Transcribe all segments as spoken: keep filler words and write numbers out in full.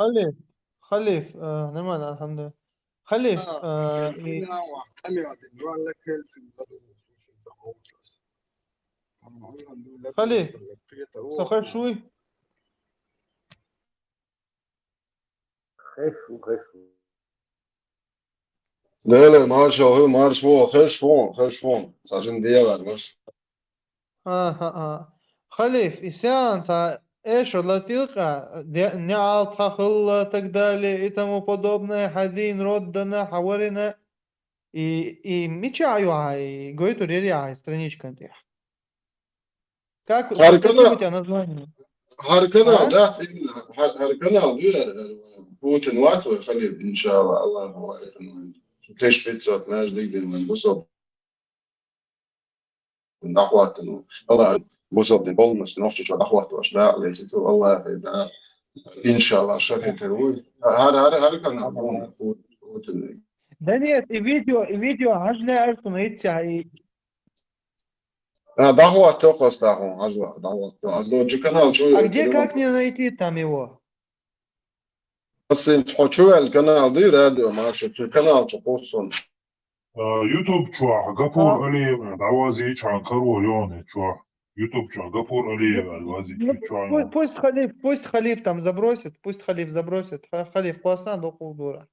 Халиф, Халиф, э, нормально, алхьамдулиллахӀ. Халиф, э, и Халиф, со хеш вуй? Хеш ву, хеш ву. Дела, маршал хила, марш ву, хеш ву, хеш ву. Цхьа жин дела, марш. Аха, аха. Халиф, и сеанс, а, эшо латилка, де-, неал тхахылла, так далее, и тому подобное, хьадин, роддана, хьаварина, и, и мича ю хьай, гойтур яри хьай страничкан тӀехь. Как, Гьар как-нибудь канал, о названии. Гьар канал, А? Да, именно, гьар, гьар канал ду яр, яр, Путин вац вай, Халиф, иншалла, Аллаху ва этан вай. Теш пятьсот, наш дигдин вай, бусал. Дахватан. Аллах, бусал дин полностью, нохчичо дахват ваш, да, лезиту, Аллах, да. Иншалла, шархи тервуй. Гьар, гьар, гьар канал, Путин. Да нет, и видео, и видео, хьажле арсун, и ця, и А, дахват тохас дахун, аз ва-, дахват то. Аз доджи канал чу А где, как мне найти там его? Асин, хо чу вел канал ди, радио, маршо, чу канал чу кусон. А, YouTube чу, Гапур А? Алиев, давази чан каро лёне чу. YouTube чу, Гапур Алиев, давази Ну, чу. пу-, пусть Халиф, пусть Халиф там забросит, пусть Халиф забросит. Ха-, Халиф, квасан до кулдура.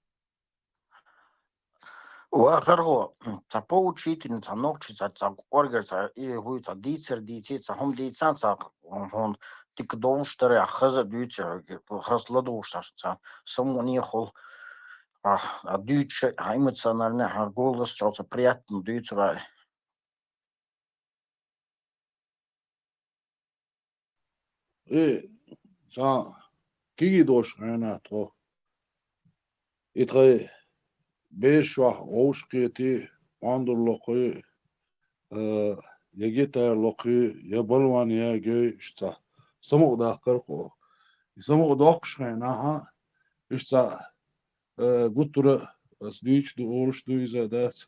Ва харгъо, цхьа поучительница, цхьа нохчи, цхьа, цхьа кӀоргера, цхьа и гьуй, цхьа дийцар дийци, цхьа хӀума дийцан, цхьа хӀун дика довш дара, хаза дуьйцу, хас ладувгӀуш цхьа, цхьа самуне хул, а, а дуьйцу, а эмоциональный, а голос чӀоагӀа цхьа приятно дуьйцура. Э, цхьа киги дош хьенат хо. И тхай бешвах гӀовш кхети, пандур лохи, э, я гитар лохи, я балван, я гей, ишца. Саму дахкар хо. И саму дохкаш хьенаха, ишца, э, гуттура ас дуьйч ду, олуш ду иза дац.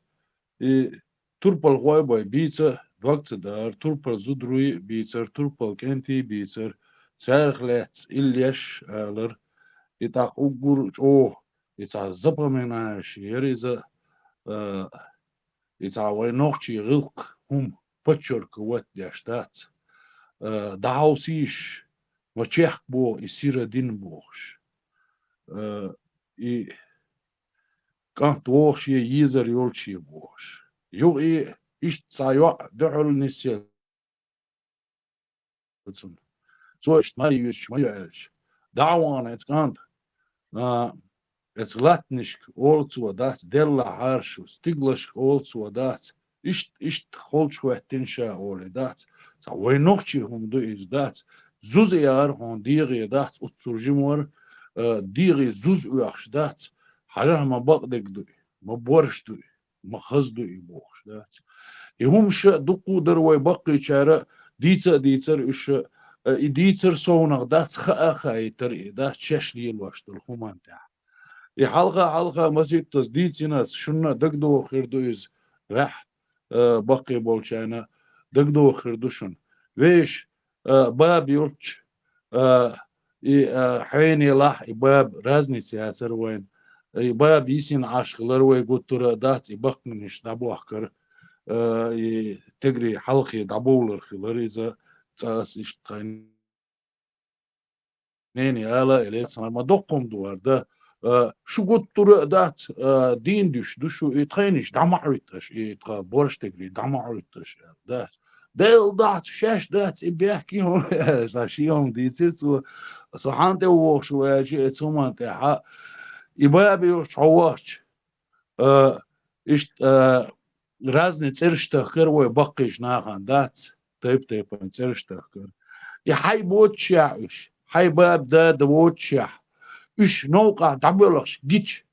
И турпал хой бой бийца, дог ца дар, турпал зудруй бийцар, турпал кӀентий бийцар, царх лец, иллеш алар, и тӀаккха уггур чӀо, и цхьа запоминающий яр иза, а, и цхьа вай нохчий гӀилкх хӀум подчерковать деш дац. А, дӀахьовсийш, ма чехк бо, и сира дин бохуш. А, и кӀант вохуш е йезар йолчу е вохуш. Юха и иштта цхьа йоӀ дуьхьал нисъелла цунна. Цо иштта ма йоьшуш, ма йоьлуш. ДӀа а вахана эца кӀант, а, эца латтанашка олу цо дац, делла хьаршу, стиглашка олу цо дац. Иштта, иштта холчу хӀоьттина ша олий дац. Цхьа вай нохчий хӀума ду иза дац. Зуза яхар хьуна дегӀе дац, уццур жимор, а, дегӀе зуза оьхуш дац. Хьажахь ма бакъдерг дуй, ма борш дуй, ма хаза дуй и бохуш дац. И хӀумаш дуккха а дара вай баккхийчара, дийца а дийцара уьш, а, и дийцар совнах дац, хаа а хаийтара и дац, шаьш лелош долу хӀуманна тӀехь. И хьалха-хьалха масийттаза дийцинарш шуна дагадогӀу хир ду иза, ваьхь, а, баккхий болчарна дагадогӀу хир ду шуна. Вешан, а, баба йолчу, а, и, а, хьенелахь и баба разница яцара вайна. И баба йисина Ӏаш хилар вай гуттара а дац, и баккхийнаш дӀабохкар, а, и тегри хьалхе дӀабовлар хилар иза, цкъа ас иштта тхайн Нене ала, эле сан ма доккхум дуар да. Э, шу гуттура а дац, э, дийна дуьш ду шу, и тхайниш дӀа ма Ӏуьтташ, и тха борш тегри дӀа ма Ӏуьтташ, аьлла, дац. Дел дац, шаьш дац, и бехке хӀума, сан шен хӀума дийцира цо. Со хьан тӀе ву вохуш ву аьлча, и цу хӀуман тӀехьа, и баби йолчу хьо вахча, а, иштта, а, разный цӀераш тахкар вай баккхийчу нахана дац, тайп-тайпана цӀераш тахкар. И хьай боцушехь уьш, хьай баба-дада воцушехь, уьш новкъахь дӀабоьлхуш гича,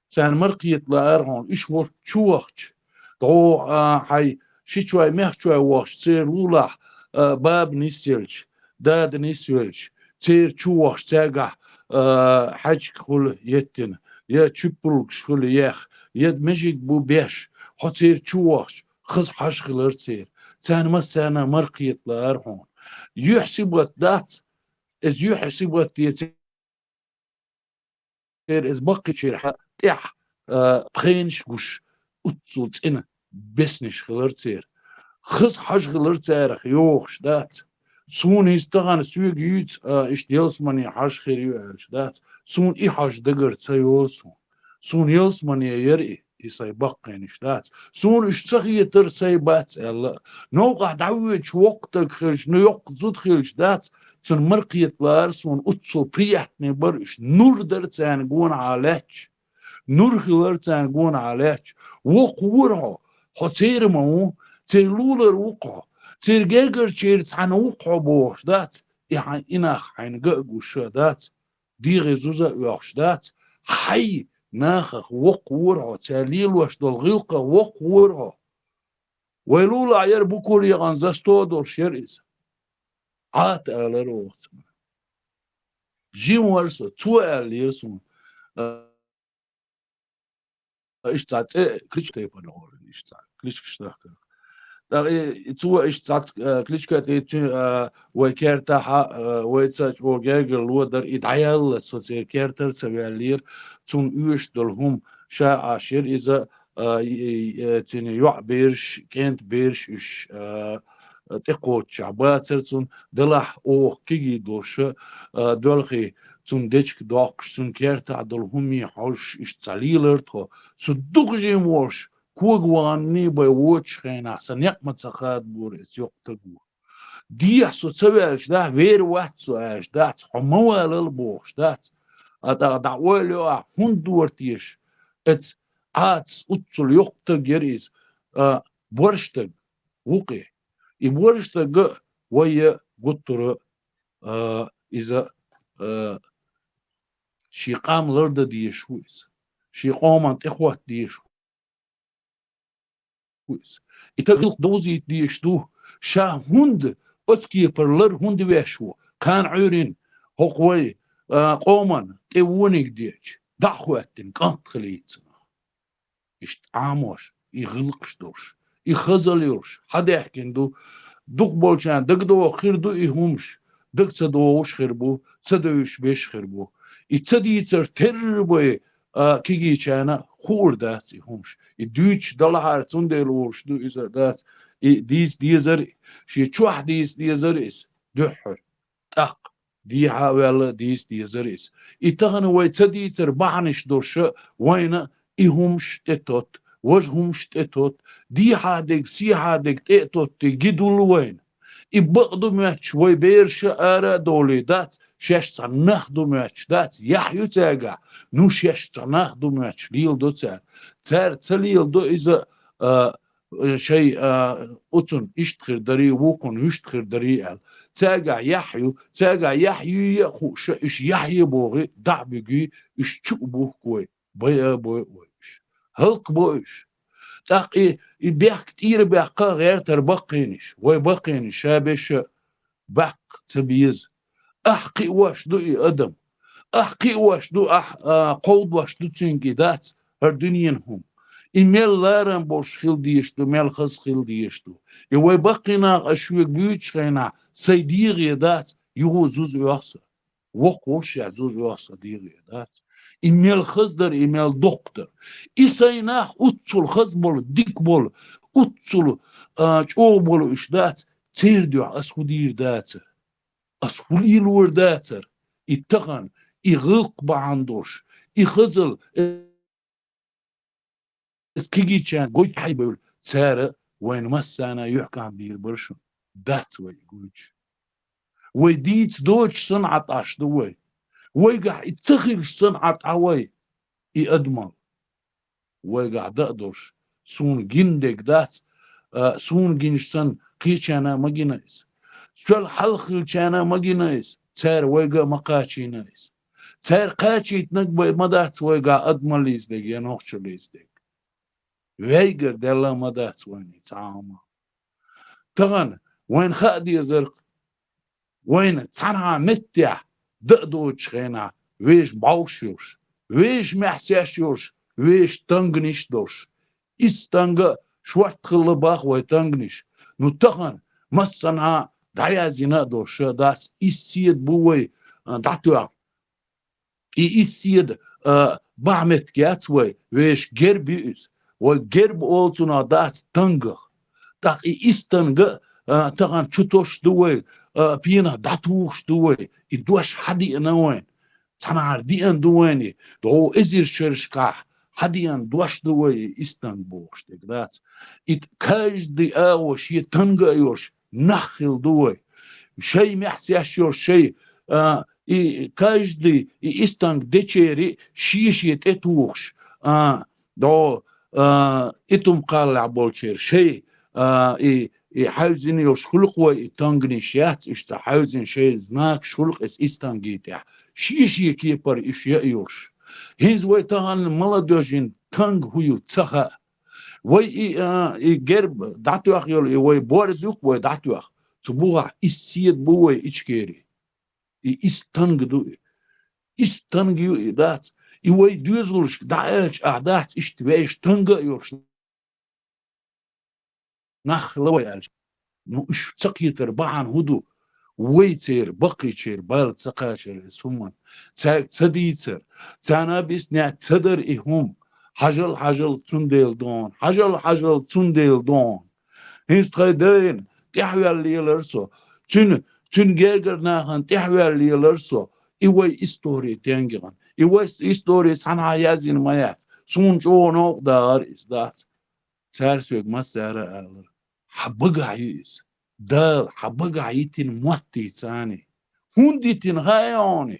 царна мара кхета лаара хьуна, уьш волчу чу вахча, дӀо, а, хьай шичой, мехчой вахча, церан лулахь, а, баба нисъелча, дада нисвелча, церан чу вахча, цаьргахь, а, хьаьжкӀа хуьлу еттина, я чиппулгаш хуьлу ех, я межиг бу беш, хьо церан чу вахча, хаза хьажа хилар церан. Царна массарна мара кхета лаара хьуна. Юьхь сибат дац, иза юьхь сибат деце, церан иза баккхийчеран хьа-, тӀехь, а, пхенаш гуш, уццул цӀена бесниш хилар церан. Хаза хьажа хилар царах, йохуш дац. Суна иза тахана соьга юьйцу, а, иштта ялсамане хьажа хир ю аьлча дац. Суна и хьажа дагара ца йолу суна. Суна ялсамане яра и, и сайн баккхийнаш дац. Суна уьш ца хетара сайн бац аьлла. Новкъахь дӀавоьдуш воккха стаг хилча, ну, йоккха зуда хилча дац, цунна мара кхеталара суна, уццул приятный бара уьш. Нур дара царна гонахьа лаьтташ. Нур хилар царна гонахьа лаьтташ. Воккха вора хьо, хьо церан ма ву, церан лулара ву-кх хьо, церан гергарчеран цхьаьна ву-кх хьо бохуш дац, и хьайн и нах хьайна ган а гуш дац, дегӀе зуза а оьхуш дац, хьайн нахах воккха вора хьо, цара лелош долу гӀиллакхах воккха вора хьо. Вай лулахь яра букур якъан за сто долуш яра иза. Ӏата алара оха цунна. Жима вара со, цо аьллера суна. Иштта цхьа цӀе кличка тайпана олу, иштта цхьа кличкаш дахкара. ТӀаккха и, и цо иштта цхьа, э, кличка тайпа цуьнан, э, вай кертахьа, э, вайца чӀогӀа гергарло дара, и дӀаялла со церан кертара ца ваьллера, цунна оьшуш долу хӀума ша Ӏаш яра иза, э, и, и, э, цуьнан йоӀ бераш, кӀентан бераш уьш, э, тӀекхоччехь бацара цунна, делахь оха кегий долуш, а, доьлхий цунна дечка доккхуш, цунна кертахь долу хӀумий хьожуш, иштта ца лелара тхо. Со дукха жима волуш, кога ваханний бай воцучу хенахь, сан некъ ма ца хадабора эца йоккха стаг ву. Дехьа со ца ваьлча, дахь вер вац со аьлча дац, хьо ма валал бохуш дац. А тӀаккха дӀа ойла йо ахь, хӀунда дора теша? Эца Ӏатас уццул йоккха стаг яра иза, а, борш стаг ву-кх и. И борш стаг а вай гуттара, а, иза, а, шен къам лардан дезаш ву иза. Шен къоман тӀехӀотта дезаш ву иза. И тагилх довзийта дезаш ду, ша хӀунда оцу кепара лар хӀунда веш ву, кхана Ӏуьйрина хӀокху вай, а, къоман тӀе вониг дечу, дӀа а хӀоьттина, кӀант хилийта цунах. Иштта Ӏамош, и гӀиллакхаш долуш, и хазал йолуш, хьадаьхкина ду, дукха болчарна дагадогӀу хир ду и хӀумаш, дага ца догӀуш хир бу, ца девзаш беш хир бу. И ца дийцар терра бай, а, кегийчарна хуур дац и хӀумаш. И дуьйцуш далахьара, цундела олуш ду иза дац, и дийца дезар, шен чохь дийца дезар иза, дуьххьара. ТӀаккха дехьа а ваьлла дийца дезар иза. И тахана вай ца дийцар бахьанаш долуш вайна и хӀумаш тӀетотта, важа хӀумаш тӀетотта, дехьа дерг, сехьа дерг тӀе а тоттий, ги дуллу вайна. И бакъ ду моьттуш вай бераша ара а довлий дац, шаьш цхьа нах ду моьттуш дац, яхь ю цаьргахь, ну шаьш цхьа нах ду моьттуш леладо цара. Цара ца леладо иза, а, шай, а, оцунна иштта хир дарий, вукхунна вуьшта хир дарий аьлла. Цаьргахь яхь ю, цаьргахь яхь юй а хууш, уьш яхье бохий, дӀа а буьгий, уьш чу а бухку вай, бай а бой вай уьш. ХӀаллакбо уьш. ТӀаккха и, и бехк тӀера баьккха гӀертара баккхийнаш, вай баккхийнаш, ша беша баккха ца беза. Ахь кхиош ду и адам. Ахь кхиош ду, ахь, а, кховдош ду цуьнга и дац, хӀара дуьненан хӀума. И мел ларам болуш хила дезаш ду, мел хаза хила дезаш ду. И вай баккхий наха аш шуьга буьйцучу хенахь, сайн дегӀе дац, юха зуза оьху сан. Воккха волуш шех зуза оьху сан дегӀе дац. И мел хаза дара, и мел доккха дара. И сайн нах уццул хаза болу, дика болу, уццул, а, чӀогӀа болу уьш дац, церан дуьхьа ас хӀун дийр дацара? Ас хӀун лелор дацара? И тахана, и гӀиллакх бахьана долуш, и хазал, э, кегийчарна гойту хьайбевлла, цара вайна массарна юьхькӀам бийр бара шуна. Дац вай и гуьйцуш. Вай дийца доцуш санна Ӏа тӀаш ду вай. Вайгахь и ца хилча санна Ӏа тӀа вай, и адамал. Вайгахь дан а долуш, суна гина дерг дац, а, суна гинчу санна кхечарна а ма гина иза. Соьл хьалха хилчарна а ма гина иза, цара вайга а ма кхачийна иза. Цара кхачийтинарг бен ма дац вайгахь адамал лийца дерг я нохчо лийца дерг. Вайгара делла а ма дац вайна и цхьа а хӀума. Тахана вайна хаа дезарг, вайна цхьанхьа меттехь дан а доцучу хенахь, вешан бӀовш йолуш, вешан маьхьсеш йолуш, вешан танганиш долуш. Исс танга шортта хилла бах вай танганиш. Ну, тахана массанхьа дӀаязйина а долуш, дац, исс седа бу вай, а, дӀатоьхна. И исс седа, а, бахьметтиг яц вай, вешан герба ю иза. Вай герба олу цунах дац тангах. ТӀаккха и истанга а, а, тахана чу тосуш ду вай, а, пенах дӀатухуш ду вай, и дош хьадеана вайна. Цхьанхьара деана ду вайна и, догӀу эзар шерашкахь хьадеана дош ду вай и истанг бохуш дерг дац. И т-, каждый агӀо шен танга а йолуш, нах хилла ду вай. Шай мехсеш йолуш, шай, а, и каждый и истанг дечерий шен-шен тӀе тухуш, а, догӀу, а, итум кхаллехь болчеран шай, а, и, и хьаьвзина йолуш хуьлу-кх вай и тангнаш яц, уьш цхьа хьаьвзина шайн знакаш хуьлу-кх иза истангийн тӀехь. Шен-шен кепара уьш яа йолуш. ХӀинца вай тахана молодёжийн танга хӀун ю ца хаьа. Вай и, а, и герба дӀатоьхна йолу, и вай борз ю-кх вай дӀатоьхна. Цу бухахь ист седа бу вай Ичкери. И ист танга ду и. Ист танга ю и дац. И вай доьзалшка дӀааьлча ахь дац, иштта вешан танга а йолуш нах хилла вай аьлча. Ну, уьш ца кхетар бахьана хӀун ду? Вай церан, баккхийчеран бала ца кхачар иза хӀуманна. Цаьрга ца дийцар, царна а биснехь ца дара и хӀума. Хьажал, хьажал, цундела дона. Хьажал, хьажал, цундела дона. ХӀинца тхайн дайна тӀаьхьаваьлла лелара со. Цуьнан, цуьнан гергара нахана тӀаьхьаваьлла лелара со. И вай истори тенгигӀан. И вай истори цхьанхьа яздина ма яц. Суна чӀогӀа новкъа дахара иза дац. Цара соьга массара а алара: «Хьан багахь ю иза? Дала хьан багахь йитина мотт ю царний? ХӀунда йитина хаьа хьуна?»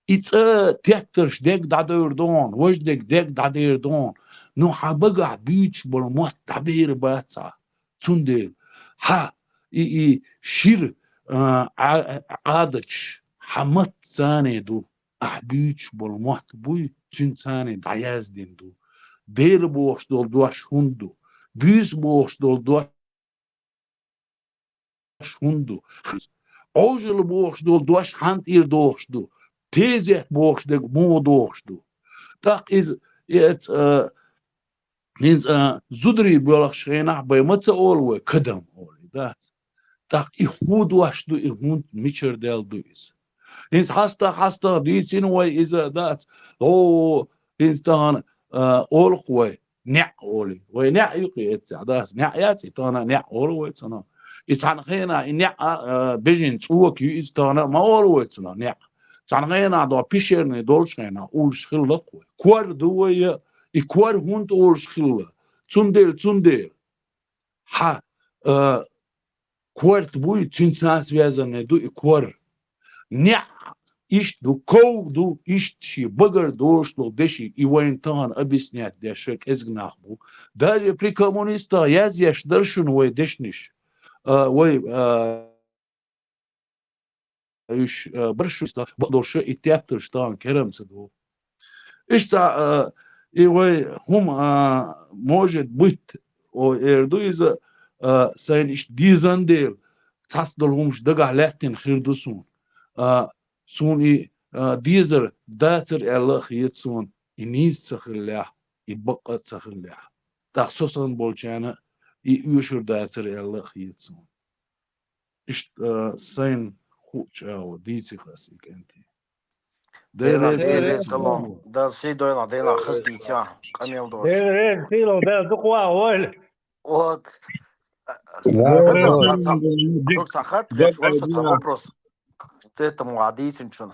И цӀа теттарш дерг дӀадевр ду хьуна, важа дерг дерг дӀадер ду хьуна. Ну, хьан багахь буьйцуш болу мотт дӀабер бац хьан. Цундела хьан и, и шира, а, Ӏа-, Ӏадаташ хьан мотт царний ду. Ахь буьйцуш болу мотт буй, цуьнан царний дӀаяздина ду. Дела бохуш долу дош хӀунда ду? Буьйса бохуш долу дош хӀунда ду? Ӏожалла бохуш долу дош хьан тӀера дохуш ду? Тезет бохуш дерг муха дохуш ду? ТӀаккха иза, эца, а, хӀинца, а, зударий боьлхучу хенахь бай ма ца олу вай кадам олий, дац? ТӀаккха и хӀун дош ду, и хӀунда мичара даьлла ду иза? ХӀинца хьастагӀ, хьастагӀ дийцина вай иза, дац? О, хӀинца тахана, а, олу-кх вай, неӀ олий. Вай неӀ ю-кх и эццехь, дац? НеӀ яц и тахана, неӀ олу вай цунах. И цхьана хенахь и неӀ, а, а, бежина цӀока ю, иза тахана ма олу вай цунах неӀ. Цхьана хенахь догӀу пещерный долчу хенахь олуш хилла-кх вай. Кор ду вай, и кор хӀунда олуш хилла? Цундела, цундела. Хьан, а, корта буй, цуьнца связанный ду и кор. НеӀ иштта ду, ков ду, иштта шен багара дош долу деши, и вайна тахана объяснять деш кӀезиг нах бу. Даже при коммунистах язъеш дара шуна вай дешнаш. А, вай, а, уьш, а, барш шуьста бакъдолуш и тептарш тахана керам ца ду. Иштта, а, и вай хӀума, а, может быть, о, эр ду иза, а, сайна иштта дезан дела, цхьацца долу хӀумаш дагахь лаьттина хир ду суна. А, суна и, а, дезар дацар аьлла а хета суна, и нийса ца хиллехь, и бакъ а ца хиллехь. ТӀаккха со санна болчарна и оьшур дацар аьлла а хета суна. Иштта, а, сайна хуучу агӀо дийци ас и кӀентий. Дела Дела реза Дела хуьлда реза хило. Дала сий дойла, Дела хаза дийци, къамел доцуш. Дела реза хило, Дала дукха ваха войла. Вот. Ва- Хаза, ва- ца, ца, ва- ца хатт хеш, ва- ца, ца вопрос. Тетам ва дийцинчун.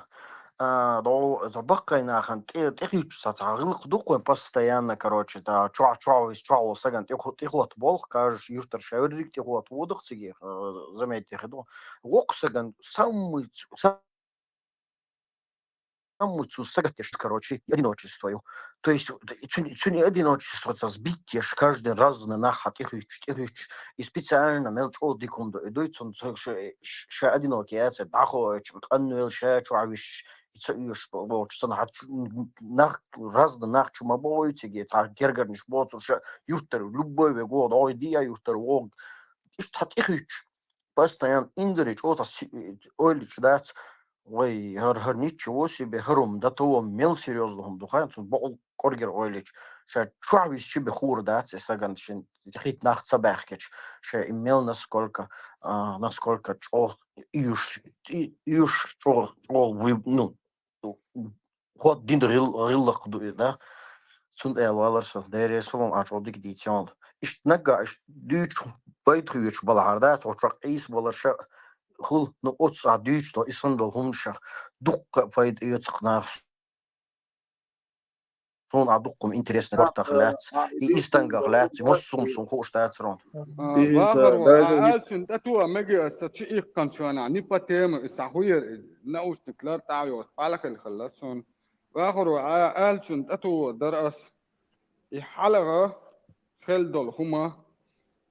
А, до, за баккхай нахана тӀе-, тӀехуьттуш ца, ца гӀиллакх ду-кх вайн постоянно, короче, та, чохь, чохь вис, чохь вол саган тӀеху-, тӀехуотта болх, каждый юртара шаверриг тӀехуотта водах циге, а, заметьте хи ду. Вокху саган самый ц-, самый цу сагатдеш, короче, одиночество ю. То есть, цуьнан, цуьнан одиночество ца сбить еш, каждый разный нах хьан тӀехуьттуш, тӀехуьттуш, и специально мел чӀогӀа дика хӀума ду. И дуй цунна ца ш-, ш-, ша одинокий яцар, дӀахоуьйтуш, къанвелла ша чохь висча, и ца оьшуш болчу санна, хьан чу-, нах, разный нах чу ма богӀуй циге, цхьа гергарнаш боцурша, юртара, любой вегӀо, догӀий диа юртара вогӀу. Иштта хьан тӀехуьттуш, постоянно инзаре чӀогӀа ца си-, ойлича дац, вай, хӀара, хӀара ничего себе, хӀара хӀума дан товам мел серьёзно хӀума ду, хьан цунна бокъал кӀоргера ойлича, ша чохь висча бен хуур дац, и саган шин хӀитта нах ца баьхкича, ша и мел насколько, а, насколько чӀогӀа уьш, и, уьш чӀогӀа, чӀогӀа вуй, ну, хӀотта дина гӀил-, гӀиллакх ду и, да? Цунна аьлла валар со, Дела реза хилва, Ӏа чӀоагӀа дика дийцина. Иштта наггахь, иштта дуьйцуш, пайда хьоьжуш балахьара, да, тхо чӀоагӀа Ӏийса балар ша хул, ну, оццахь дуьйцуш долу, и санна долу хӀуманаш дуккха а пайда оьцу-кх наха. Суна а дуккха интересно бартах лаьцна, и истангах лаьцна, массо а хӀума суна хууш дацар хьуна. А, бахар ву, а, аьлчун тӀе тоха мега аса чи иккханчу хана, не по теме, и схьахуьйра, и наушник лар тӀе а йоцу, пӀалахилла хилла суна. Бахар ву, а, аьлчун тӀе тоха дара ас. И хьалха хила долу хӀума,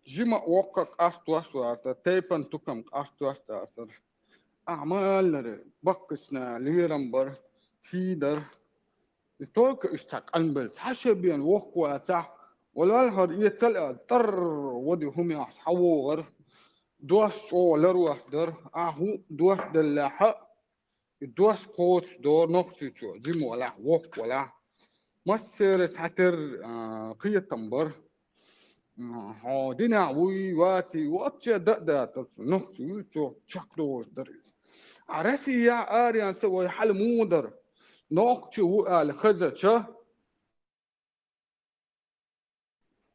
жима а воккха а къастош вацара, тайпан тукам къастош вацара. Ахьа ма-аллара, баккхачу наха лерам бара, сий дара. И только иштта къанбелла, цхьа шен бен воккха вацахь, валлахӀи, хӀара эцал а, тӀарр води хӀуманехь схьавогӀара, дош чӀогӀа ларвеш дара, ахьа хӀуъа дош деллехь а, и дош кхочушдора Нохчийчоь, жима валахь, воккха валахь. Массеран цхьатерра, а, кхетам бара. М, хьо динехь вуй, ваций, вообще дан а дацара цунна, Нохчийчоь чекхдолуш дара иза. А Россияхь аренца вай хьал муха дара? Нохчи ву аьлла хезача,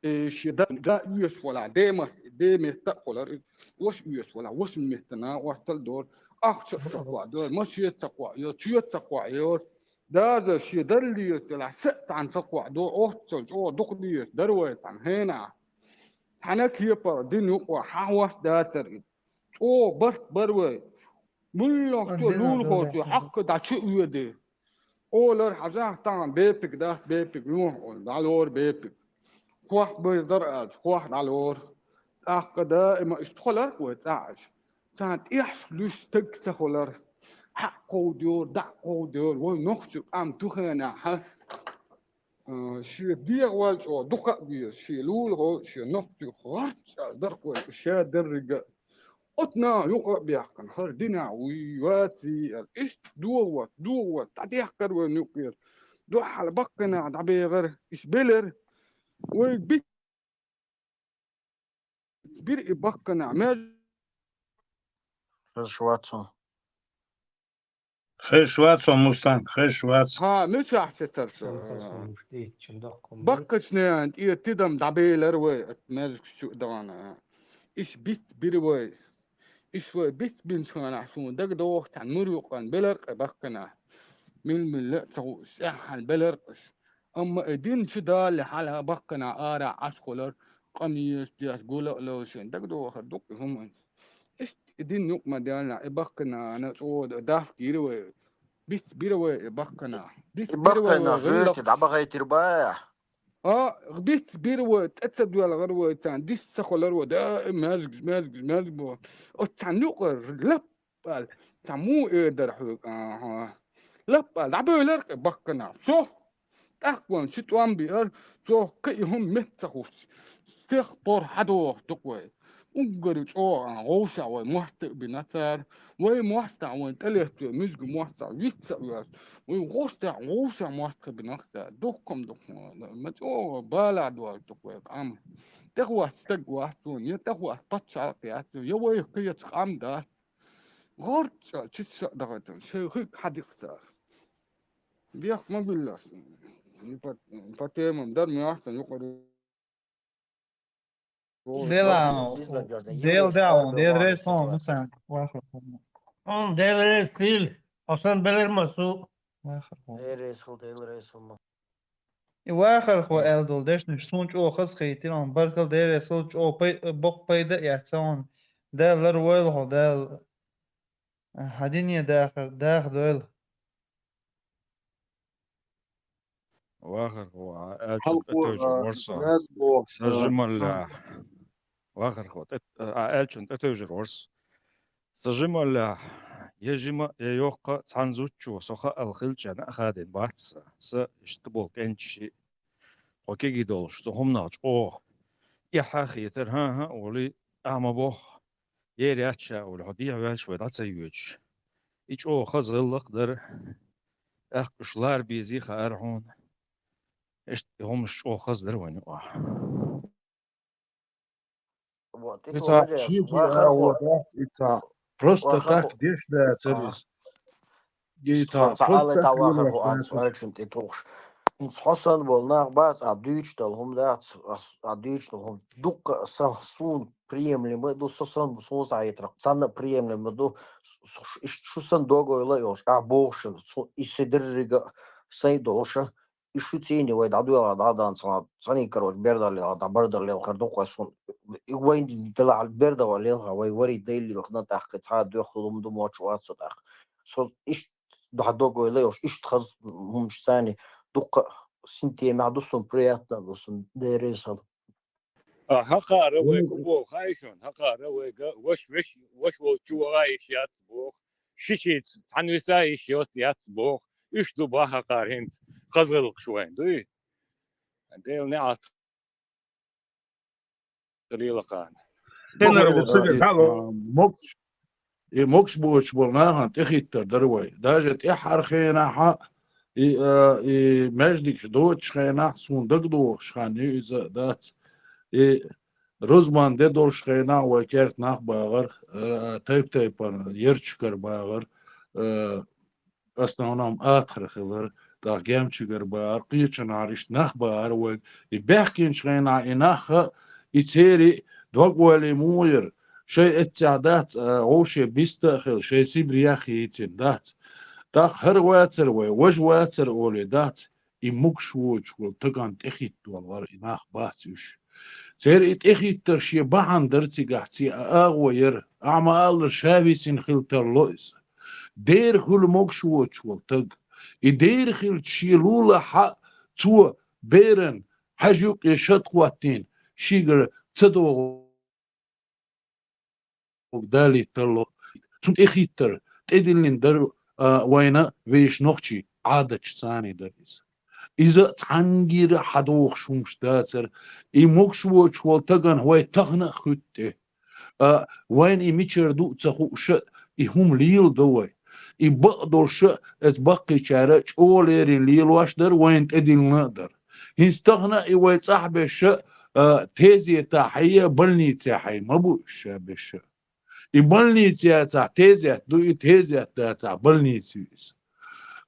и шен да, да оьшуш валахь, ден ма-, ден метта а хуьлура, ваша оьшуш валахь, ваша метта накъосталла дора, ахча а ца кхоа дора, машен а ца кхоа йора, чоь а ца кхоа йора. Даже шен дарла лелаш делахь, са а цхьаьна ца кхоа дора, оццул чӀогӀа дукха дезаш дара вай цхьана хенахь. Цхьана а кепара дина юкъа хьахьош дацара иза. ЧӀогӀа барт бара вай. Муьлххачу лулахочо хьакха дӀа чу а оьдий. Олар хьажахь, тахана бепиг дац, бепиг лохьа олу, дӀалора бепиг. Кох беза дара аьлча, кох дӀалора. ТӀаккха даима иштта хуьлура вай цӀахь а. Царна тӀехьашка луьйш стаг ца хуьлура. Хьаъ кховдайора, дӀа а кховдайора, вай нохчийн къам дукха хенахь, а, шен дегӀ валчӀо дукха а деза, шен лулахо, шен нохчий гӀорцӀа дара вай, ша деррига а. Оцу наха юкъа а баьхкина, хӀара динехь вуй, ваций аьлла, иштта догӀа вац, догӀа вац, дӀадехкара вайна юкъера. Дуьххьал баккхий нах дӀабехара, иштта белира. Вай бицбира и баккхий нах, мел Хезаш вац хьуна. Хезаш вац хьуна, Мустанг, хезаш вац. Хьа, мичахь сецара со? Баккхачу нехан тӀе тидам дӀабелара вай, оцу маьждигаш чу а дахана. Иштта бицбира вай. Иштта вай бицбинчу хенахь суна дагадогӀу, цхьана мур юкъана белара-кх и баккхий нах. Мила-мила а ца хууш, цӀеххьана белара-кх уьш. Амма и дин чу далале хьалха баккхий нах арахь Ӏаш хуьлура, къамелаш деш, гула а ловзуш, дагадогӀур ду-кх и хӀуманаш. Иштта и дин юкъа ма-даьллинехь, и баккхий нахана чӀогӀа давка йира вай. Бицбира вай и баккхий нах. И бицбира вай баккхий нах жоьжахати дӀабахийтира бах. А, бицбира вай, тӀе ца доьлхура вай царна, дис ца хуьлура вай, даим маьждигаш, маьждигаш, маьждигаш бохуш. Оцу царна юкъара лап аьлла, цхьа муха эр дара хьоьга, ахьа. Лап аьлла, дӀабевлира-кх и баккхий нах. Всё. ТӀаккха вайна ши тӀом биара, цо кхин а и хӀума метта ца хууш. Сих пор хьадохуш ду-кх вай. Уггаре чӀогӀа вовшахь вай мостагӀий бина цара. Вай мостагӀий вайна тӀелетта вай муьжган мостагӀий виц а воьлуш. Вай гӀоьртехь вовшахь мостагӀий бина-кх цара. Дуккха-м дукха, ма чӀогӀа балахь долуш ду-кх вай къам. ТӀехвоьссина стаг вац суна, я тӀехвоьссина пачхьалкх яц суна, я вай кхечу къам дац. ГӀорцӀа чу ца дахийтина, шайн хиг хьадикъ цара. Бехк ма билла ас. И по, по темам дар моьтту сан юкъара. Дела, Дела, Дела, Дела реза хилва, Мустанг, вахар хьуна. М, Дела реза хилва, хьо санна белира массо а. Вахар хьуна. Дела реза хилва, Дела реза хилва. И вахархо аьлла долу дешнаш суна чӀогӀа хазахийтина, баркалла, Дела реза хилва, чӀогӀа пай-, боккха пайда а эцна хьуна. Дала ларвойла хьо, Дала хьан дине дахар, даха дойла. Вахархо, Ӏа аьллачун тӀетевжар вара со. Сан жималлехь. Вахархо, тӀе-, Ӏа аьллачун тӀетевжар вара со. Сан жималлехь, я жима, я йоккха, цхьана зудчо со хаала хилча а хадийна бац сан. Сан иштта болу кӀентий, тхо кегий долуш, цу хӀуманах чӀогӀа эхь а хетара, хӀан-хӀа а олий, ахьа ма бохху, ер яц ша олий, хьо дехьаваьлча вай дӀа ца йоьдуш. И чӀогӀа хаза гӀиллакх дара. ТӀаккха уьш лара безий хаьара хьуна. Иштта и хӀуманаш чӀогӀа хаза дара вайна юкъахь. Вот, и Ицхьа то ши жи а вахархо. Вот, ицхьа. Просто вахархо. Так деш дацара иза. Цхьа ала тӀа вахар хӀу анц аьлчун тӀе тухуш. Инц хьо санна болу нах бац, а дуьйцуш долу хӀума дац, а дуьйцуш долу хӀума дуккха а сан, суна приемлемо ду, со санна, суна схьахетарх, царна а приемлемо ду, с-, с-, ш-, иштта шу санна догойла а йолуш, ахь бохуш, цу-, и се деррига а сайн долуша, и шу цӀийне вай дӀадоьлхьа, дӀадан цхьа, цхьаний, короче, бердалла лелха, дӀабардалла лелхар дукха ас хӀума. И вайн делахь бердалла лелха, вай варий дай лелхна тӀаккха, цхьа а доьху лум ду моч вац со тӀаккха. Со иштта дӀадогойла йолуш, иштта хаза хӀумаш царний дуккха а синтемехь ду, сан приятно ду, сан деррисал. А, хӀокхара вай ку боху хаьий шуна? ХӀокхара вайга ваш, ваш, ваш волчу ваха йиш яц боху. Ши шица цхьаьна виса йиш йоц, яц боху. Уьш ду бахьа хӀокхара хӀинца хаза гӀиллакхаш вайн, дуй? Делан неӀалт лелахана. Тенар Бохура, ву сага э, дало. А, мокш, и мокш боцуш болу нахана тӀехиттар дара вай. Даже тӀаьххьара хенахьа, и, а, и маьждигаш доцуш хенахь, суна дагадогӀуш хан ю иза а дац. И рузбан де долуш хенахь вай керт нах багӀар, а, тайп-тайпана ярчуьгара багӀар, а, основном атхара хилар, тӀаккха гемчуьгара бахьара, кхечанхьара иштта нах бахьара вайга. И баьхкинчу хенахь и нах а, и церан дог-ойла муха яра, шайн эццехь дац, а, вовше биста а хила, шайн Сибрех а хийцина дац. ТӀаккха хӀара вацара вай, важа вацара олий дац, и могуш воцуш волу тагана тӀехиттор вара, и нах бац уьш. Церан и тӀехиттар шен бахьана дара цигахь, церан агӀо яра, ахьа ма-аллара, ша висина хила тарло иза. Дера хуьлу могуш воцуш волу таг. И дера хилча шен лулахь а цо беран хьаьжа юккъе шад хӀоттийна, шийгара ца догӀу далийталло. Цунна тӀехиттар, тӀедиллина дара, а, вайна вешан нохчий, Ӏадаташ царний дара иза. Иза цхьаьнгара хьадогӀуш хӀумаш дацара. И могуш воцуш волу тагана вай тахана а хуьтту тӀе. А, вайна и мичара ду а ца хууша, и хӀума леладо вай. И бакъдолуша, эца баккхийчара чӀогӀа лерина лелош дара, вайна тӀедиллина а дара. ХӀинца тахана и вай цӀахь беша, а, тезета хьайя, больнице хьай ма бу уьш ша беша. И больнице яцахь тезет ду, и тезет дацахь больнице ю иза.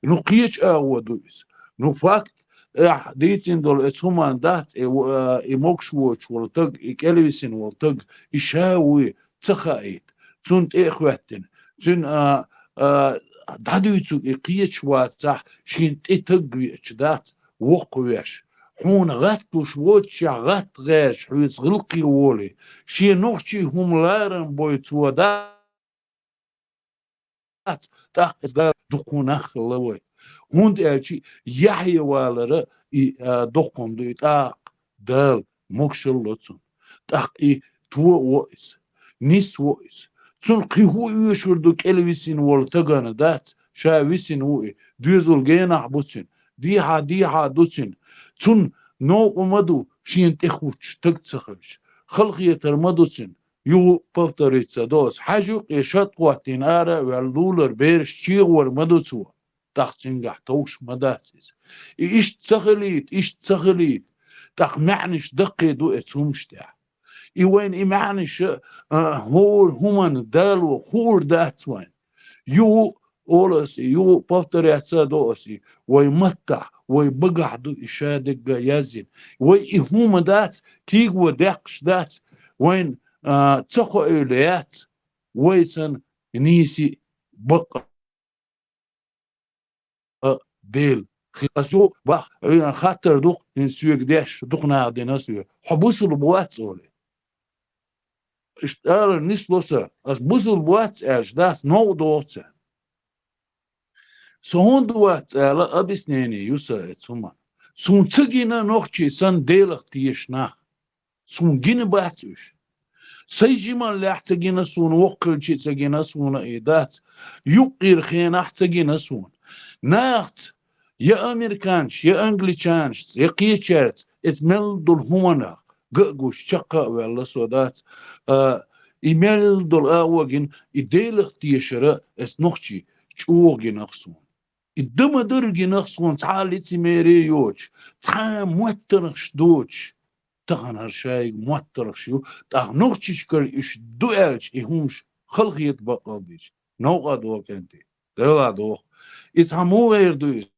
Ну, кхечу агӀо ду иза. Ну, факт, ахь дийцина долу эца хӀуманна дац, и, а, и могуш воцуш волу таг, и кӀелвисина волу таг, и ша вуй, ца хаийта. Цунна тӀе а хӀоьттина. Цуьнан, а, а, дӀадуьйцург и кхечу вацахь, шен тӀе таг веача дац, воккхавеш. Хьуна гӀатталуш воцучехь гӀатта гӀерташ хьоьца гӀиллакхе волий, шен нохчий хӀума ларам бой цо дац, тӀаккха иза дуккха нах хилла вай. ХӀунда аьлча Яхьъя валара и, а, доккхун ду и тӀаккха, Дала могушалла ло цунна. ТӀаккха и то а во иза, нис во иза. Цунна кхин хӀун оьшур ду кӀелвисина волу тагана дац, ша висина ву и, доьзал генахь бу цуьнан, дехьа-дехьа ду цуьнан. Цунна новкъа ма ду шена тӀехуттуш таг ца хилча, халахетар ма ду цуьнан. Юха повториться до ас. Хьаьжа юккъе шад хӀоттийна ара а ваьлла лулара бераш чегӀор ма ду цо. ТӀаккха цуьнгахь товш ма дац иза. И иштта ца хилийта, иштта ца хилийта. ТӀаккха маьӀнаш даккхий ду эца хӀумаш тӀехь. И вайна и маьӀнаш, а, хӀора хӀуманна дало хуур дац вайна. Юха олу ас и, юха повторяться до ас и, вай маттахь, вай багахь ду и ша дегга язйина. Вай и хӀума дац, кийго деккхаш дац, вайна, а, ца хоуьйла яц, вай санна нийси бакъ а Дела. Ас ю бах, хаттар дукха, хӀинца соьга деш, дукха наха дина соьга. Хьо бусулба вац олий. Иштта ала нисло сан, ас бусулба вац аьлча дац, новкъа догӀу царна. Со хӀунда вац ала объяснение ю сан эца хӀуманна. Суна ца гина нохчий санна Делах тешаш нах. Суна гина бац уьш. Сайн жималлехь ца гина суна, воккхалчи ца гина суна и дац. Юккъера хенахь ца гина суна. Нахаца, я американцаца, я англичанцаца, я кхечаьрца, эца мел долу хӀуманах ган а гуш, чаккха а ваьлла со дац. А, и мел долу агӀо гина, и Делах тешара эца нохчий чӀогӀа гинах суна. И дан ма-дарра гинах суна цхьа а лицемерие йоцуш, цхьа а моттаргӀаш доцуш, тахана хӀара шайга моттаргӀаш ю, тӀаккха нохчашкара уьш ду аьлча, и хӀумаш халахета баккъал дича, новкъа догӀу кӀентий. Дала доху. И цхьа муха гӀер ду иза?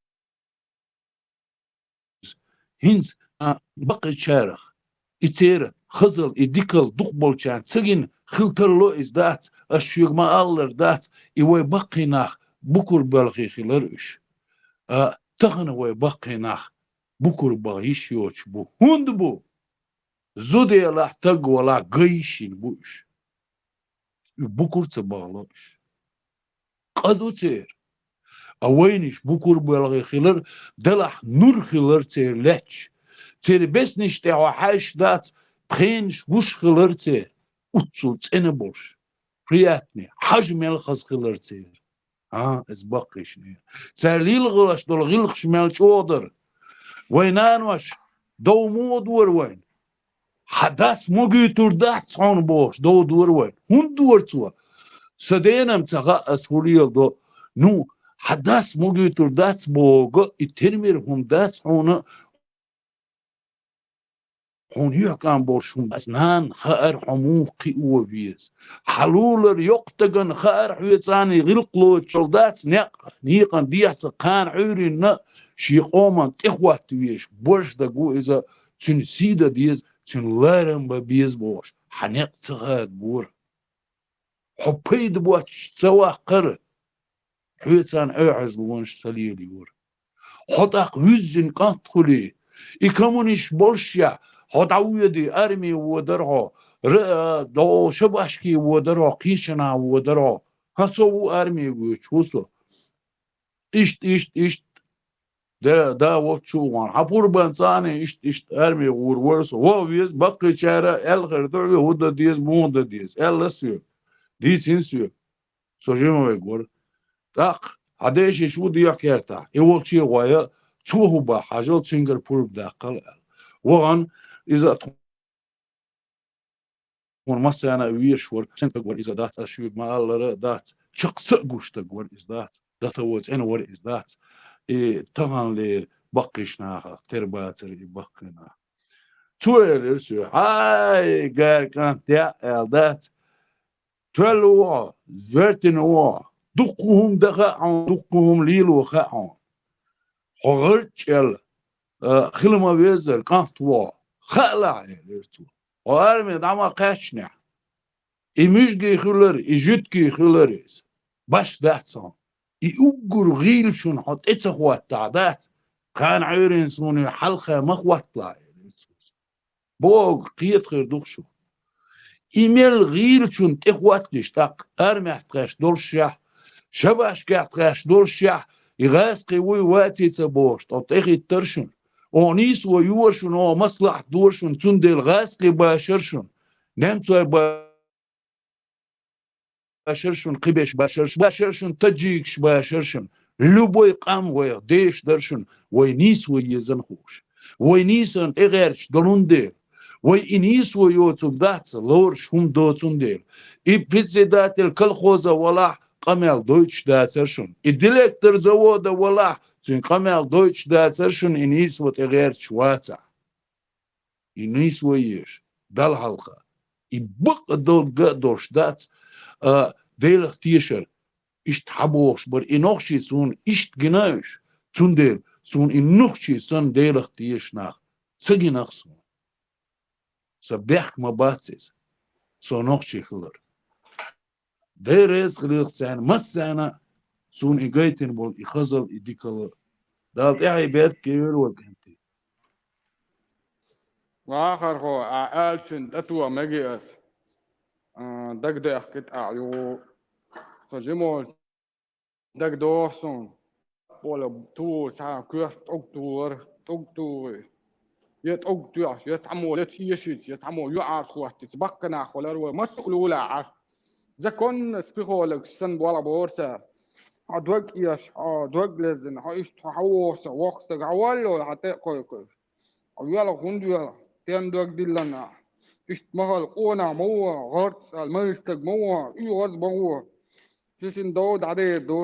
ХӀинца, а, баккхийчарах, и церан хазал, и дикал дукхахболчарна ца гина хила тарло иза дац, ас шуьга ма-аллара дац, и вай баккхий нах букурбелхий хилар уьш. А, тахана вай баккхий нах букурбаха йиш йоцуш бу. ХӀунда бу? Зуда елахь, таг валахь, ган йиш йина бу уьш. Уьш букур ца бахало уьш. Къа ду церан. А вайнаш букурбелхий хилар, делахь нур хилар церан лаьтташ. Церан беснаш тӀехьа хьаьжча дац, пхенаш гуш хилар церан, уццул цӀена болуш. Приятный, хьажа мел хаза хилар церан. А, иза баккхийчарна. Цара лелош долу гӀиллакхаш мел чӀогӀа дара. Вайн наноша дов муха дора вайна? Хьан дас ма гойтур дац хьуна бохуш, дов дора вайна. ХӀунда дора цо? Сан денна ца хаьа ас хӀун леладо. Ну, хьан дас ма гойтур дац боху, и тера мера хӀума дац хьуна, хьуна юьхькӀам болуш хӀума дац. Нанна хаьара хьо муха кхио веза. Хьан лулара йоккха стагана хаьара хьоьца, и гӀиллакх лоцуш йолу дац некъ, некъан дехьа ца кхана Ӏуьйранна шен къоман тӀехӀотта везаш, борша даг ву иза, цуьнан сий дан деза, цуьнан ларам бан беза бохуш, хьан некъ ца хадабора. Хьо пайда боцуш ца ваккхара, хьоьца Ӏехьазлонаш ца лелайора. Хьо тӀаккха вуьззина кӀант хуьлий, и коммунист болушшехь, хьо дӀавоьдий, арми водара хьо, ра-, а, до-, шабашки водара хьо, кхечанхьа водара хьо. ХӀан, со ву арми воьдуш, ву со. Иштта, иштта, иштта. Да, да, волчу вон. Хьан пурбан цӀа а, иштта, иштта арми гӀур вара со. Вон веза, баккхийчара аьлла хир ду хьоьга, хӀун дан деза, муха дан деза. Аьлла соьга. Дийцина соьга. Со жима вайга вара. ТӀаккха хьан дешиш ву дехьа кертахь. И волче гӀой, цо хӀун бан хьажал, цуьнгара пурба даккхал аьлла. Вахана иза тхуна массарна а везаш вара, сен стаг вара иза дац, ас шуьга ма-аллара дац, чекх са а гуш стаг вара иза дац, датаво цӀена вара иза дац. И таханлера баккхийчу нахах тера бацара и баккхий нах. Цо элира соьга: «Хьай, гар кӀант, яа аьлла дац, тоьлла ву хьо, зоьртина ву хьо, дуккха хӀума дан хаьа хьуна, дуккха хӀума лело хаьа хьуна. Хьо гӀарчӀ аьлла, а, хила ма веззара кӀант ву хьо. Хаалахь», — элира цо. «Хьо арме дӀа ма кхаьчнехь. И муьжгий хуьлура, и жуьгтий хуьлура иза. Башха дац хьуна. И уггар гӀийлачунна хьо тӀе ца хӀоттахь дац, кхана Ӏуьйранна суна хьалха ма хӀотталахь», — элира цо. Бога кхета хир ду-кх шу. И мел гӀийлачунна тӀе хӀотталаш тӀаккха, армехь тхаьш долушшехь, шабашкехь тхаьш долушшехь, и гӀазкхи вуй, ваций ца бохуш, тӀо тӀехӀиттара шуна. Оха нийсо йора шуна, оха маслахьат дора шуна, цундела гӀазкхи башара шуна, немцой ба-, башара шуна, кхиберш башара шуна, башара шуна, таджикаш башара шуна. Любой къам вайх дезаш дара шуна, вай нийсо езан хууш. Вай нийсонна тӀегӀерташ долун дела. Вай и нийсо йоцург дац, лоруш хӀума доцун дела. И председатель колхоза валахь, къамел дойтуш дацара шуна. И директор завода валахь, цуьнан къамел дойтуш дацара шуна, и нийсо тӀегӀерташ вацахь. И нийсо езаш, Далла хьалха. И бакъ долга а долуш дац, а, Делах тешар. Иштта хьан бохуш бара, и нохчий суна иштта гина уьш. Цундела суна и нохчий санна Делах тешаш нах ца гинах суна. Сан бехк ма бац иза, со нохчий хилар. Дела реза хилийла царна массарна а, суна и гайтина болу и хазал, и дикал. Дала тӀаьхье беркате йойла вай кӀентий. Вахархо, а аьллачун тӀе тоха мега ас. А, дагадехкийта ахь юха. Со жима волчу дагадогӀу суна. Бола тугӀу цхьа коьрта тӀуг тухура, тӀуг тухий. Я тӀуг тоьхча, я цхьаммо лаьцна эшийча, я цхьаммо юьхьӀаьржа хӀоттийча, баккхий нах хилар вай, массо а лулахь Ӏаш. Законно психологаш санна болх бора цара. Хьо дог эшна, хьо дог лезна, хьо иштта хьо хьан воху сан, воккха стаг хьан валло, хьан тӀе а кхойкхуш. Хьо велха хӀунда велха, стенна дог диллина ахь? Иштта ма хила, къонах ма ву, гӀорцӀа аьлла, майра стаг ма ву, оьгӀаз ма ву. Ши шина дов дӀадер ду.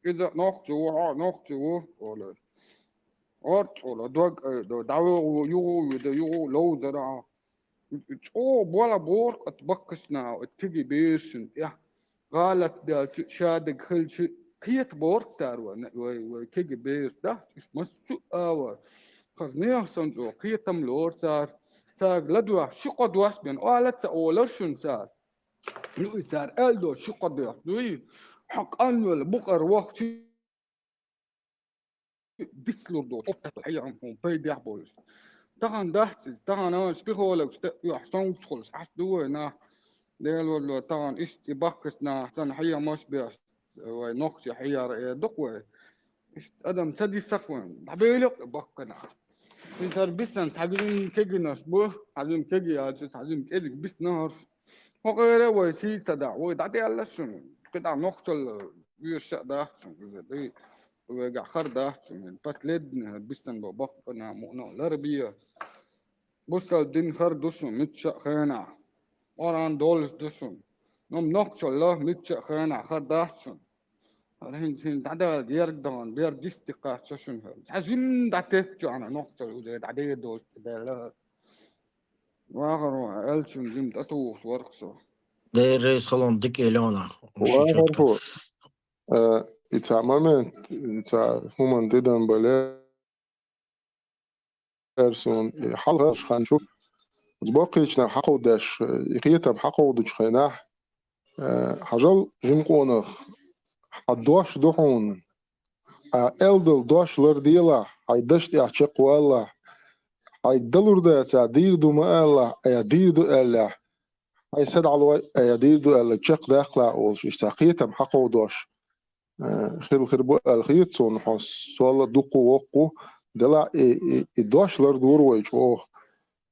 Иза нохчи ву, хьо нохчи ву, олура. ГӀорцӀа олу, дог айдо, дӀавоьду, юха а воьду, юха а ловзара. ЧӀогӀа болх бора оцу баккхийчу наха, оцу кегий берашна тӀехь. ГӀалат даьлча а, шадерг хилча а, Кхета боху цара вай, вай, вай кегий бер дац, уьш массо а вар. Хаза нехан санна чӀогӀа кхетам лору цара. Цаьрга ладоьгӀна ши-кхо дош бен, ола ца олар шуна цара. Ну, и цара аьлла долу ши-кхо дош дуй, хьо къанвелла букъара вахча дицлур ду, хьо пайдехь болуш. Тахана дац иза, тахана психологаш тӀе оьхьа сонгуш хуьлуш, хьаш ду вай нах, Дела валло, тахана иштта и баккхийчу нахах санна хьехамаш беш, вай нохчий хьехар эр ду-кх вай. Иштта адам ца дисакх вайн, дӀабелира-кх и баккхий нах. Шен тара бисана цхьа жима кегийнаш бу, цхьа жима кегий яьлча, цхьа жима кӀезиг бисна хӀорш. ХӀокхуьра вай сий ца дахь, вай дӀадаьлла шуна. КхидӀа нохчалла оьшуш а дац шуна иза, дуй. Вайгахь хар дац шуна. Последний бисана бу баккхий нах мукъана а ларбе. Бусалба дин хар ду шуна муьлххачу а хенахь. Къуръан долуш ду шуна. Амма нохчалла муьлххачу а хенахь хар дац шуна. ХӀара хӀинца, хӀинца дӀадала герга дахана, бер дистикхаччо шуна хӀара. Цхьа жимма дӀатеттачохь нохчалла уже дӀадер долуш даьлла хӀара. Вахаро аьллачунна жимма тӀетухуш вара-кх со. Дера реза хуьлда, дика Илона. Вахархо, э, и цхьа момент, и цхьа хӀуманна тидам бале, эр суна, и хьалха хан чу, оцу баккхийчу наха хьакховдадеш, и кхетам хьакховдучу хенахь, э, хьажал, жима къонах, хьан дош ду хьуна, а, аьлла долу дош ларделахь, хьайн дашна тӀехь чекхвалалахь, хьайн далур дацахь, дийр ду ма алалахь, а, дийр ду аьллехь, хьайн са дӀалой, а, дийр ду аьлла, чекхдаккхалахь олуш, иштта цхьа кхетам хьакховдош, э, хила хир бу аьлла хета суна, хьо сол а дуккха а, воккха а, делахь и, и, и дош лардора вай чӀогӀа.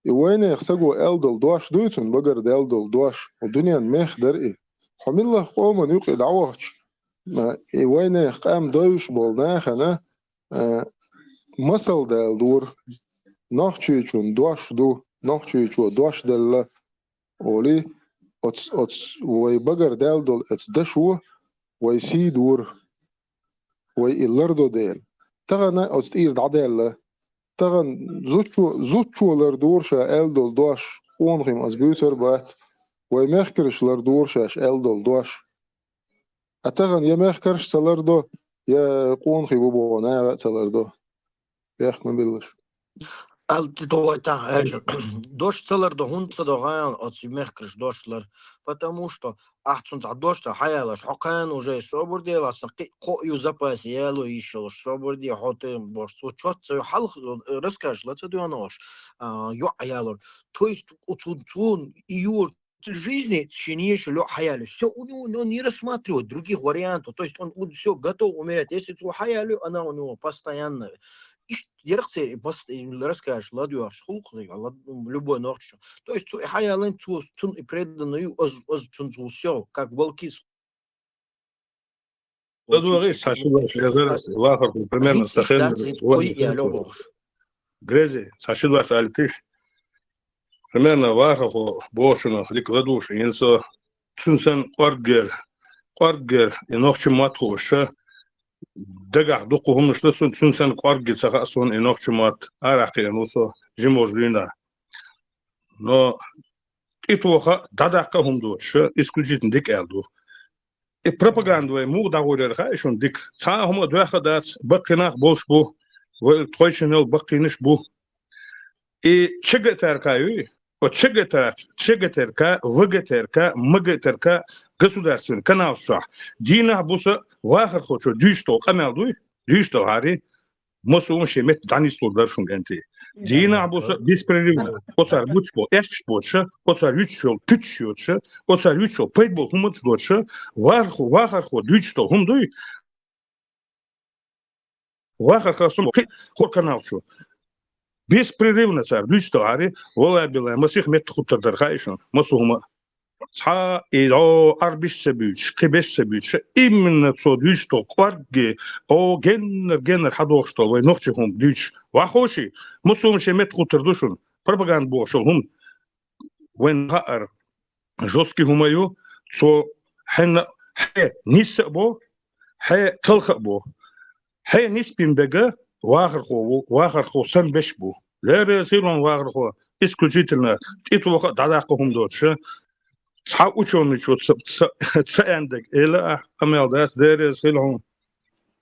И вайнехан саго аьлла долу дош дуй, цунна багара даьлла долу дош, хӀокху дуьненна мех дара и. Хьо милла къоман юкъа и дӀавахча, э, и вайнехан къам довзуш болу нахана, э, масал далора, нохчичунна дош ду, нохчичо дош делла, олий, оцу, оцу вай багара даьлла долу оцу дашо вай сий дора, вай и лардо дела. Тахана оцу тӀера дӀадаьлла. Тахана зудчо, зудчо лардора ша аьлла долу дош, къонахий-м аса буьйцур а бац, вай мехкарша лардора шаьш аьлла долу дош. А тахана я мехкарша ца лардо, я къонахий бу боху наха а ца лардо. Бехк ма биллалаш. Ал ти тохой тан, аьлла. Дош ца лардо, хӀунда ца до гӀан, оцу мехкарша дош лар? Потому что ахь цунна цхьа дош ца хьаялаш, хьо кхана уже собар делахь, сан кхин кхо ю запасе яло йиш йолуш, собар де, хьо тӀе бош, цо чот ца ю, хьалха, э, расскажешь, ла ца доьгӀна ош, а, йоӀ ялор. То есть, у цун, цун и юр жизни шен ешал йоӀ хьаялуш. Всё, у него, он не рассматривает других вариантов. То есть он, он всё, готов умереть. Если цо хьаялу, она у него постоянно. Иштта ярх церан и пост-, и расскажешь, ладоьгӀуш, хӀуллакх, лад-, любой нохчо. То есть цо и хьаялайн, цо, цунна и преданный ю, оз, оз цунна цо всё, как волки с- ДогӀийша, цхьа ши дош, я зараз вахархо, примерно, хӀинца сан хеннара, дац, хӀинца кхо йиъ яло бохуш. Грези, цхьа ши дош алийтийша. Примерно, вахархо бохучунах дика ладугӀуш, хӀинца цуьнан санна кӀорггера, кӀорггера и нохчийн мотт хууш, дагахь дуккха хӀуманаш ду суна, цуьнан санна кӀоргге ца хаьа суна и нохчийн мотт, арахь кхиъна ву со жима волчу дийнахь. Но тӀетоха а, дӀадаккха а хӀума доцуш, исключительно дика аьлла ду. И пропаганда вай муха дӀагӀур яра хаьа шуна дика? Цхьа а хӀума а доьхна а дац, баккхий нах болуш бу, вай тхойшинна йолу баккхийнаш бу. И ЧГТРК юй, оцу ЧГТРК, ЧГТРК, ВГТРК, МГТРК государственный каналаш чохь дийнахь-буса вахархочо дуьйцуш долу къамел дуй, дуьйцуш долу хӀара, массо а хӀума шен метта дӀанислур дара шуна, кӀентий. Дийнахь-буса беспрерывно оцара буьтуш болу эшкаш боцуша, оцара юьтуш йолу пуьташ йоцуша, оцара юьтуш йолу пайда болу хӀуманаш доцуша, вахархо, вахархо дуьйцуш долу хӀума дуй, вахархо сум кхин хӀора канал чу. Беспрерывно цара дуьйцуш долу хӀара, валлахӀи-биллахӀи, масех метта хӀуттур дара хаьа шуна, массо а хӀума. Цхьа а и дӀо Ӏарбиш ца буьйцуш, кхин беш ца буьйцуш, именно цо дуьйцуш долу кӀоргге, о, геннара, геннара хьадохуш долу вайн нохчийн хӀума дуьйцуш. Ваххоший, массо а хӀума шен метта хӀуттур ду шуна, пропаганда бохуш йолу хӀума. Вайн хаьара, жесткий хӀума ю, цо хьенна, хье нисса а бо, хье талха а бо. Хье нисбина берг вахархо ву, вахархо санна беш бу. Дера реза хила хьуна, вахархо, исключительно тӀетоха а, дӀадаккха а хӀума доцуша. Цхьа учёныйчо ца, ца, ца аьннарг эла ахь, къамел дац, Дела реза хила хьуна.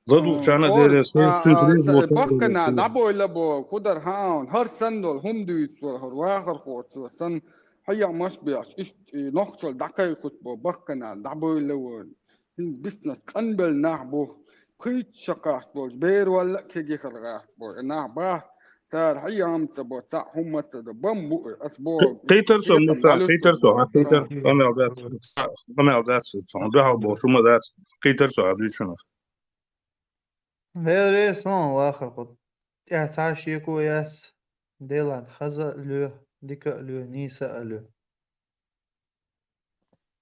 ЛадугӀучарна а, Деле, а, цуьнца а, реза волчу бахкана Деле. ДӀабойла бо, кху дар хьан, хӀара санна долу хӀума дуьйцуш вара хӀара вахархочо санна, хьаямаш беш, иштта, и нохчалла дӀакхайкхуш бо, бахкана дӀабойла вон. ХӀинца биснарш къанбелла нах бу, кхуьйтуш шакхаш болчу бералла а кегийхар гӀерташ бо. И нах бац, цара хьаямца бо, цхьа хӀума ца до, бан бу и, ас бо. Кхийтар со, Муса, кхийтар со, хьан кхийтар, къамел дац, къамел дац, сон дуьхьал бохуш хӀума дац, кхийтар со, хьан дуьйцунах. Делан реза хила, вахархо. ТӀаьхьа цхьа шеко яц, Делан хаза а лоь, дика а лоь, нийса а лоь.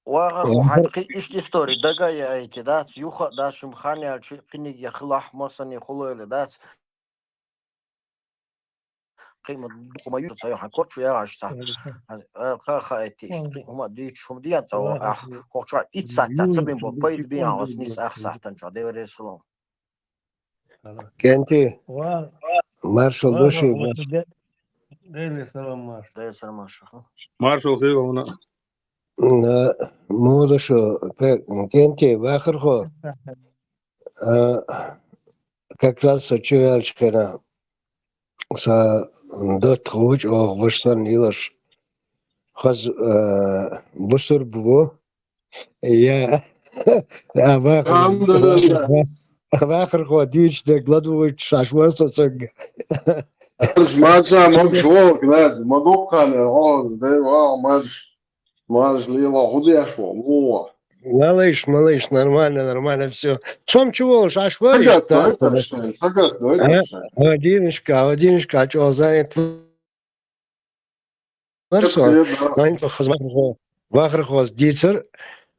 Вахархо, хьайна кхин иштта истори дага а яйти дац, юха а дац, шуьма хан яьлча кхиниг я хилахь, масане хула а дац. Кхин ма дукха ма юьйцу ца йохьан корчу ягӀаш ца. Ха, ха, эти иштта кхин хӀума дуьйцуш хӀума дийна ца вахархо. Кхоча итт сахьт ца бен бо, пайда бен хьан вас нис ах сахьтан чохь, Делан реза хила. КӀентий. Ва. Маршалла ду шуьга. Деле салам марш. Деле салам марш. Маршалла хила вуна. М, а, муха ду шу, кӀ-, кӀентий, вахархо. А, как раз со чу ваьлча хенахь, сан доттагӀа ву чӀогӀа, ваша санна йиларш. Хаза, а, бусурба ву. Я. А, вахар-, Алхьамдулиллах. Вахархо дуьйцуш дерг ладугӀуьйтуш шаьш вара со цуьнга. Марш, марша, могуш вогӀу, князь, ма дуккха а, хьо, дай вогӀу, марш, марш, лела, хӀун деш ву, муха? Малыш, малыш, нормально, нормально, всё. Цом чу волуш, аш вара иштта, Сагатдойтарш шайн, сагатдойтарш шайн. А, Вадимушка, Вадимушка, чӀогӀа занят вара со. Вайн цо хаза вахархо-, вахархоца дийцар,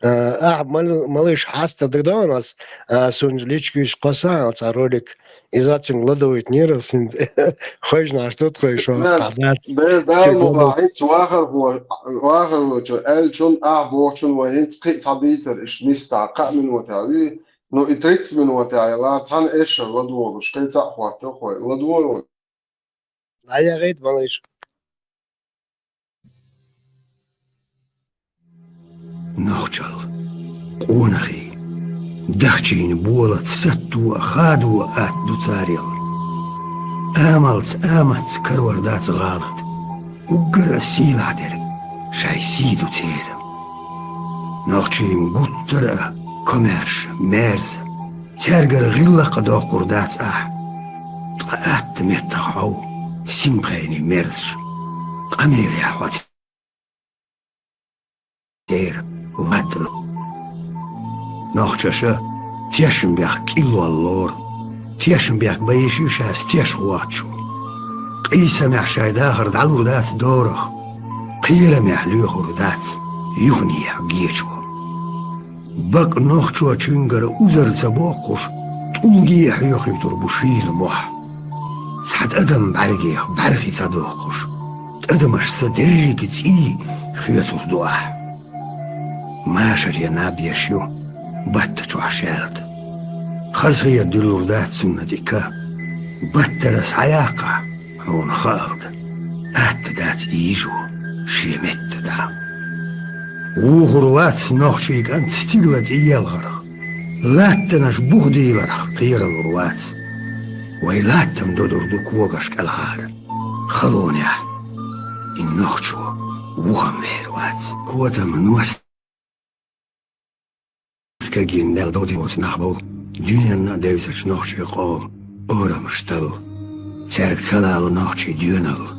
а, ахьа мал-, малыш хьаста дагадогӀу ас, а, суна личкуьйш кхоссахьа цхьа ролик. Иза цуьнга ладугӀуьйтинера ас хӀинца. Хойжнаш ду тхойша, Дала, тхьа дац. Дала, Дала цига мукъа, ладугӀу. ХӀинца вахархо-, вахархочо аьллачун, ахь бохучун вай хӀинца кхин а цхьа дийцар, иштта нисса кхаа минотехь вий, ну и тридцать минотехь ялахь, цхьана эшшара ладогӀалуш, кхин цхьаъ хӀоттайо хой, ладогӀалуш. ДӀаяхийта, малыш. Нохчалла, къонахий, дахчийна болат сатто а, хадо а атта ду царел. Амалца, аматца карор дац гӀалат, уггар а сийлахь дерг шайн сий ду церан. Нохчийн гуттара а комаьрша, маьрза, цаьргара гӀиллакх а доккхур дац ахь. Ткъа атта меттах хьов синпхенийн мерзаш, къамелехь хьо церан вадла. Нохчаша тешнабехк кӀиллол лору, тешнабехк бан йиш ю шаьш теш воцчо. Къийсамехь шайн дахар дӀалур дац дорах, кхерамехь лоьхур дац юханехьа гечо. Бакъ нохчочуьнгара узар ца боккхуш, тӀулге а хьоьхуьйтур бу шийла мохь. Цхьа тӀадам бӀаьргех бӀаьрхи ца доккхуш, тӀадамашца дерриг цӀий хоьцур ду ахь. Машаре наб еш ю, батта чохь шаьлта. Хазахета дуьллур дац цунна дика. Баттара схьаяккхахь, хьуна хаалда, атта дац ийжо шен метта дӀа. Вухур вац нохчий кӀант стигла тӀеелхарх, латтанаш бух дийларх кхералур вац. Вай латтам додур ду когаш кӀелхьара, халонехь и нохчо вухам вер вац. Котам нос Кагин Дала додиноцу нах бовла, дуьненна а девзачу нохчийн къоман орамаш талла. Цаьрга ца лала нохчийн доьналла,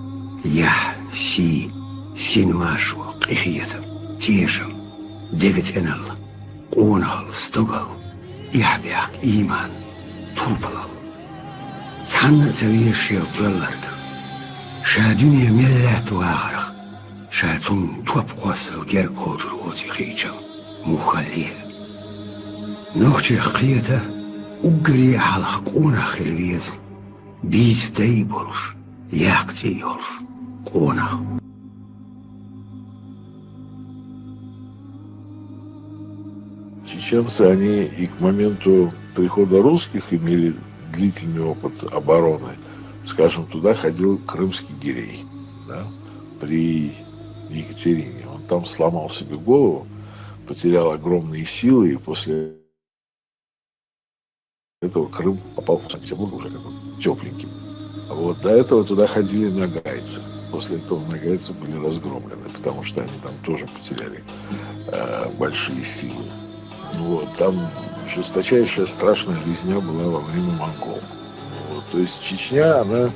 яхь, сий, син машо, къинхетам, тешам, дега цӀеналла, къонахалла, стогалла, эхь-бехк, ийман, турпалалла. Цхьанна а ца везаш шел тоьлларг, ша дуьне мел лаьтта вахарх, ша цунна топ кхоссал герга кхочур воций хиъча, муххаллера. Нохчех кхета, уггаре а хьалха къонах хила веза, бийца дай а болуш, яккха цӀе а йолуш къонах. Чеченцы, они и к моменту прихода русских имели длительный опыт обороны. Скажем, туда ходил крымский гирей, да, при Екатерине. Он там сломал себе голову, потерял огромные силы, и после этого Крым попал в Санкт-Петербург уже как бы тепленьким. Вот. До этого туда ходили ногайцы. После этого ногайцы были разгромлены, потому что они там тоже потеряли э, большие силы. Вот. Там жесточайшая, страшная резня была во время монгол. Вот. То есть Чечня, она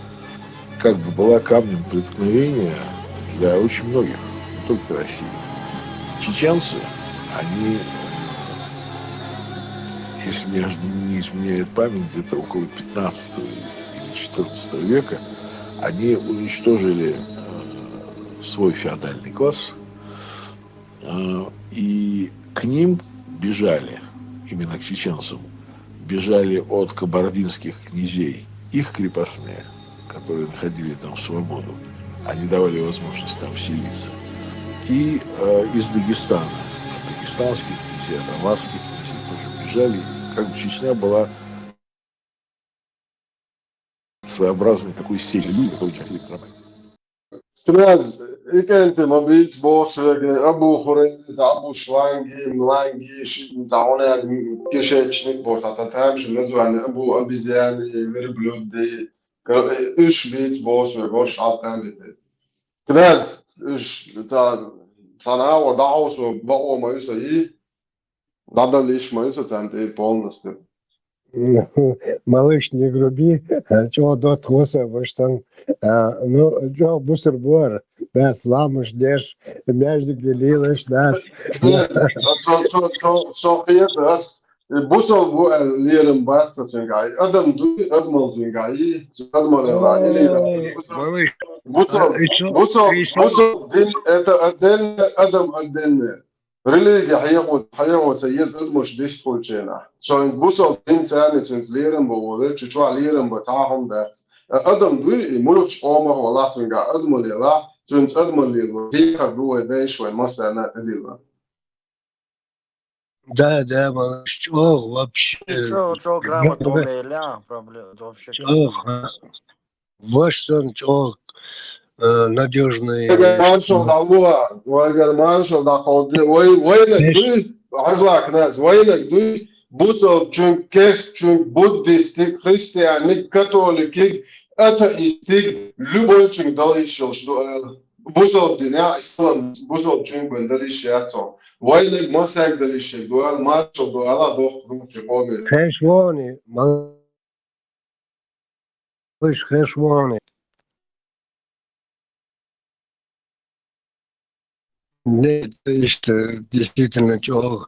как бы была камнем преткновения для очень многих, не только России. Чеченцы, они, э, если мне не изменяет память, где-то около пятнадцатого или четырнадцатого века, они уничтожили э, свой феодальный класс, э, и к ним бежали, именно к чеченцам, бежали от кабардинских князей их крепостные, которые находили там свободу, они давали возможность там селиться. И э, из Дагестана, от дагестанских князей, от аварских князей тоже бежали. Как бы Чечня была своеобразный такой сеть людей, которые участвовали в Карабахе. Князь, и кенты мобить босс, Абу Хурейн, Абу Шланги, Мланги, Таунен, кишечник босс, а там же название Абу обезьяны, верблюды, ишбит босс, босс, а там. Князь, ишта, цана, о, да, о, бао, маюса, и Дадалиш маюса цанте полностью. Малыш, не груби, чё дот хуса выштан. Ну, чё бусыр буар, да, сламыш деш, мяждик лилыш, да. Со, со, со, со, хиет, ас, бусал бу, лерым бат, со, цюнгай, адам дуй, адмал цюнгай, адмал ра, или, малыш, бусал, бусал, бусал, дин, это отдельно, адам отдельно. Религия хьехо-, хьехоца еза адамаш дистхулченахь. Цуьнга бусалба дин царна цуьнца лерам бан волу, чу чохь лерам бан цхьа а хӀума дац. Адам дуй, и муьлххачу къомах валахь, цуьнга адамал елахь, цуьнца адамал лело, дехар ду вай дайша вайн массарна а тӀедиллина. Да, да, малыш, чӀогӀа вообще. И чё, чё грамотно умеля, проблема, вообще чё, чё, ха. Ваш сан чӀогӀа, э, надёжный. Вайгара маршал дӀалуха, вайгара маршал дӀакховда. Вай, вайнаг дуй, хьажлак наз, вайнаг дуй, бусалбачуьнга, керстачуьнга, буддистиг, христианиг, католикиг, атеистиг, любойчуьнга дала йиш йолуш ду ала. Бусалба динехь, ислам, бусалбачуьнга бен дала йиш яц хьо. Вайнаг масех дала йиш ду ала, маршал ду ала, дохку духучу къоме. Хеш вони, ма- Уьш хеш вахана. Нет, иштта действительно чӀогӀа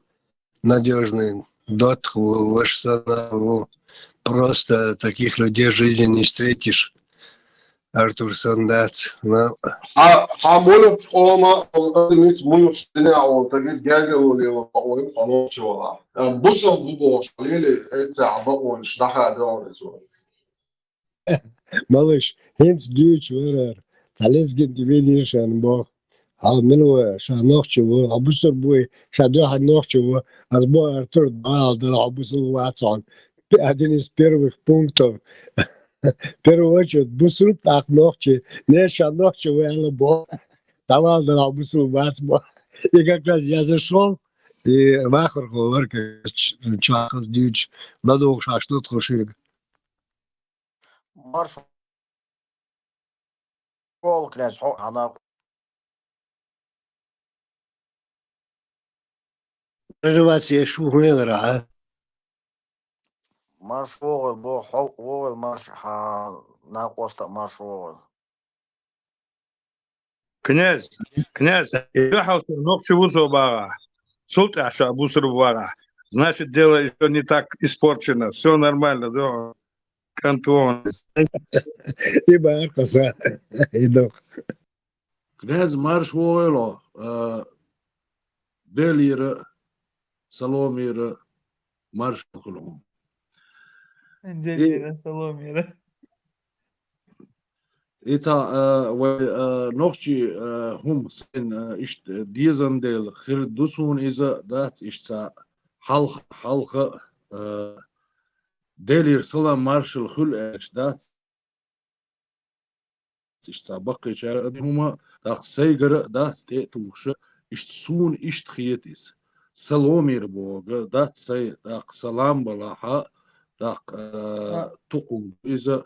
надёжный доттагӀа ву, ваша санна ву. Просто таких людей в жизни не встретишь. Артур санна дац. Но хьан, хьан муьлххачу къома, хьуна адамица муьлххачу динехь волу стаг иза гергарло лело бакъо ю хьо нохчо валахь. Бусалба ву бохуш лели, эццехь бакъонаш дӀахаьа догӀу иза вара. Малыш, хӀинца дуьйцуш вара, цхьа лезгин тӀе вийна шена боху. Хьал мила ву, ша нохчо ву, хьо бусалба вуй, ша дуьхьал нохчо ву. Ас боху, Артур, бала дала хьо бусалба вац хьуна. Один из первых пунктов. В первую очередь, бусалба, тӀаккха нохчий. Не, ша нохчо ву аьлла боху. ДӀавала дала хьо бусалба вац боху. И как раз я зашёл, и вахархо вара, чохь хаза дуьйцуш, ладугӀуш хьаш ду тхо шуьга. Маршо вогӀу, князь, хьо хьан накъо-. Прерваться еш ву хӀун елара, а? Марш вогӀийла боху, хьо вогӀийла марш, хьан накъоста а марш вогӀийла. Князь, князь, и дуьхьал со нохчо ву со бахахь, цул тӀаьхьа ша бусалба вахахь, значит, дело ещё не так испорчено. Всё нормально, да? КӀант вон. И бахьа кхаса, и доху. Князь, марш вогӀийла, а, Делера, Саломера, маршалла хуьлу хьуна. Делера, Саломера. И цхьа, а, вай, а, нохчий, а, хӀума сайна, а, иштта дезан дела хир ду суна иза, дац иштта цхьа хьалха, хьалха, а, Делера салам маршалла хуьлу аьлча, дац иштта цхьа баккхийчара а ду хӀума, тӀаккха сайгара а дац тӀе а тухуша, иштта суна иштта хета иза. Саломера боху, дац сайн, тӀаккха салам балахьа, тӀаккха, э, тукхум ду иза,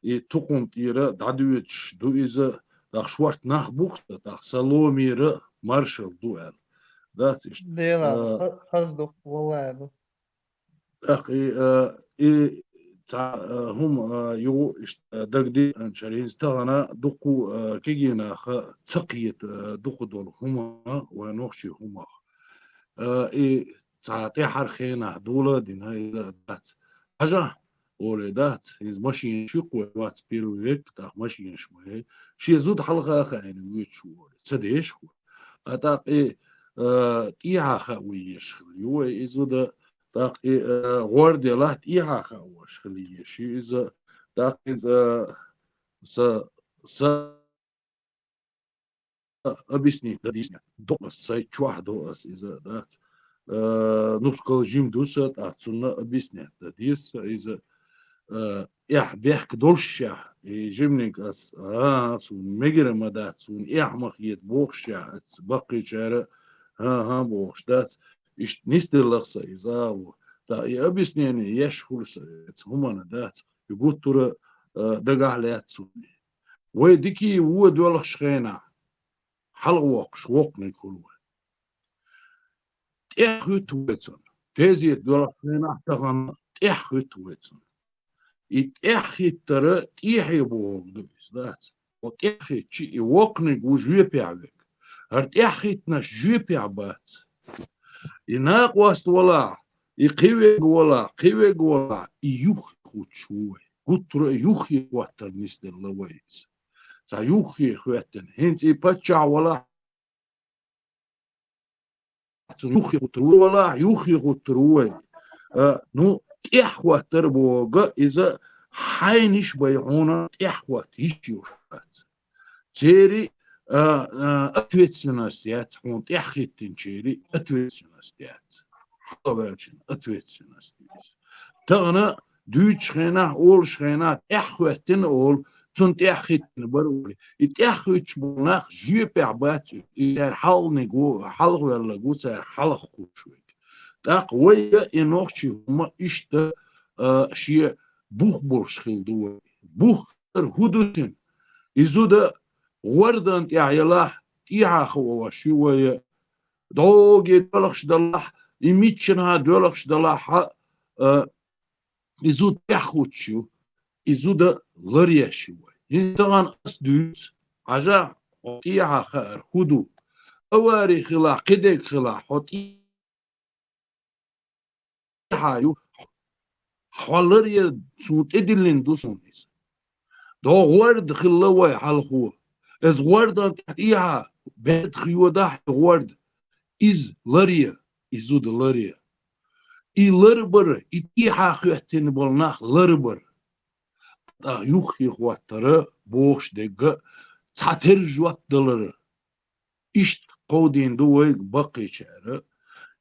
и тукхум тӀера дӀадоьдуш ду иза, тӀаккха шортта нах бу-кх са, тӀаккха са ломера маршал ду аьлла. Дац иштта? Дела, э, ха-, хаза ду, валлахӀи ду. ТӀаккха и, э, и цхьа, э, хӀума, э, юха иштта дагадеанчара, хӀинца тахана дукха, э, кегий наха ца кхета, э, дукха долу хӀума вайн нохчийн хӀумах. Э, и цхьа тӀаьхьара хенахь дола а дина иза дац. Хьажахь, олий, дац, хӀинца машинаш ю-кх вай, вац первый век, тӀаккха машинаш ма яй. Шен зуда хьалха а хаийна воьдуш ву, олий, ца деш ву. Ткъа тӀаккха и, э, тӀехьа хаа везаш хилла ю вай и зуда, тӀаккха и, э, гӀор делахь тӀехьа хаа везаш хилла ю иза. ТӀаккха хӀинца, э, са, са объяснить дан деза, до ас, сай чохь до ас иза, дац. Э, нускал жима ду сан, тӀаккха цунна объяснять дан деза сан иза. Э, эхь бехк долушехь, и жиманиг ас, а, суна мегар ма дац, суна эхь ма хета бохушехь, ас баккхийчара, хӀан-хӀа бохуш дац, иштта нисделла-кх сан иза, а, во. ТӀаккха и объяснение еш хуьлу сан, эца хӀуманна дац, и гуттара, э, дагахь лаьтта суна. Вай дикий вон доьлхуш хенахь, хьалхавоккхуш воккханиг хуьлу вай. ТӀехьахӀуьтту вай цунна. Тезета доьлхуш хенахь тахана тӀехьахӀуьтту вай цунна. И тӀехьахӀиттар тӀехье бохург ду иза, дац. Хьо тӀехьахӀиттича, и воккханиг ву жоьпехь верг. ХӀара тӀехьахӀиттинарш жоьпехь бац. И накъост валахь, и кхин верг валахь, кхин верг валахь, и юххе хӀуттуш ву вай. Гуттара а юххе хӀоттар нисделла вай иза. Цхьа юххе хӀоьттина. ХӀинца и паччахь валахь, цунна юххе хӀуттур ву, валахь, юххе хӀуттур ву вай. А, ну, тӀехьахӀоттар бохург иза хьайнаш бай хьуна тӀехьахӀотта йиш йолуш вац. Церан, а, а, ответственность яц хьуна, тӀехьахӀиттинчеран ответственность яц. Хьалхаваьллачун ответственность ю иза. Тахана дуьйцучу хенахь, олучу хенахь, тӀехьахӀоьттина олу, цунна тӀехьахӀиттина бара олий. И тӀехьахӀуьттуш болу нах жоьпехь бац, и цара хьалханиг ву, хьалхаваьлларг ву цара хьалха кхуьуш верг. ТӀаккха вай а и нохчийн хӀума иштта, а, шен бух болуш хилла ду вай. Бух ара хӀун ду цуьнан? И зуда гӀордан тӀехь ялахь, тӀехьа хаа ваш ю вай, дӀогий доьлхуш далахь, и миччанхьа доьлхуш далахь, а, и зуда тӀехьахӀуттуш ю, и зуда ларъеш ю вай. ХӀинца тахана ас дуьйцу, хьажахь, хьо тӀехьа хаар хӀун ду? Авари хилахь, кхидерг хилахь, хьо тӀе- тӀехьа ю, хьо ларъяр суна тӀедиллина ду суна иза. ДогӀа гӀорда хилла вай хьалхо. Иза гӀордан тӀехьа берда хи йодахь и гӀорда. Иза ларъя, и зуда ларъя. И ларбар, и тӀехьа хӀоьттина болу нах ларбар. ТӀаккха юххе хӀоттар бохуш дерг а цхьатерра жоп далар. Иштта кховдийна ду вайга баккхийчара.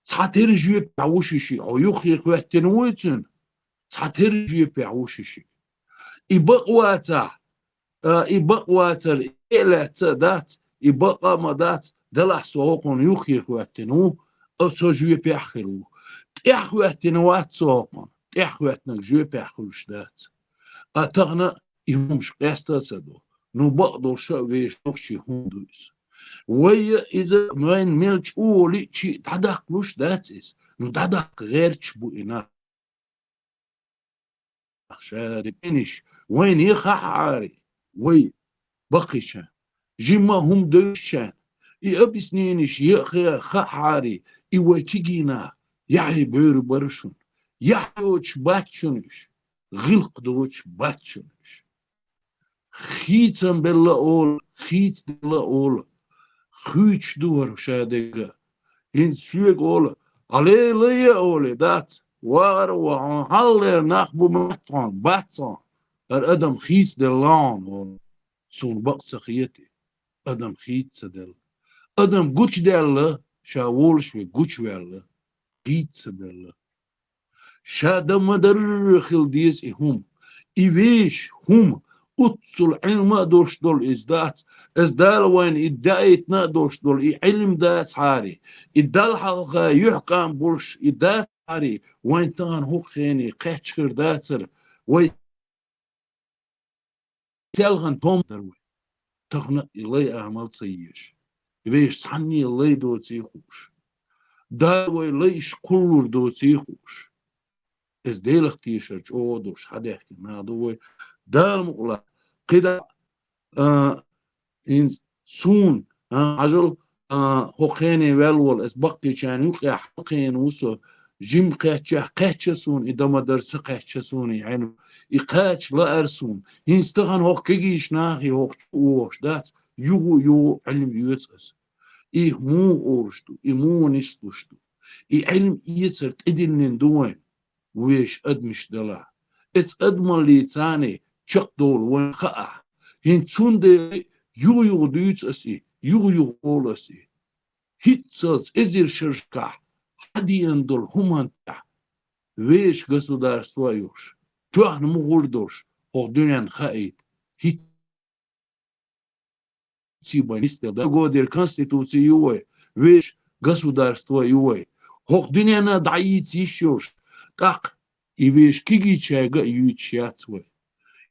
Цхьатерра жоьпехь ву шиши, хьо юххе хӀоьттина вуй цуьнан? Цхьатерра жоьпехь ву шиши. И бакъ вацахь, а, и бакъ вацар, и лаьцна а дац, и бакъ а ма дац, делахь со хӀокхунна юххе хӀоьттина ву, а со жоьпехь а хир ву. ТӀехьахӀоьттина вац со хӀокхунна, тӀехьахӀоьттинарг жоьпехь хуьлуш дац. Ткъа тахана и хӀумаш къаста а ца до. Ну, бакъдолуш а вешан нохчийн хӀума ду иза. Вай а иза, вайна мел чӀогӀа лиъча а дӀадаккхалуш дац иза. Ну, дӀадаккха гӀерташ бу и нах. Ша де пениш, вайна я хаьа хьари, вай баккхийчарна. Жимма а хӀума девзачарна, и объясненеш я а хи-, хаьа хьари, и вай кегий нах, яхье бевр бара шуна. Яхь йоцуш бац шуна уьш, гӀиллакх доцуш бац шуна уьш. Хийцам белла олу, хийцаделла олу. Хуьйцуш ду хӀара ша дерг а. ХӀинца соьга олу, Ӏалелай а олий, дац, вахара а ваха, хьо хьаллера нах бу моьтту хьуна, бац хьуна, хӀара адам хийцаделла хьуна олу. Суна бакъ ца хета и, адам хийца ца делла. Адам гучудаьлла, ша волуш верг гучуваьлла, хийца ца белла. Ша дан ма-дарра хила деза и хӀума. И вешан хӀума, Уццул Ӏилма а долуш долу иза дац, иза Дала вайна и даийтина а долуш долу и Ӏилма дацахьара, и Далла хьалха юьхькӀам болуш и дацахьара, вайн тахана хӀокху хене кхаьчча хир дацара, вай селхана том дара вай. Тахана и лай амал ца езаш, вешан цхьанне лай доций хууш, Дала вай лайш кхуллур доций хууш. Иза Делах тешар чӀогӀа долуш хьадаьхкина нах ду вай. Дала мукъалахь, кхидӀа, а, хӀинца суна, а, хьажал, а, хӀокху хене ваьлла волу, иза баккхийчарна юкъехь хьалкхиъна ву со, жимма кхаьччехь кхаьчча суна, и дан ма дара, ца кхаьчча суна, и Ӏилма, и кхача лаьара суна. ХӀинца тахана хӀокху кегийчу нахе хӀокху чу вогӀуш дац, юха а, юха а Ӏилма оьцу аса. И муха олуш ду, и муха нислуш ду? И Ӏилма эцар тӀедиллина ду вайн, вешан адамаш делахь. Эцу адамаллица царна чекхдовла вайн хаахь. ХӀинца цундела юха-юха дуьйцу аса и, юха-юха олу аса и. ХӀинццалц эзар шерашкахь хьадеана долу хӀуманна тӀехь вешан государство а йохуш, тоьхна мухӀар долуш хӀокху дуьненна хаийта. ХӀинца Цибан нисделла дагодер конституци ю вай, вешан государство ю вай. ХӀокху дуьненна дӀаийца йиш йолуш, тӀаккха и вешан кегийчаьрга а юьйцуш яц вай.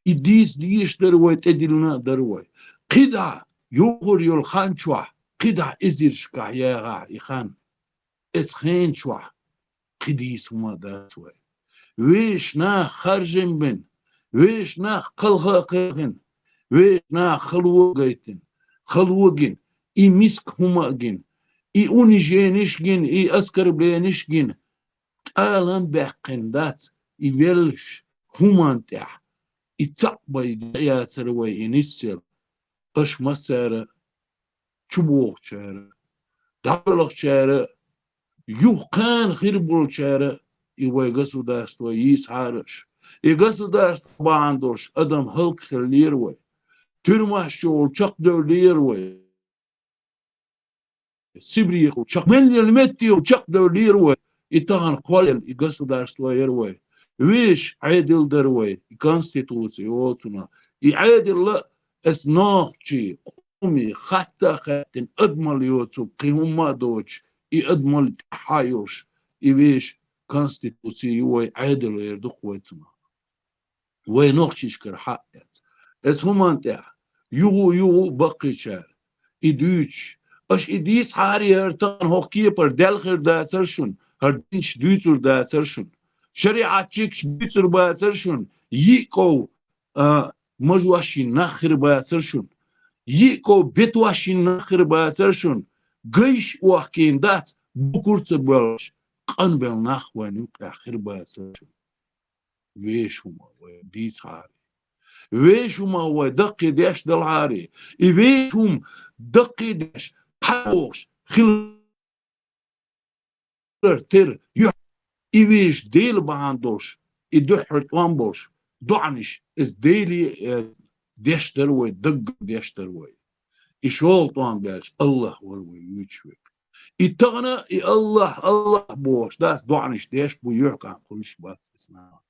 И дийца дезаш дара вай, тӀедиллина а дара вай. КхидӀа, юххера йолу хан чохь, кхидӀа эзаршкахь яхахь и хан. Эцу хен чохь кхин дийца хӀума а дац вай. Вешан нах харжам бина, вешан нах кхалха а кхелхина, вешан нах хало а гайтина, хало а гина, и миска хӀума а гина, и унижениш а гина, и оскорблениш а гина, тӀалам баьккхина дац и веллачу хӀуманна тӀехь, и цхьаъ бай яцара вай и нисъелла. Аша массара, чубохучара, дӀабоьлхучара, юха кхана хир болчара и вай государство йийцахьара аша. И государство бахьана долуш адам хӀаллакьхиллера вай. Туьрмаш чу волу чекхдевллера вай. Сибрехула чекх-, мел йолу метте йолу чекхдевллера вай. И тахана кхоллаелла и государство яра вай. Вешан Ӏедал дара вай, и конституция йолу цунах. И Ӏедалла а, эс нохчий, къомий, хатта а хаьттина, адамалла йоцург кхин хӀумма а доцуш, и адамалла тӀаьххьа а йолуш, и вешан конституция ю вай, Ӏедал яр ду-кх вай цунах. Вай нохчашкара хьаъ яц. Эцу хӀуманна тӀехь юха а, юха а баккхийчара и дуьйцуш, аша и дийцахьара, хӀара тахана хӀокху кепара даьлла хир дацара шуна, хӀара динчу дуьйцур дацара шуна, шариӀатчикаш буьйцур бацара шуна, йиъ ков, а, мажош йина нах хир бацара шуна, йиъ ков бетош йина нах хир бацара шуна, гайш охкийна дац, букур ца боьлхуш, къанбелла нах вайн юкъехь хир бацара шуна. Вешан хӀума вай дийцахьара. Вешан хӀума вай даккхийдеш далахьара. И вешан хӀума даккхийдеш, кхайкхош хилар тера юьхь-, и вешан Дела бахьана долуш, и дуьххьара тӀом болуш, доӀанаш, иза Деле, э, деш дара вай, даггара деш дара вай. И шолгӀа тӀом баьлча, АллахӀ вара вай вуьйцуш верг. И тахана и АллахӀ, АллахӀ бохуш дац, доӀанаш деш бу, юьхькӀам хуьлуш бац иза нах.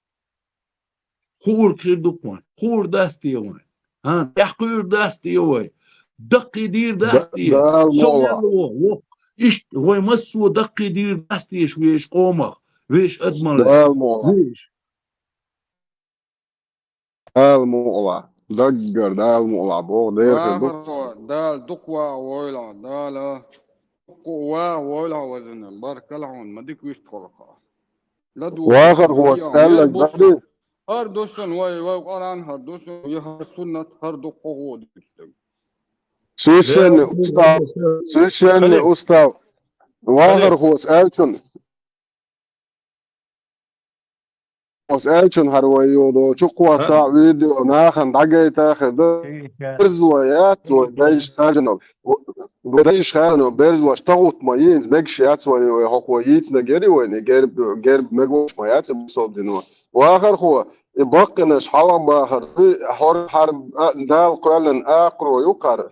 Хуург хир ду-кх вайн, хуур дац те вайн? ХӀан, тӀаьхкхуьур дац те вай? Даккхийдийр дац те? Дала мукъ лахь. Иштта вай массо а даккхийдийр дац те вешан къомах, вешан адамаллех? Дала мукъ лахь. Вешан. Дала мукъ лахь. Даггара Дала мукъ лахь боху, дера хир ду. Вахар хьо, Дала дукха ваха войла хьо, Дала дукха ваха войла хьо, везан, баркалла хьуна, ма дика вуьсту хьо-кх. ЛадогӀа, вахар хьо, аьлларг дагадогӀий? ХӀара ду шуна вай, вай Къуръан хӀара ду шуна, я хӀара суннат, хӀара ду-кх хьо дуьйцург. Священный устав, священный устав. Вахар хьо, аьлла шуна. Оцу аьллачун хӀара вай йолу долчу кхо сахьт видео нахана дӀагайта хир ду. Берзалой яц вай дайша хаьржина. Вай дайша хаьржина берзалош тахӀутта ма йийна, мегаш яц вай, вай хӀокхо йийцинарг яра вайна, герб, герб мегаш ма яц и бусалба дино. Вахархо, и баккхийнаш хьалха бахар, и хӀора хьара а, Дала кхоьллина акхаро ю кхара.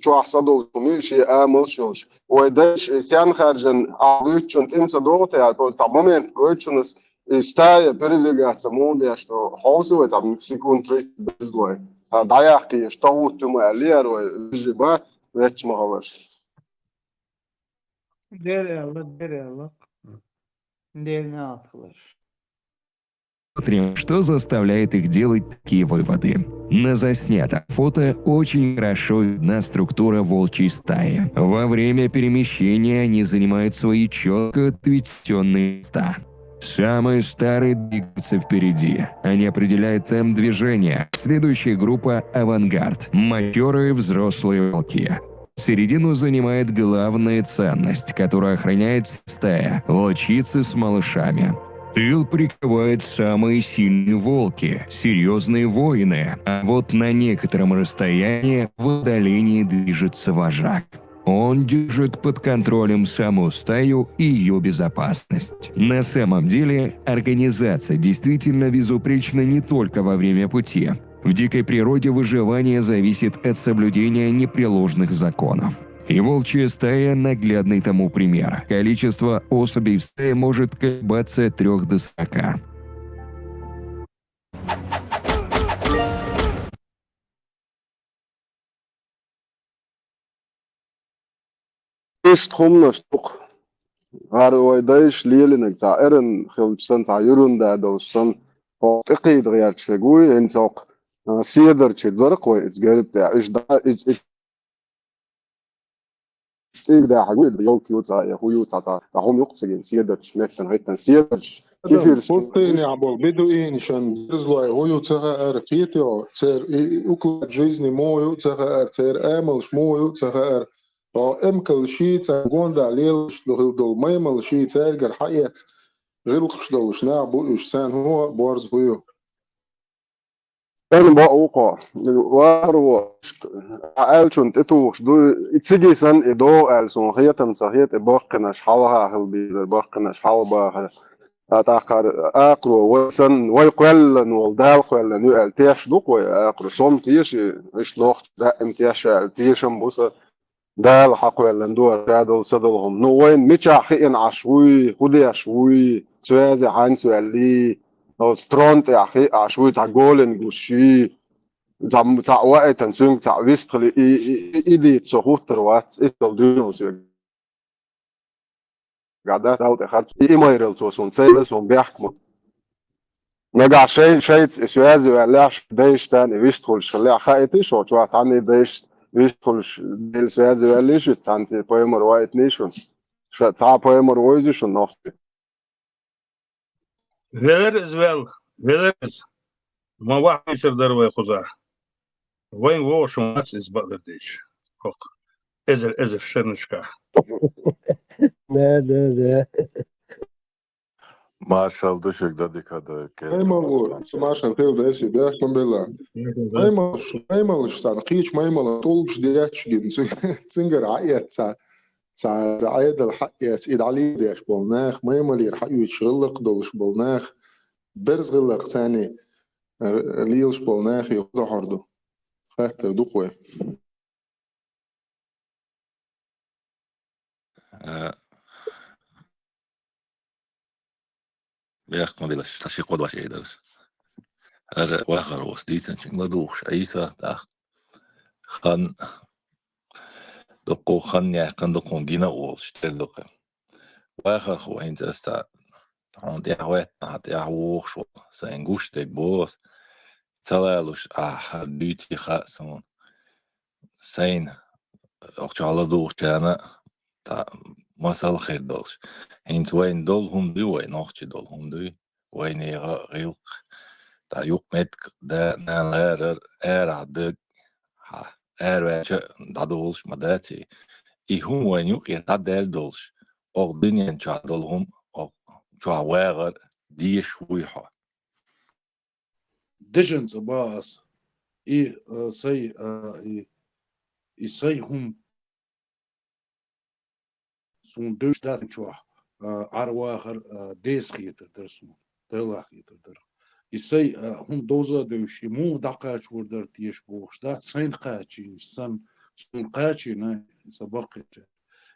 Чохь са долчу хӀумий шен амалш йолуш. Вай дайша и сенна хаьржина, ахь дуьйцучун тӀе ма ца догӀу те, цхьа момент гойту шуна ас, и стая передвигаться муха деш ду, хьовсий вай цхьа секунд тридцать берзалой. Ха, дӀаяхкийша, тӀагӀутта ма аьлла, яр вай, уьжи бац, вецча ма хилараш. Дера аьлла, дера аьлла. Дера аьлла хилараш. Смотрим, что заставляет их делать такие выводы. На заснятом фото очень хорошо видна структура волчьей стаи. Во время перемещения они занимают свои четко отведенные места. Самые старые двигаются впереди. Они определяют темп движения. Следующая группа — авангард. Матерые взрослые волки. Середину занимает главная ценность, которую охраняет стая — волчицы с малышами. Тыл прикрывают самые сильные волки, серьезные воины, а вот на некотором расстоянии в отдалении движется вожак. Он держит под контролем саму стаю и ее безопасность. На самом деле, организация действительно безупречна не только во время пути. В дикой природе выживание зависит от соблюдения непреложных законов. И волчья стая — наглядный тому пример. Количество особей в стае может колебаться от трёх до сорока. Иштта хӀуманаш дукха. ХӀара вай дайша лелийнарг цхьа эрна хилча санна, цхьа юран да долуш санна, хӀокху тӀекхийда гӀерташ верг вуй, хӀинца хӀокху, а, седарчий дара-кх вай иза герб тӀехь. Уьш да, и, и, ЦӀийга даьхьаг ву и, йолка ю цхьа, я хӀу ю цхьа, цхьа, цхьа хӀума юкъа ца гина, седарчу меттана хӀиттина, седарчу кефирский. Пустынехь болу бедуинашна дерзалой хӀу ю ца хаьара, кхетий хьо, церан и, и уклад жизни муха ю ца хаьара, церан амалш муха ю ца хаьара. Хьо эмкалший, царна гондахь лелаш хилла долу маймалший, цаьргара хьаэцна гӀиллакхаш долуш нах бу уьш, царна хӀун борз хӀу ю? Сан бакъ ву кхо. Вахаро, а аьллачунна тӀетухуш ду, и цига санна и догӀу аьлла суна хетам ца хета, и баккхийнаш хьалха хила безара, баккхийнаш хьалабахара. ТӀаккха хӀара акхаро вай санна, вай кхоьллина волу, Дала кхоьллина ю аьлла теш ду-кх вай акхаро. Со-м теша, иштта нохчо даима теша аьлла тешам бу сан. Дала хьакхоьллина ду ша долу са долу хӀума. Ну, вайна мичахь хиъна Ӏаш вуй, хӀу деш вуй, цвязи хьаьнца ваьллий, оцу трон тӀехь хиъна Ӏаш вуй, цхьа голин гуш йий, цхьа, цхьа ваийтина цуьнга цхьа вистхили, и, и, и, и дийца со хӀуттур вац, и долу дуьйна соьга. Гада, Далла тӀе харц. И, и майралла цо суна ца елла, суна бехк ма. Нагахь шай, шайца и соьза ваьллехь, дайшца и вистхуьлуш хиллехь, хаийтий шо, чохь цхьаьна и дайшца вистхуьлуш, Делан соьза ваьллий шуьца, цхьаьнца и пайхамар ваийтиний шуна? Ша цхьа а пайхамар вевзий шуна нохчий? Велар иза вел, велар иза. Ма ваха вуьйцур дара вай кхузахь. Вайн вогӀуш вац иза бакъдерг дийцича. ХӀокху эзар, эзар шернашкахь. Да, да, да. Маршалла ду шуьга, Дадик, хӀада, кхетар. Маймал ву, маршалла хила дайсий, бехк ма билла. Маймал, маймалш санна, кхечу маймалан тӀулгаш детташ гина, цу-, цуьнгара хьаэцна, цхьа, цхьа Ӏедал хьаэцна, и дӀалелдеш болу нах, маймалера хьаоьцуш гӀиллакх долуш болу нах, берза гӀиллакх царний, э, лелаш болу нахе хӀун дохьур ду? Хаттар ду-кх вай. Э, бехк ма билла, ша ши-кхо дош эр дара ас. ХӀара вахар ву ас дийцинчуьнга ладугӀуш Ӏийса, тӀаккха хан, дуккха хан яьккхина, дуккха гина а волуш, тера дукха. Вахархо, хӀинца ас цхьа хьуна тӀаьхьа веттахь, тӀаьхьа вогӀуш ву, сайна гуш дерг боху ас. Ца лалуш ахь хӀара дуьйций хаьа суна. Сайна, охьа чохь ладугӀучарна, тӀаккха масал хир долуш. ХӀинца вайна долу хӀума дуй, вай нохчий долу хӀума дуй, вайнега гӀиллакх, тӀаккха юкъаметтиг да-нана ларар, арахь даг, хьа, араваьлча а дӀадолуш ма дац и. И хӀума вайна юкъера дӀадаьлла долуш, оха дуьнен чохь долу хӀума, оха чохь вагӀар дезаш вуй хьо? Дешан ца баха ас. И, а, сай, а, и, и сай хӀума суна девзаш дац чохь, а, Ӏар вахар, а, деса хетар дара суна, Делах хетар дара. И сай, а, хӀума довза а девзаш, и муха дӀакхачор дара теша бохуш дац, сайна кхачийна санна, суна кхачийна, и сан баккхийчара.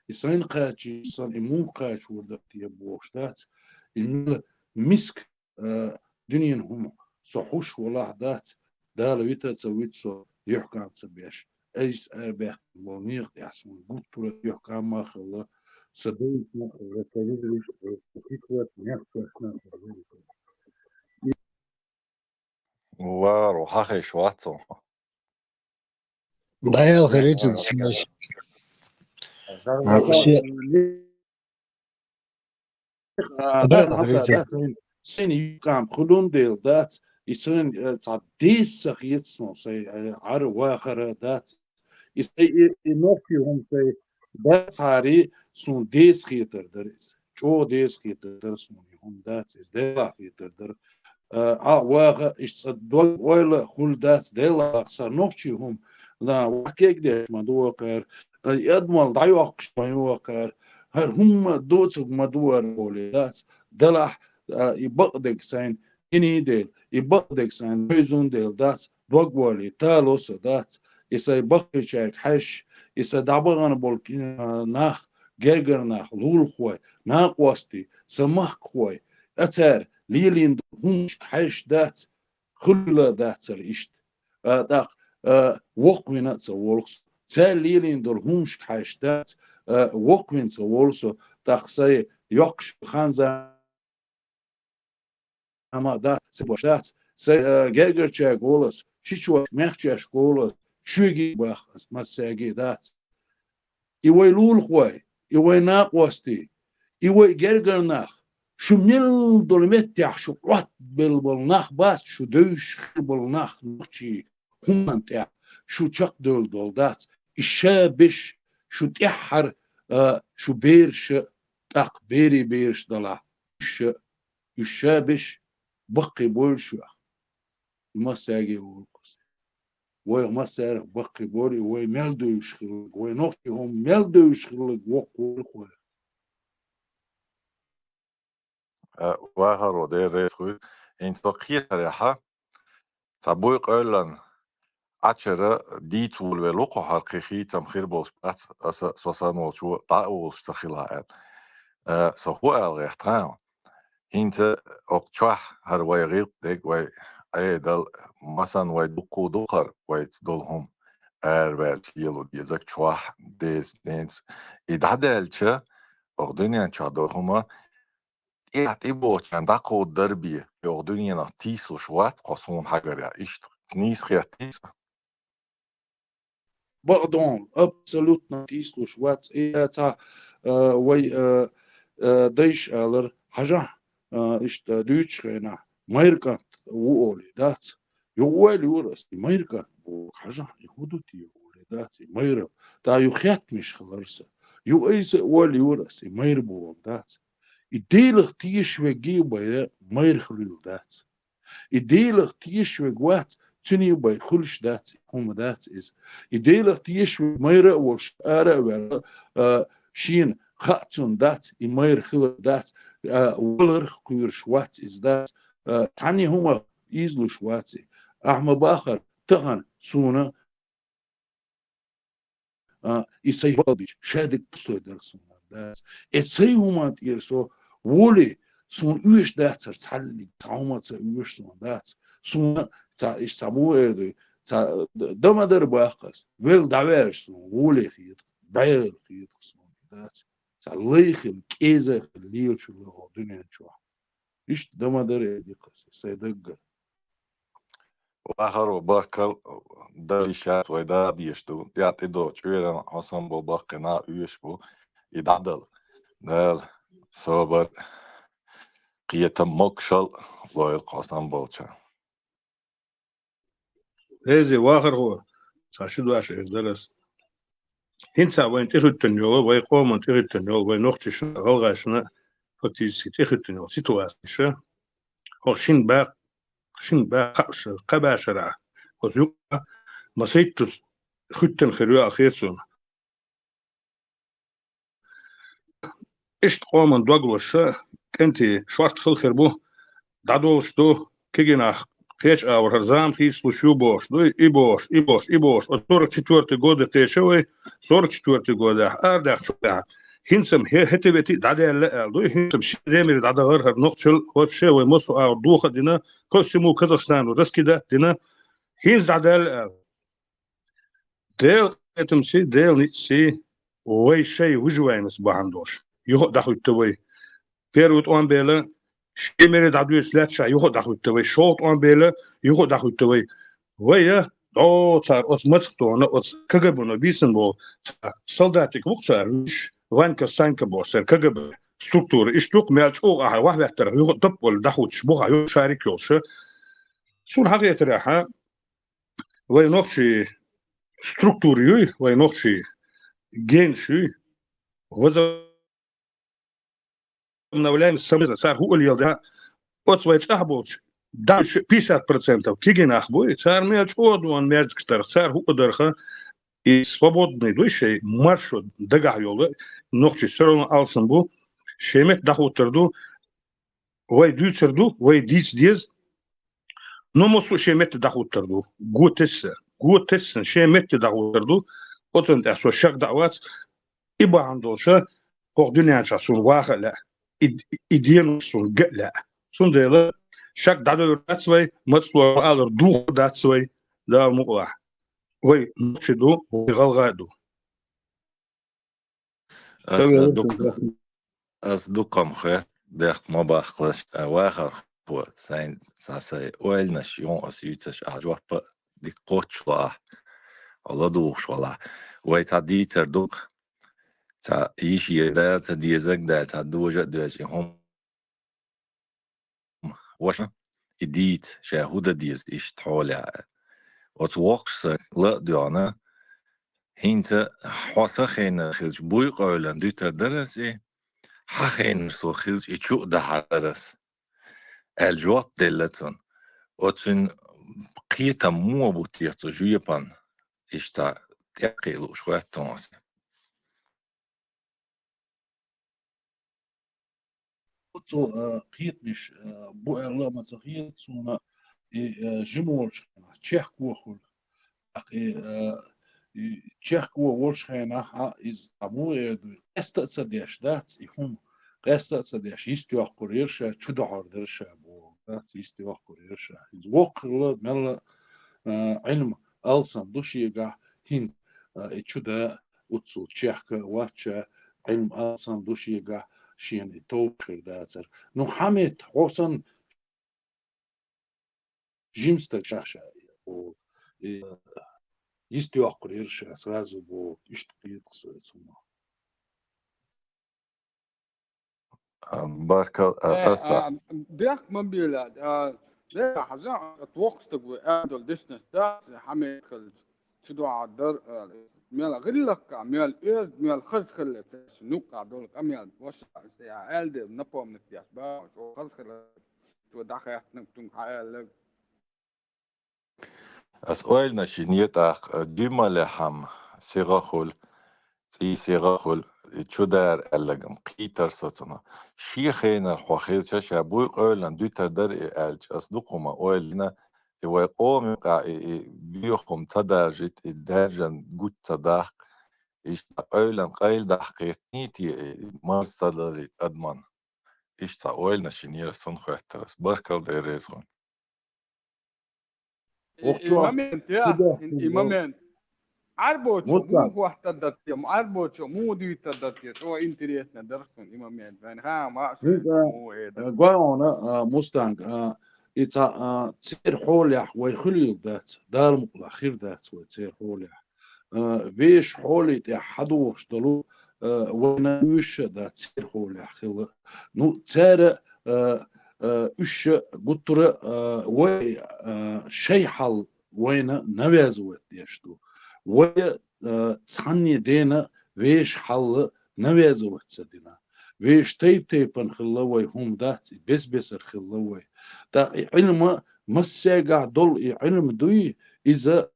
И сайна кхачийна санна, и муха кхачор дара те бохуш дац, и мила миска а, дуьненан хӀума со хьуш валахь дац, Дала вита а ца вуьту со, юьхькӀам ца беш. Айса арабаьккхина болу нехан тӀехь суна гуттара а юьхькӀам ма хилла, сан дайша ма хилла, сан вежарша а, сан хӀусамашна а, нохчашна а. Варо, хьан хезаш вац хьуна? ДӀаяла хилийта цунна. А, уьш А, дац, хӀинца дац, сайна, сайна юкъам хуьлун дела дац, и сайна, э, цхьа деза ца хета суна, сайн, э, Ӏар вахара дац. И сайн, и, и нохчий хӀума сайн дацахьара, суна деза хетар дара иза. ЧӀогӀа деза хетар дара суна и хӀума дац иза, Делахь хетар дара. Э, Ӏа ваха, иштта цкъа дог ойла а хуьлу дац, Делахь сан нохчий хӀума, на, ваха кегдеш ма ду вакхара, э, и адамал дӀайоккхуш ма ю вакхара, хӀара хӀумма доцург ма ду вара олий дац. Делахь, э, и бакъдерг сайна гиний дела, и бакъдерг сайна бевзун дела дац, дог валий, тало со дац. И сайн баккхийчаьрга хьаьжча, и сан дӀабахана болу, э, нах, гергара нах, лулахой, накъостий, сан махкахой, а цара лелийна долу хӀуманашка хьаьжча дац, хуьлийла а дац цара иштта. А, тӀаккха, а, воккхавина а ца волу со. Цара лелийна долу хӀуманашка хьаьжча дац, а, воккхавина ца волу со. ТӀаккха сайн йоккхуш хан-зама а дац, сайн бош дац, сайн, а, гергарчаьрга волу ас, шичошка, маьхчошка волу ас, шуьга баха ас массаьрга а дац. И вай лулахой, и вай накъостий, и вай гергара нах, шу мел долу меттехь шу Ӏоттабелла болу нах бац, шу девзаш хир болу нах, нохчий, хӀуманна тӀехь шу чекхдевлла долу дац. И ша беш шу тӀаьххьара, а, шу бераша, тӀаккха берийн бераш далахь, уьш ша, уьш ша беш баккхий бойла шух. И массаьрга а волу кхуза. Вайх массаьрах баккхий бойла, и вай мел девзаш хилларг, вай нохчий хӀума мел девзаш хилларг воккхавойла вайх. Э, вахаро, Дела реза хуьлда. ХӀинца со кхетарехьа, цхьа буй къевллан Ӏачара дийца волавелла ву кху, хӀара кхин хийцам хир болуш бац, аса, со санна волчо дӀа а волуш ца хилахь аьлла. Э, со хӀун ала гӀерта хаьий? ХӀинца окху чохь хӀара вай гӀиллакх дерг вай Ӏедал, масанна вай дуккха а ду хӀара вайца долу хӀума, араваьлча лело дезарг чохь, деза, ненца. И дӀадаьлча, окху дуьнен чохь долу хӀума тӀехь тӀебогӀучарна дӀакховдадар бен, и окху дуьненах тийсалуш вац кхо суна хьагарехь. Иштта нийса хеттий со? Бакъдолу, абсолютно тийсалуш вац. И цхьа, а, вай, а, а, дайша алара, хьажахь, а, иштта дуьйцучу хенахь, майра кӀант ву олий дац. Юха ойла йора ас, и майра кӀант бохург, хьажахь, и хӀун ду те олий дац, и майра. ТӀаккха юха хеттамаш хилара сан. Юха айса а ойла йора ас, и майра бохург дац. И Делах тешаш верг а бен майра хуьлийла дац. И Делах тешаш верг вац, цуьнан бен хуьлуш дац, хӀума дац иза. И Делах тешаш верг майра а волуш, ара а ваьлла, а, шена хаа цунна дац, и майра хилар дац, а, валарх кхоьруш вац иза дац, а, цхьанна хӀумах ийзалуш вац и. Ахьа ма бахара, тахана суна, а, и сайн бакъдолчу шадерг пустой дара суна дац. Э, сайн хӀуманна тӀера со волий, суна оьшуш дацара цхьаллиг, цхьа хӀума ца оьшу суна дац. Суна цхьа, иштта цхьа муха эр ду, цхьа д-, дан ма дара баккха ас. Велла дӀаваьлча суна гӀоле хета, бӀаьрла хета суна дац. Цхьа лай хила, кӀеза хила лелаш ву вай дуьнен чохь. Иштта дан ма дара эр ду-кх ас, сайн даггара. Вахаро, баркалла, Дала йиш яц, вай дала дезаш ду. ТӀаьхьа тӀедогӀучу чкъурана хьо санна болу баккхий нах оьшуш бу и дӀадала. Дала собар, кхетам, могушалла лойла хьо санна болчарна. Эзи, вахархо, цхьа ши дош эр дара ас. ХӀинца вайна тӀехӀуьттина йолу, вай къомана тӀехӀуьттина йолу, вай нохчашна, гӀалгӀашна фактически тӀехӀуьттина йолу ситуацияш, хӀокху шина бакъ-, шина бакъ-, кхаа башарахь, оцу юкъа масийттаза хӀуьттина хир ю аьлла хета суна. Иштта къоман дог лозуш, кӀентий шорта хила хир бу, дӀадолуш ду, кегий нах кхечу агӀор хӀара зама хийцалуш ю бохуш ду, и бохуш, и бохуш, и бохуш. Оцу сорок четвёртый годе кхеча вай, сорок четвёртый годехь арадаьхна чу тӀехь. ХӀинца-м хӀе-, хӀета-вета дӀадаьлла аьлла ду, хӀинца-м ши Ӏемира дӀадахара хӀара нохчалла, вообще вай массо а агӀор дохо а дина, по всему Казахстану раскидать а дина, ХӀинца дӀадаьлла аьлла. Дела къетамси, Дела ницкъси, вай шай выживаемость бахьана долуш. Юха а дӀахӀуьтту вай. Первый тӀом бела, шемере дӀадоьшуш лаьтташехь юха а дӀахӀуьтту вай. ШолгӀа тӀом бела, юха а дӀахӀуьтту вай. Вай, дӀо цара оцу мацах тӀона, оцу КГБ-но бийцина болу цара солдатик ву-кх цара, виш, Ванька, Санька бохуш, цара КГБ структура. Иштта ву-кх мел чӀогӀа ахьа вахьветтарх, юха а доп волу дӀахӀуттуш, бухахь юха шарик йолуш. Суна хьахетарехь, вай нохчий структура юй, вай нохчий генаш юй, возобновляемость самоизоляции, цара хӀуъа леладаьа, оцу вай цӀахь болчу, да, пятьдесят процентов кегий нах буй, цара мел чӀогӀа дона маьждигаш дарх, цара хӀуъа дарха, и свободный дуй шай, маршо дагахь йолу нохчий всё равно алсам бу, шен метта дӀахӀуттур ду, вай дуьйцур ду, вай дийца деза, но массо а шен метта дӀахӀуттур ду. Го тесса, го тессан шен метта дӀахӀуттур ду. Оцунна тӀехь со шаг дӀа а вац, и бахьана долуша, хӀокху дуьнен чохь суна ваха а лаьа, и, и денош суна га а лаьа. Цундела шаг дӀадевр дац вай, мацло алар духа дац вай, Дала мукъалахь. Вай нохчий ду, вай гӀалгӀай ду. Аса дукха, аса дукха ма хоьтту, бехк ма баккхалаш, а, вахархо, сайн, са-, сайн ойланаш юн аса юьйцуш ахь жоп а дика кхоччуш ло ахь, ладугӀуш валахь. Вай цхьа дийцар ду-кх, цхьа йиш е да, цхьа дезаг а даьлла, цхьа дожа а доьжна, и хӀума ваша, и дийца, ша хӀун дан деза иштта хьолехь. Оцу воккхачу стага ла а доьгӀна, хӀинца хьо сан хенара хилча буй къевлина дуьтур дара ас и, хьан хенара со хилча и чу а дахьар дара ас, аьлла жоп делла цунна. Оцуьнан кхетам муха бу те цу жоьпан, иштта тӀекхиъ лууш хоьтту аса. Оцу, а, кхетамаш, а, бу аьлла а ма ца хета суна, и, а, жима волчу хенахь чехко хуьлу. ТӀаккха и, а, и чехко волчу хенахь а иза цхьа муха эр ду, къаста а ца деш дац и хӀума, къаста а ца деш, йист йоккхур яра ша, чу дохьур дара ша боху, дац, йист йоккхур яра ша. Иза воккха хилла, мелла, а, Ӏилма алсам ду шегахь, хӀинца, а, и чу да, оццул чехка а вац ша, Ӏилма алсам ду шегахь, шена и товш хир дацара. Ну, хьан метта, хьо санна жима стаг ша, ша, о, и, йист йоккхур яра ша, сразу боху, иштта кхета-кх со оцу хӀуманах. А, баркал, а, Э, аса. А, бехк ма бийла, а, де, хьажа, оцу воккхачу стага вай аьлла долу дешнаш дац, хьан метта хилча чу дохьур дара, а, мел гӀиллакхехь, мел оьзда, мел хаза хилла, цаьршинна юккъехь долу къамел, ваша, аьлла де, напомнить деш, бахьаш, хаза хилла, цо дӀахаьттинарг, цуьнга хьан аьлларг. Ас ойланаш йина тӀаккха, дуьмалехьама сиха хуьлу, цӀий сиха хуьлу, и чу дара аьлларг-м кхийтира со цунах. Шен хенара хьо хилча, ша буй къевлина дуьтур дара и аьлча, ас дукха хӀума ойлина, и вай къоман юкъахь и, и боьха хӀума ца даржийта, и даьржина гучу ца даккха, иштта къевлина къайладаккха кхетий те и, марза ца далийта адаман. Иштта цхьа ойланаш йинера ас, цунна хоьттура ас. Баркалла, Дела реза хуьлда. И, и момент, я, и, и момент. Ӏарбочо муха хӀоттар дара те, Ӏарбочо муха дуьйтар дара те, цо интересно дара суна и момент. Вайн хаа ма а шоьга муха э дара. Гой хьуна, а, Мустанг, а, и цхьа, а, церан хьолехь вай хуьлийла дац, Дала мукъалахь хир дац вай церан хьолехь. А, вешан хьоле тӀехь хьадогӀуш долу, а, вайна уьш а дац церан хьолехь хилла. Ну, цара, а, а, уьш а гуттара а, вай, а, шай хьал вайна навязывать деш ду. Вай, а, цхьанне дена вешан хьал навязывать ца дина. Вешан тайп-тайпана хилла вай, хӀума дац, и бес-бесара хилла вай. ТӀаккха и Ӏилма массаьгахь долу и Ӏилма дуй, иза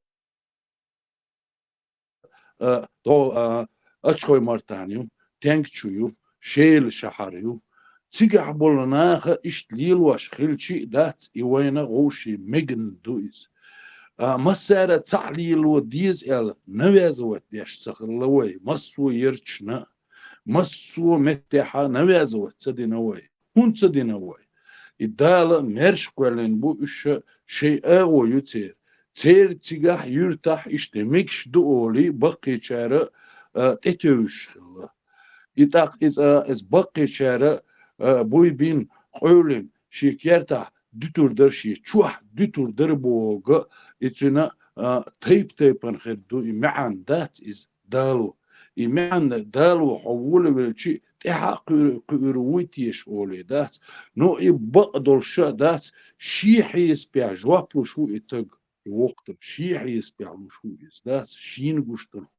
а, до-, а, Ачхой-Мартан ю, Тенгачу ю, Шела шахьар ю. Цигахь болу наха иштта лелош хилча а дац, и вайна вовшийн мегна ду иза. А, массара а цхьаъ лело деза аьлла, навязывать деш ца хилла вай, массо а ярчашна, массо а меттехьа навязывать ца дина вай. ХӀунда ца дина вай? И Дала маьрша кхоьллина бу уьш, шайн агӀо ю церан. Церан цигахь юьртахь иштта мегаш ду олий, баккхийчара, а, тӀетевжаш хилла. И тӀаккха иза, иза баккхийчара, а, буй бина, къевлина, шен кертахь дуьтур дара, шен чохь дуьтур дара боху, и цуьнан, а, тайп-тайпана хир ду, и маьӀна дац иза дало. И маьӀна дало хьо волавелчи, тӀаьхьа а кхуьур, кхуьур вуй теша олий дац. Ну, и бакъ долуш а дац, шен хьесапехь жоп луш ву и таг, и воккха таг, шен хьесапехь луш ву иза дац, шена гуш долу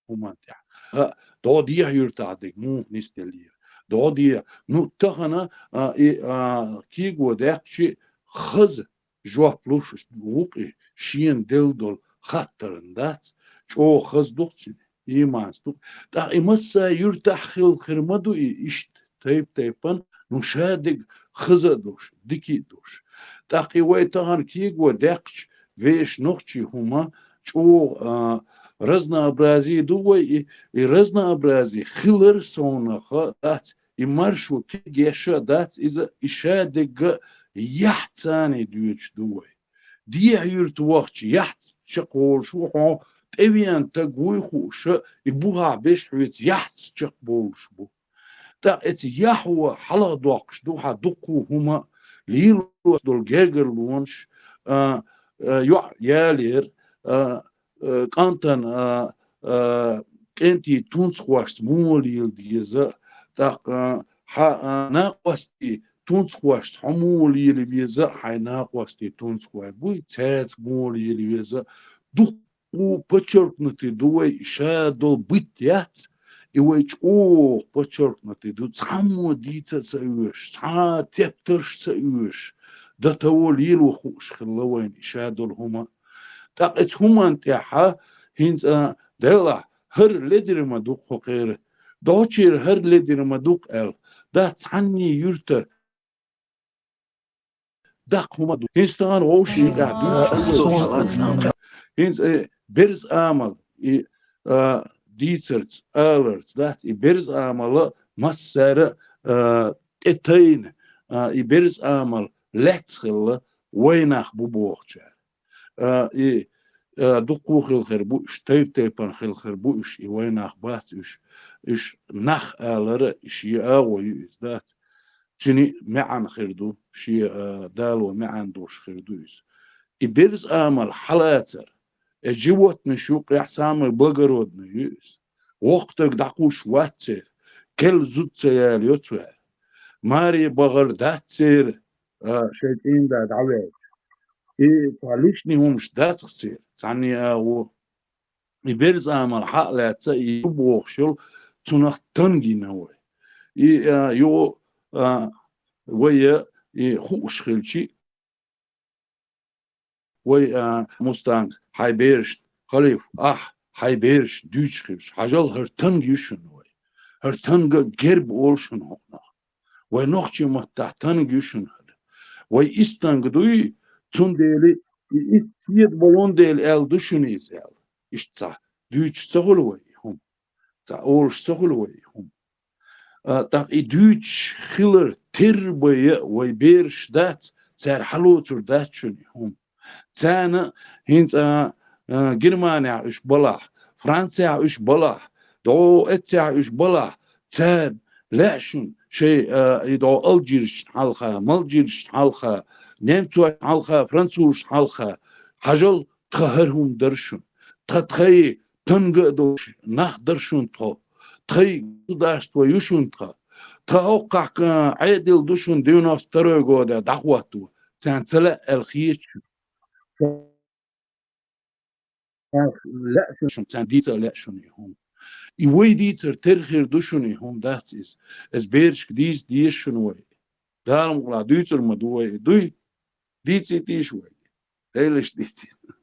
хӀуманна тӀехь. Ха, догӀа дехьа юьртахь дерг муха нисделлера. ДогӀа дехьа. Ну, тахана, а, и, а, кего даьккхичи хаза жоп луш ву-кх и шена делла долу хаттарна дац. ЧӀогӀа хаза ду-кх цуьнан, ийманца ду-кх. ТӀаккха и массо а юьртахь хилла хир ма ду и иштта, тайп-тайпана, ну, шадерг хаза а долуш, дика а долуш. ТӀаккха и вай тахана кего даьккхича, вешан нохчийн хӀума чӀогӀа, а, разнообразие ду вай, и, и разнообразие хилар совнаха дац, и маршо кегеша а дац иза, и шадерг а яхьцаний доьдуш ду вай. Дехьа юьрта вахча яхьца чекхволуш ву хьо, тӀевеана таг вуй хууша, и бухахь берш хьоьца яхьца чекхбовлуш бу. ТӀаккха эца яхьо хьалха доккхуш ду хьан дуккху хӀума, лелош долу гергарлонаш, а, а, йоӀ ялера, а, а, кӀантан, а, а, кӀентий тунцахошца муха лела деза, тӀаккха, а, хьан, а, накъостий тунцахошца хьо муха лела веза, хьайн накъостий тунцахой буй, цаьрца муха лела веза, дуккха подчеркнутый ду вай, ша долу быт яц, и вай чӀогӀа подчеркнутый ду, цхьаммо дийца а ца оьшуш, цхьа а тептарш а ца оьшуш, до того лело хууш хилла вайна и ша долу хӀума. ТӀаккха эца хӀуманна тӀехьа хӀинца, а, делахь, хӀара ледара ма ду-кх хӀокхеран, догӀучеран хӀара ледара ма ду-кх аьлла, дац цхьанний юьртара даккха хӀума ду. ХӀинца тахана вовшийн юкъахь дуьйцуш ду вай. ХӀинца, э, берза амал, и, а, дийцарца, аларца дац, и берза амала массара а, а, тӀетайна, а, и берза амал лаьцна хилла вай нах бу бохучара. А, и, а, дуккхо хилла хир бу уьш, тайп-тайпана хилла хир бу уьш, и вай нах бац уьш, уьш нах алара, и шен агӀо ю иза дац. Цуьнан маьӀна хир ду, шен, а, дало маьӀна долуш хир ду иза. И берза амал хьалацар, э, животныш юкъехь самый благородный ю иза. Воккха таг дӀакхуссуш вац церан, керла зуда ца ялайо цара. Маре бахар дац церан, а, шайн цӀийнда дӀаваьлча. И цхьа лишний хӀумаш дац-кх церан, цхьанний агӀо. И берза амал хьа а лаьцна, и ю бохуш йолу, цунах танга йина вай. И, а, юха, а, вай, а, и хууш хилчи, вай, а, Мустанг, хьайн берашна, Халиф, ахь, хьайн берашна дуьйцуш хилча, хьажал, хӀара танга ю шуна вай. ХӀара танга герба олу шуна хӀокхунах. Вай нохчийн маттахь танга ю шуна хӀара. Вай истанга дуй, цундела и ист седа болун дела аьлла ду шуна иза аьлла. Иштта цхьа дуьйцуш ца хуьлу вай и хӀума. Цхьа олуш ца хуьлу вай и хӀума. А, тӀаккха и дуьйцуш хилар терра бен а вай бераш дац, цара хьалоцур дац шуна и хӀума. Царна хӀинца, а, а, Германехь уьш балахь, Францехь уьш балахь, дӀо эццехь уьш балахь, царна лаьа шуна шайн, а, и дӀо алжиршна хьалха, малжиршна хьалха, немцошна хьалха, французашна хьалха, хьажал, тхан хӀара хӀума дара шуна. Тхан тхайн танга а долуш нах дара шуна тхо. Тхайн государство ю шуна тхан. Тхан хӀокхахь Ӏедал ду шуна девяносто второй года дӀахӀотто. Царна ца лаьа аьлла хета шуна. Царна лаьа шуна, царна дийца а лаьа шуна и хӀума. И вай дийцар терра хир ду шуна и хӀума дац иза. Иза берашка дийца деза шуна вай. Дала мукъалахь дуьйцур ма ду вай и, дуй? Дийцийтийша вай. Делаш дийцийта.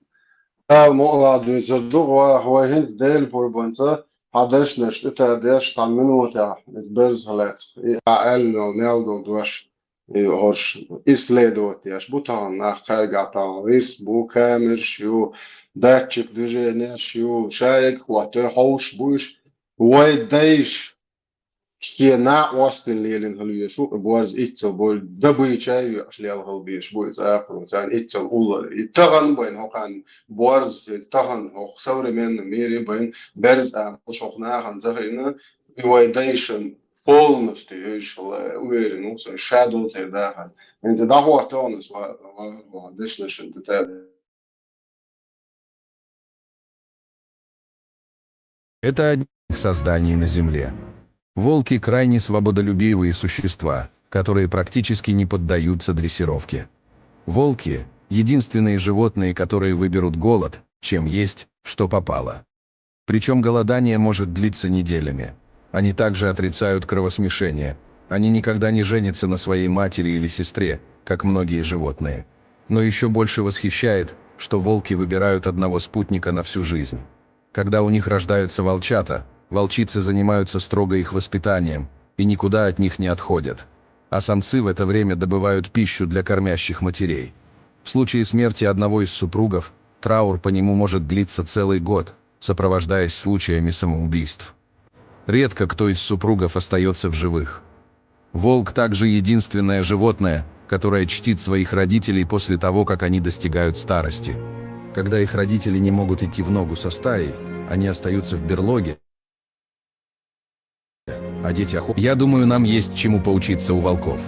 Дала мукъалахь дуьйцур ду вай, вай хӀинца Делан пурбанца хьан дешнаш тӀе тадеш цхьана минотехь, иза берзах лаьцна, и ахь аьлла мел долу дош, и хӀорш исследовать деш бу тахана нах, кхаьргахь тахана рис бу, камераш ю, датчик движенеш ю, ша ерг хӀоттор хьовсуш бу уьш, вай дайша Шен накъосталла лелийна хила везаш ву и борз, иццал бо-, добыча а йоаккхаш лелхала безаш бу иза акхаро, царна иццал уллар. И тахан байна хӀокхарна борз, тахан хӀокху современном мире байна берза а, хӀокху нахана ца хиъна, и вай дайшна полностью уьш ла-, уверен ву со, ша долу церан дахар. ХӀинца дӀахӀотта вахана ас ва-, ва-, ва-, дешнашна тӀе. Это одни из созданий на Земле. Волки — крайне свободолюбивые существа, которые практически не поддаются дрессировке. Волки — единственные животные, которые выберут голод, чем есть, что попало. Причем голодание может длиться неделями. Они также отрицают кровосмешение. Они никогда не женятся на своей матери или сестре, как многие животные. Но еще больше восхищает, что волки выбирают одного спутника на всю жизнь. Когда у них рождаются волчата, волчицы занимаются строго их воспитанием и никуда от них не отходят. А самцы в это время добывают пищу для кормящих матерей. В случае смерти одного из супругов траур по нему может длиться целый год, сопровождаясь случаями самоубийств. Редко кто из супругов остается в живых. Волк также единственное животное, которое чтит своих родителей после того, как они достигают старости. Когда их родители не могут идти в ногу со стаей, они остаются в берлоге, а дети охо-, я думаю, нам есть чему поучиться у волков.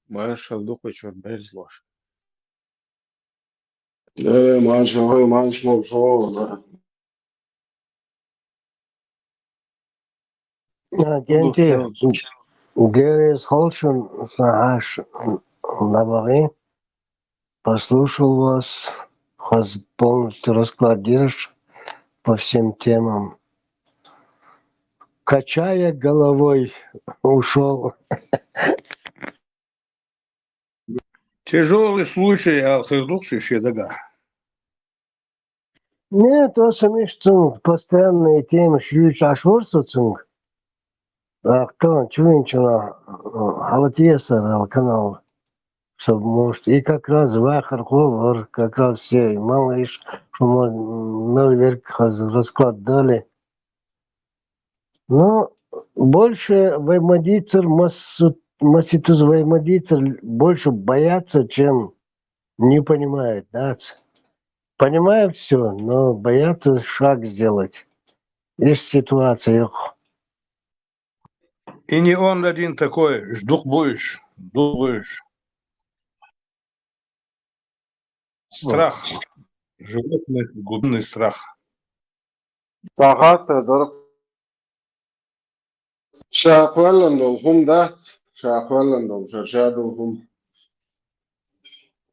Маршал дукхачур берзлош. Э, маршал, маршал, маршал, да. А, Кенти, Герес Холшин, Сахаш, Лабари, послушал вас, хаз полностью расклад держишь по всем темам. Качая головой, ушел. Тяжёлый случай, аьлла хир ду-кх шен дагахь. Нет, аса мишта цунга постоянные темы шуьйцуш Ӏаш вара со цунга. ТӀаккха чу винчунах хьалатесара аьлла канал, чтобы, может, и как раз вахархо вара, как раз все малыш, шу ма-, мел верг хаза расклад дали. Но больше вай ма дийцар, массу-, масситуза вай ма дийцар, больше боятся, чем не понимают, да. Понимают всё, но боятся шаг сделать. Есть ситуация, ох. И не он один такой, уьш дукха бу уьш, дукха бу уьш. Страх. Животных глубинный страх. Сахьата дара. Ша кхоьллина долу хӀума дац, ша кхоьллина долу, ша, ша долу хӀума.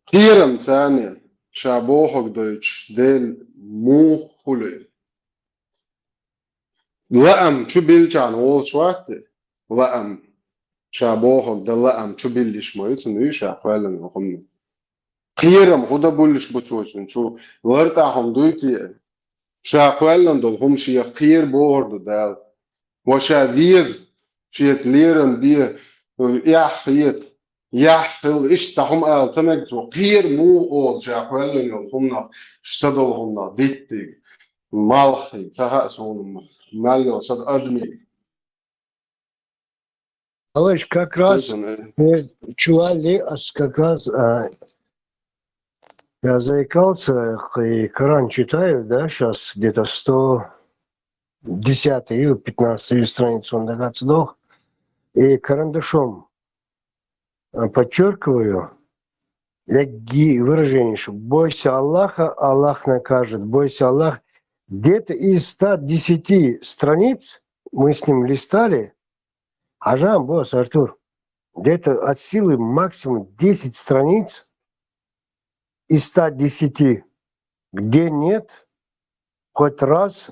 Кхерам царна, ша бохург дойтуш, Дела муха хуьлу. Лаам чу билчарна волуш вац и? Лаам. Ша бохург дан лаам чу билла йиш ма ю цунна, ша кхоьллина долу хӀума. Кхерам хӀун дан буьллуш бу цо цунна чу? ЛартӀахь хӀума дуй те? Ша кхоьллина долу хӀума шех кхера бохур ду Дала. Ва ша веза, шеца лерам бе, эхь хета, яхь хила, иштта цхьа хӀума ала ца мега цо, кхера муха олу ша кхоьллина йолу хӀуманах, ша ца долу хӀуманах диттиг, малхий, ца хаьа суна, мел йолу сан адамий. Малыш, как раз, э, чуали ас как раз, а, я заикался, и Коран читаю, да, сейчас где-то сто десятую или пятнадцатую страницу он дагацдох, и карандашом, а, подчеркиваю, я ги-, выражение, что «Бойся Аллаха, Аллах накажет, бойся Аллаха». Где-то из ста десяти страниц мы с ним листали, Хьажа, босс Артур, где-то от силы максимум десять страниц из ста десяти, где нет хоть раз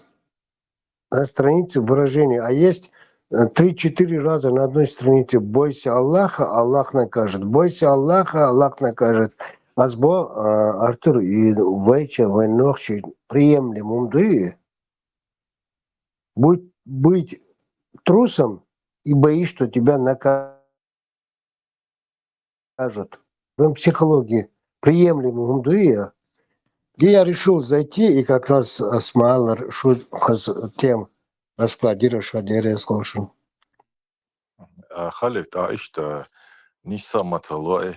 на странице выражения, а есть, э, три-четыре раза на одной странице: «Бойся Аллаха, Аллах накажет. Бойся Аллаха, Аллах накажет». Ас боху, а, Артур, и вайча, вайн нохчий приемлемо ма дуй? Будь, быть трусом и боись, что тебя накажут. Вайн психологии приемлемо хӀума дуй? И я решил зайти и как раз, а, ас ма аллара шу хаза тема. Москва гира шо деррес ховшун. А, Халид, а иштта, нийса ма ца ло и,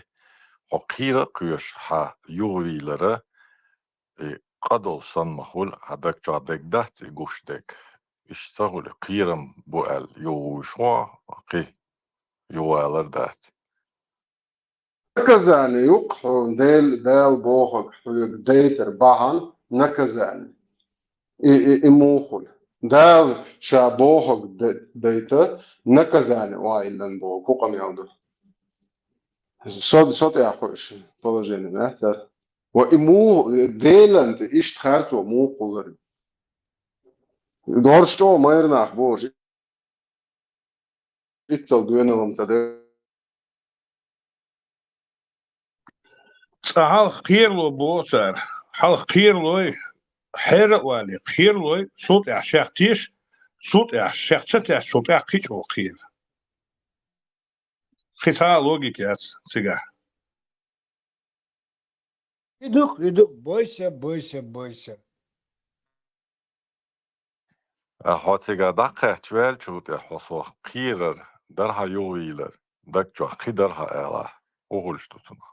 хьо кхера а кхоьруш хьа юхавийлара, и къа долуш санна ма хуьлу, хьан даг чохь дерг дац и гуш дерг. Иштта ца хуьлу, кхерам бу аьлла юхавуьйш хьо, кхин юхавалар дац. Наказание ю-кх хьуна Дел-, Дала бохург хьоьга дайтар бахьана наказание. И, и, и муха хуьлу? Дала ша бохург дай-, дайта наказание ойиллина бохург хӀун къамел ду? Со, со тӀехь хуьлуш положение дац цара. Ва и муха, Делан тӀе иштта харцо муха хуьлура? ДӀорш чӀогӀа майра нах бохуш, иццал доьналла ца де. Цкъа хьалха кхерало боху цара. Хьалха кхералой, хьера а валий, кхералой, цул тӀаьхьа шех теша, цул тӀаьхьа шех ца тешчул тӀаьхьа кхин чӀогӀа кхера. Кхин цхьа а логика яц цигахь. И ду-кх, и ду-кх, бойся, бойся, бойся. А хьо цига дӀакхаьчча ваьллачул тӀе хьо сох кхерар, дара хьан юхавийлар, даг чохь кхин дара хьан алахь, хӀун хуьлуш ду цунах?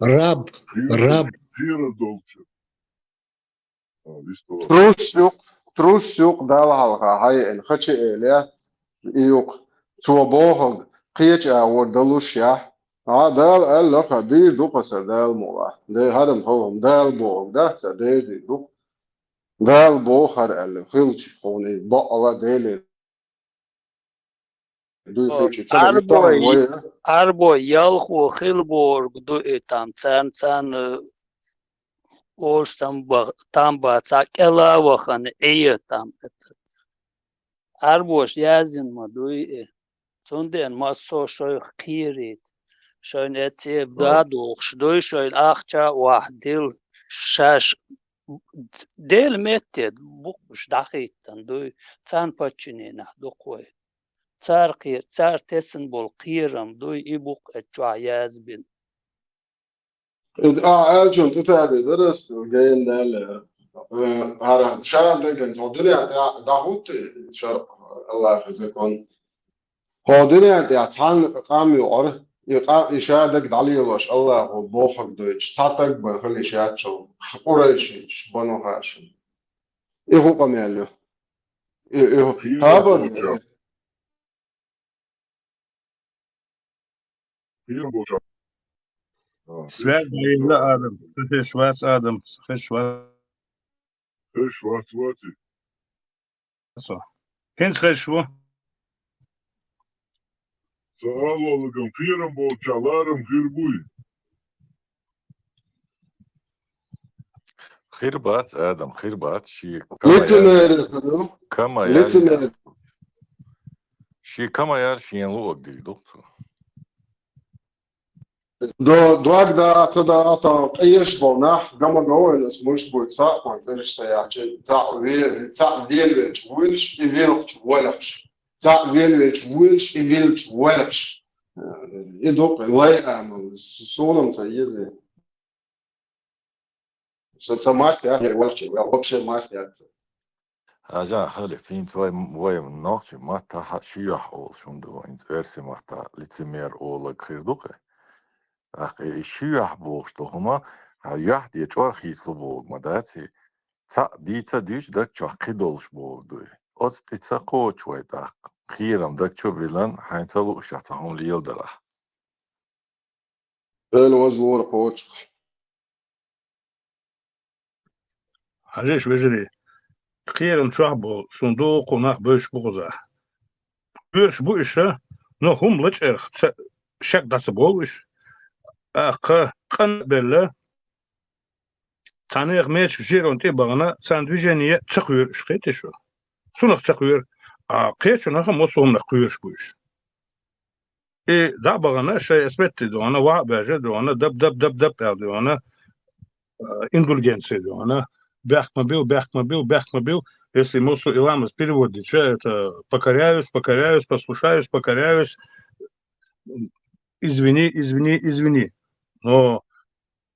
Раб, раб. Кхера долчу. Трус ю-кх, трус ю-кх Далла хьалха хьаеана, хача а эле яц и ю-кх. Цо бохург кхечу агӀор далуш яхь. А, Дала аьлла-кх, дийр ду-кх аса Дала мукъалахь. Дера хӀара-м хӀокху Дала бохург дац, аса дера дийр ду-кх. Дала боху хӀара аьлла, хилча хьуна и бакъала Делера дуй О, хилча, ца Ӏарбой, вай, а? Ӏарбой ялхо хила бохург ду и там, царна, царна, э, олуш там ба-, там бац, цхьа кӀела а вахана, Ӏе там это. Ӏарбоша яздина ма дуй и. Цундела массо а шайх кхерийта. Шайна эццехь О. дадохуш дуй, шайна ахча а вахьдила, шаьш Делан метте бу-кх уьш дӀахӀиттина дуй, царна паччаненах ду-кх вай. Цара кхе-, цара тесна болу кхерам дуй, и бу-кх эцу чохь язбина. Ахьа аьллачунна тӀетаде дара ас, гайна Дала. Э, хӀара ша дагана цхьа дуьнен тӀехь дӀахӀутту шарӀ, Аллахьан закон. ХӀокху дуьнен тӀехь цхьанна къам юкъара, и къа-, и ша дага дӀалелош Аллахо бохург дойтуш, цхьа стаг бен хила йиш яц цо, Къурайшинчу, Бану Хашим. И хӀун къамел ю? И, и хӀун? Кхерам хабар болчарна. Кхерам болчарна. А, Связь хезаш даьлла вац. Адам. Ца хезаш вац, Адам. Ца хезаш вац. Хезаш вац, вац и. Со. ХӀинца хезаш ву? Со ала воллагам, кхерам болчарна ларам хир буй? Хир бац, Адам, хир бац. Шен кама ял-, Лицемерие хир ю. Кама ял-, Лицемерие. Шен кама ял шена луъург дийр ду-кх цо. До-, дог да, ца да, тахана къеш болу нах, гама говайна ас муш буй, цхьаъ кхойн цӀераш ца яьхча, цхьаъ ве-, цхьаъ велавелча вуьйлуш, и велхачу валахаш. Цхьаъ велавелча вуьйлуш, и велча валахаш. И ду-кх лай амал, с-, суна-м ца еза. Со, со мастер, я вообще, я вообще мастер. Хьажа, хали, хӀинца вай, вай нохчийн маттахь ши юьхь олуш хӀума ду, хӀинца оьрсийн маттахь лицемер олаг хир ду-кх. ТӀаккха и ши юьхь бохуш долу хӀума, хьан юьхь тӀе чӀор хийцало бохург ма дац и. Цхьаъ дийца а дуьйцу, даг чохь кхин долуш бохург ду и. Оцу тӀе ца кхочуш вай тӀаккха, кхерам даг чу а билан, хьайна ца луушехь цхьа хӀума леладарахь. Дела вазлора кхочуш. Хьажийша, вежарий, кхерам чохь болу, суна дуккха нах бевзаш бу кхузахь. Кхоьруш бу уьш, но хӀума лачкъарх ца, шек дӀа ца болу уьш. ТӀаккха къан а белла, цхьаннех меча жирон тӀе а бахана, царна движение ца кхоьру уьш, кхетий шу? Цунах ца кхоьру, а кхечунах а массо а хӀуманах кхоьруш бу уьш. И дӀа а бахана, шайн эсметти дохана, ваха а баьжа дохана, даб, даб, даб, даб аьлла дохана, а, индульгенция дохана, бехк ма бил, бехк ма бил, бехк ма бил, если муссу и ламаз перевод дича, это покоряюсь, покоряюсь, послушаюсь, покоряюсь, извини, извини, извини. Но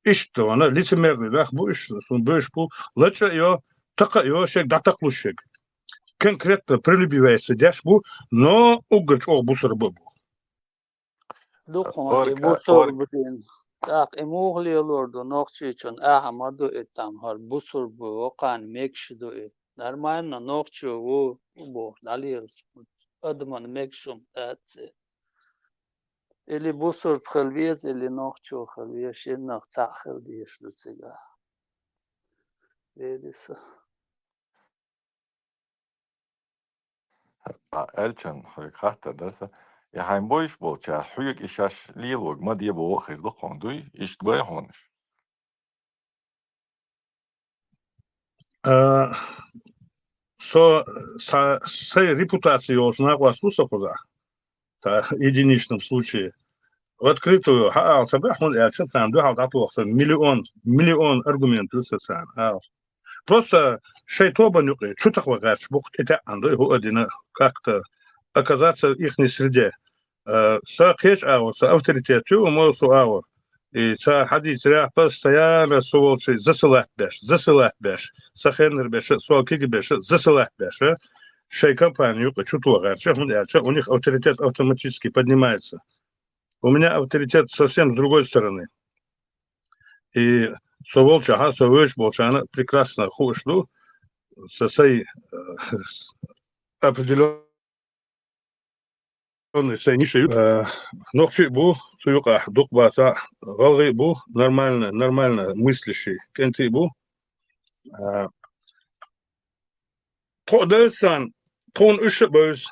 иштта вана, лицемерный нах бу уьш, суна бевзаш бу, лачкъа а йо, такха а йо, шег дӀатакхлуш шег. Конкретно прелюбивается деш бу, но уггар чӀогӀа бусар ба бу. Дукха и бусар бу дин. ТӀаккха и муха лелор ду, нохчийчун ахьа ма ду и там, хӀара бусар бу, вокхана мегаш ду и. Нормально, нохчо ву, бу, дӀалелаш. Адаман мегаш хӀума дац и. Или бусурб хила веза, или нохчо хила веза, шиннах цхьаъ хила дезаш ду цига. Эли са. А, аьлча, хьоьга хаттар дара са. Я хьайн бовзаш болчара, хьоьга и шаьш лелорг ма де боху хир ду хьуна дуй, иштта гой хьуна уьш? А, со, са, сай репутаци йолчу накъост ву со кхузахь. Та единичном случае. В открытую хьаала ца баьхьа, хӀунда аьлча царна дуьхьал дӀатоху сан миллион, миллион аргумент ю сан царна ала. Просто шайн тобанна юкъе чу тахана гӀерташ бу-кх, тӀетаьӀӀан ду и хӀу а дина, как-то оказаться в ихней среде. Э, сан кхечу агӀор, сан авторитет ю, ма со агӀор. И цара хьадийцарехь постоянно со волчу засылать беш, засылать беш, сан хеннара беша, со кига беша, засылать беша, шайн компани юкъа чу тохарча, хӀунда аьлча у них авторитет автоматически поднимается. У меня авторитет совсем с другой стороны. И со волчохь, со вевзаш болчарна прекрасно хууш ду, со сай, э, определённый сай ниша ю. Э, нохчий а бу, цу юкъахь дукха бацахь, гӀалгӀай а бу, нормально, нормально мыслящий кӀентий а бу. Э, тхо а девза царна, тхуна уьш а бевза.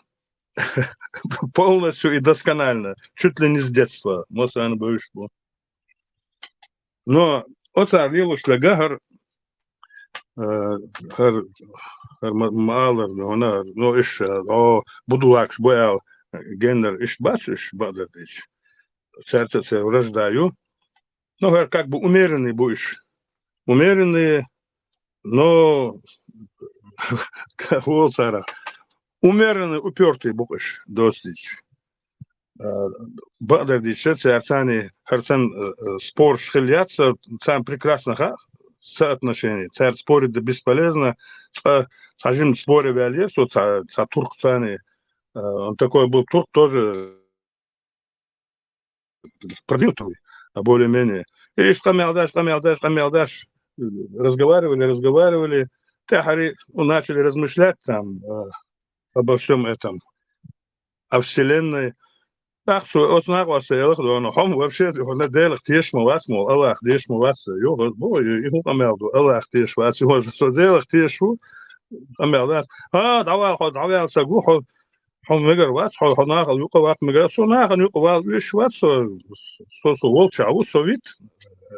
Полностью и досконально, чуть ли не с детства, ма царна бевзаш бу. Но оцара лелош лега хӀара, э, хӀара, хӀара ма-, ма аллара, но, но, но уьш, э, о, будулакаш бу аьлла, геннара иштта бац уьш, бакъдар дийцича. Цаьрца а церан вражда ю. Ну, хӀара как бы умеренный бу уьш. Умеренные, но, волу царах. Умеренный, упёртый бу-кх уьш, доцдийча. Э, бакъдар дийцича, цаьрца царна хӀара санна, э, э, спорш хилла яц, царна прекрасно хаьа соотношение. Цаьрца спорить дан бесполезно. Цкъа цхьа жима споре ваьлла яра со цхьа, цхьа туркхаца, э, он такой был турк, тоже продвинутый, а более-менее. И иштта къамел деш, къамел деш, къамел деш, разговаривали, разговаривали. ТӀаьххьара начали размышлять там, э, обо всём этом, о вселенной. ТӀаккха цо оцу накъоста элира дуьхьал: «Хьо-м вообще дуьхьал Делах тешаш ма вац, ма, Аллах тешаш ма вац». Йо, бо, и хӀун къамел ду, Аллах тешаш вац, и хӀун, со Делах тешаш ву, къамел дац. А, дӀавала хьо, дӀавала ца гу хьо, хьо мегар вац, хьо, хьо нахала юкъа ваккха мегар. Со нахана юкъа вала везаш вац, со, со, со волчохь ву, со вит.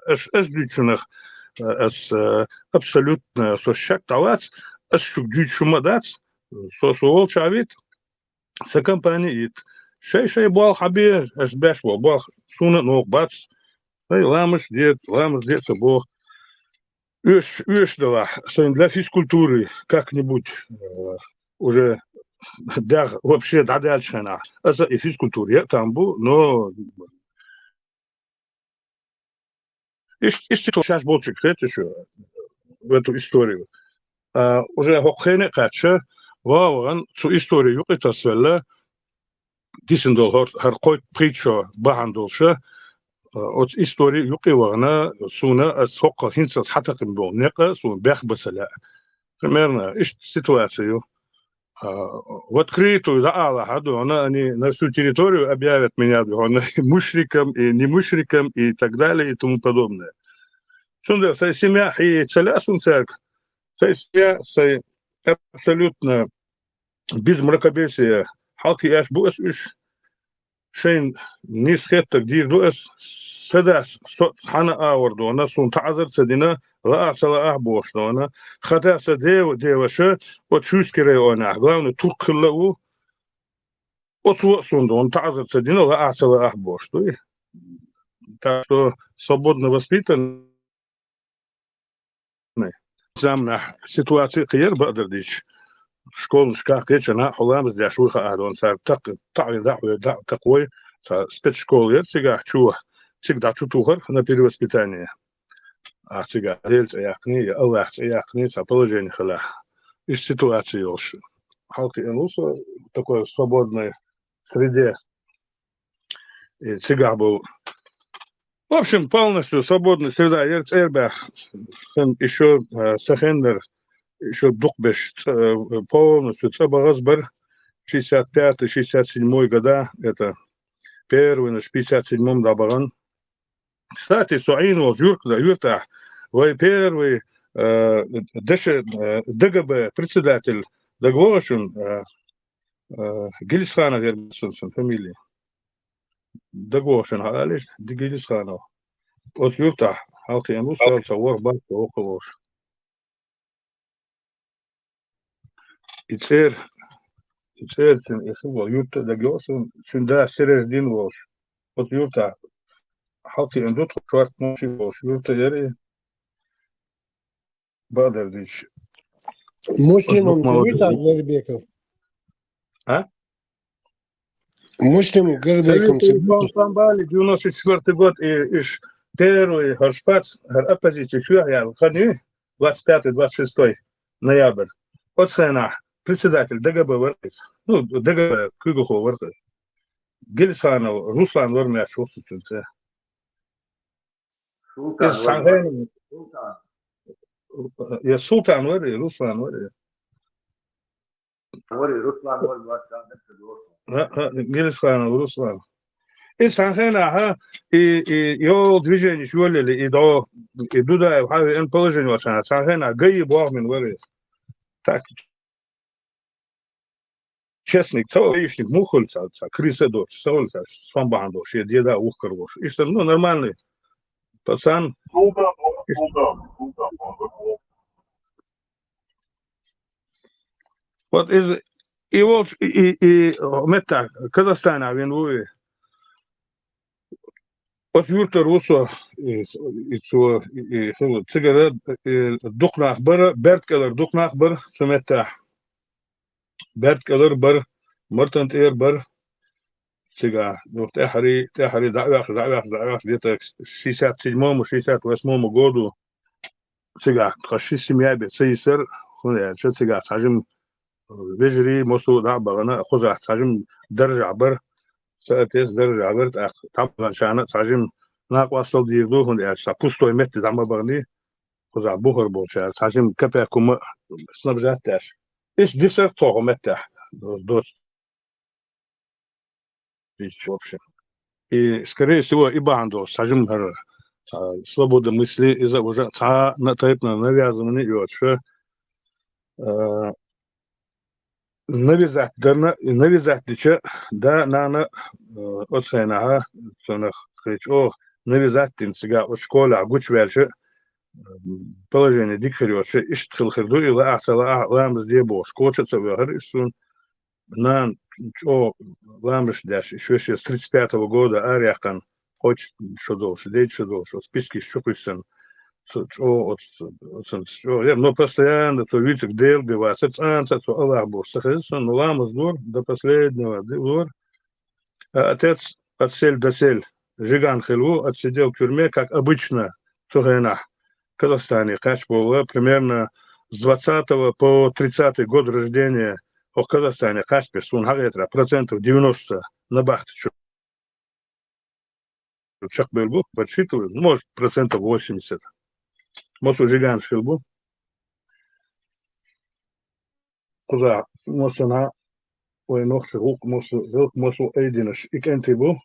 Аш, аш дуьйцучунах, ас, э, абсолютно со шек дӀавац, ас шуьга дуьйцуш хӀума дац, со, со волчохь вит, сан компани ит. Шай-шай болх хьабе, аш беш бо болх, суна а новкъа бац. Ай, ламаз де, ламаз де ца боху. Оьш, оьш далахь, сайн для физкультуры как-нибудь, э, уже дегӀ вообще дӀадаьллачу хенахь. Аса и физкультура яа там бу, но иш-, иштта шаьш болчуьнга хета шу в эту историю. А, уже хӀокху хене а кхаьчча, вагӀан цу история юкъа тасвелла, дисина долу хӀор-, хӀара кхойтта-пхийтта шо бахьана долуша, а, оцу истори юкъе вахана, суна ас хӀокху хӀинца ас хьатакхина болу некъа суна бех бан ца лаьа. Примерно иштта ситуация ю. А, в открытую дӀаала хьан дуьхьал, они на всю территорию объявят меня дуьхьал мушриком и не мушриком и так далее и тому подобное. Цундела сайн семья хьийца лаьа суна цаьрга. Сайн семья, сайн абсолютно без мракобесия, хьалхе еш бу ас уьш. Шайн нийса хеттарг дийр ду ас, сан дас со цхьана а агӀор дуьхьал, суна таӀзар а ца дина, лаахь ца лаахь бохуш дуьхьал, хӀаьта сан дева-, деваша оцу Шуйский районехь, главный турк хилла а ву, оцо а суна дуьхьал таӀзар а ца дина, лаахь ца лаахь бохуш дуй. Так что свободно воспитанный. Заманахь ситуаци кхин яра, бакъдар дийцича. Школашкахь кхечанхьа хьо ламаз деш вуй хаа дуьхьал, цара такха, таӀвин дӀа а хьоьду, дӀа а такхавой, цхьа спецшкола яра цигахь чу, цига дӀа чу тухара на перевоспитание. ахь цигахь Дела цӀе яьккхиний, я Аллахь цӀе яьккхиний, цхьа положение хилахь. Иштта ситуация йолуш. Хьалкхиъна ву со такой свободной среде. И цигахь болу. В общем, полностью свободная среда яра цӀера баьхна. Сан ещё, э, сан хеннара ещё дукхахберш цӀа-, э, полностью цӀа бахаза бара. Шестьдесят пятый, шестьдесят седьмой года, это первый, значит, пятьдесят седьмом дӀабахана. Кстати, со Ӏийна волчу юрт-, юьртахь вай первый, э, ДШ, э, ДГБ председатель дагавогӀу шуна, э, э, Гилисханов яра цуьнан фамилия. ДагавогӀу шуна хьалалиш, Гилисханов. Оцу юьртахь хьалкхиъна ву, сол ца ворхӀ баккха воккха волуш. И цӀера, и цӀера цуьнан и хи волу юрт а дагайогӀу суна, цуьнан да Сереждин волуш. Оцу юьртахь хьалкхиъна ду тхо, шортта муши волуш юрт а яра и. Бакъдерг дийцича. Муслимов, оцу ма ву вара Гарбеков? А? Муслим Гарбеков. Советский Союз, девяносто четвёртый год, и иш первый хӀара шпац, хӀара оппозиция чоьхьаяьлла хан ю, двадцать пятый, двадцать шестой ноябрь. Оцу хенахь председатель ДГБ вара иза. Ну, ДГБ куьйгалхо вара иза. Гилисханов Руслан вара, моьттуш ву суна цуьнан цӀе. Султан Иза вара. Цхьанхьенахь Султан. Я Султан вара, я Руслан вара. Вара, Руслан вара, вара, ша дагадогӀу. ХӀаъ, хӀаъ, Гилисханов Руслан. И цхьанхьенахь, и, и йолу движенеш йолаелла, и дӀо, и Дудаев хьан веана положение волчу хенахь, цхьанхьенахь ГАИ бохамина вара. Так, честник, ца гаишник муха хуьлу цхьа, цхьа крыса доцуш, ца хуьлу цхьа сом бахьана долуш, шен деда а вухкар волуш. Иштта, ну, нормальный пацан. Вот иза, и волчу, и, и, и меттахь Казахстанехь вина ву и. Оцу юьртара ву со, и, и цо, и, и хила, цигара, и, дукха нах бара, Бердкъелара дукха нах бара цу меттехь. Бердкъелара бара, Мартан тӀера бара. Цигахь, ну, тӀаьххьарий, тӀаьххьарий дӀа а ваьхна, дӀа а ваьхна, дӀа а ваьхна, где-то шестьдесят седьмому, шестьдесят восьмому году. Цигахь тхан ши семья бен ца йисира, хӀунда аьлча цигахь цхьа жима вежарий, массо а дӀа а бахана, кхузахь цхьа жима даржехь бара, соответственно, даржехь бара, тӀаккха дӀабаханчарна а цхьа жима накъосталла дийр ду, хӀунда аьлча цхьа пустой метте дӀа ма баханий, кхузахь бухара болчара цхьа жима капек хӀума снабжать деш. Иштта дисира тхо хӀокху меттехь, доцу. В общем. И, скорее всего, и бахьана долуш, цхьа жима хӀара, а, свобода мысли, иза уже цхьана а тайпана навязывание йоцуш, а, навязать дарна, и навязать дича, да, нана, а, оцу хенахь, цунах кхечу оха навязать дина цигахь оцу школехь гучуваьлча, а, положение дика хир йоцуша, иштта хила хир ду, и лаахь ца лаахь, ламаз де бохуш, коча а ца вехара иза суна. Нана чӀогӀа ламазаш деш, и шоьше с тридцать пятого года араяьккхина, кхочу шо долуш, дейтта шо долуш, оцу спискаш чу кхуьссина. Цо чӀогӀа оцу, оцунца чӀогӀа яра, но постоянно цо вуьйцург Дела бен вацара, цкъа а цо Аллах бохуш ца хеза суна, но ламаз лора, до последнего лора. А отец от сель до сель жиган хилла ву, отсидел в тюрьме, как обычно, цу хенахь Казахстане кхаьчна болу, примерно с двадцатого по тридцатый год рождения, хӀокху Казахстане кхаьчна берш, суна хьахетарехь, процентов девяносто набахтечу чекхбевлла бу, подсчитываю, ну, может, процентов восемьдесят. Массо а жиганаш хилла бу. Кхузахь массанхьа вайн нохчийн гӀуллакх массо, гӀуллакх массо айдинарш и кӀентий бу.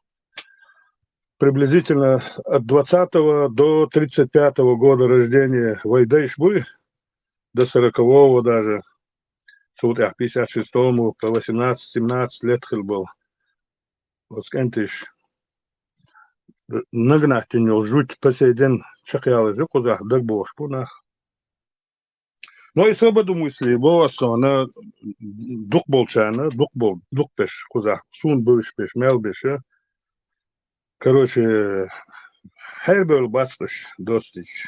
Приблизительно от двадцатого до тридцать пятого года рождения вайн дайш буй, до сорокового даже. Цул тӀаьхьа пятьдесят шестому по восемнадцать, семнадцать лет хилла болу. Оцу кӀентий нагахь тина йолу жуьгтий по сей день чекхъялийта ю кхузахь, дагабогӀуш бу нах. Но и свобода мысли боху ас, дукха болчарна, дукха бо-, дукха берш кхузахь, суна бевзаш берш, мел берш. Короче, хьерабевлла бац уьш, достичь.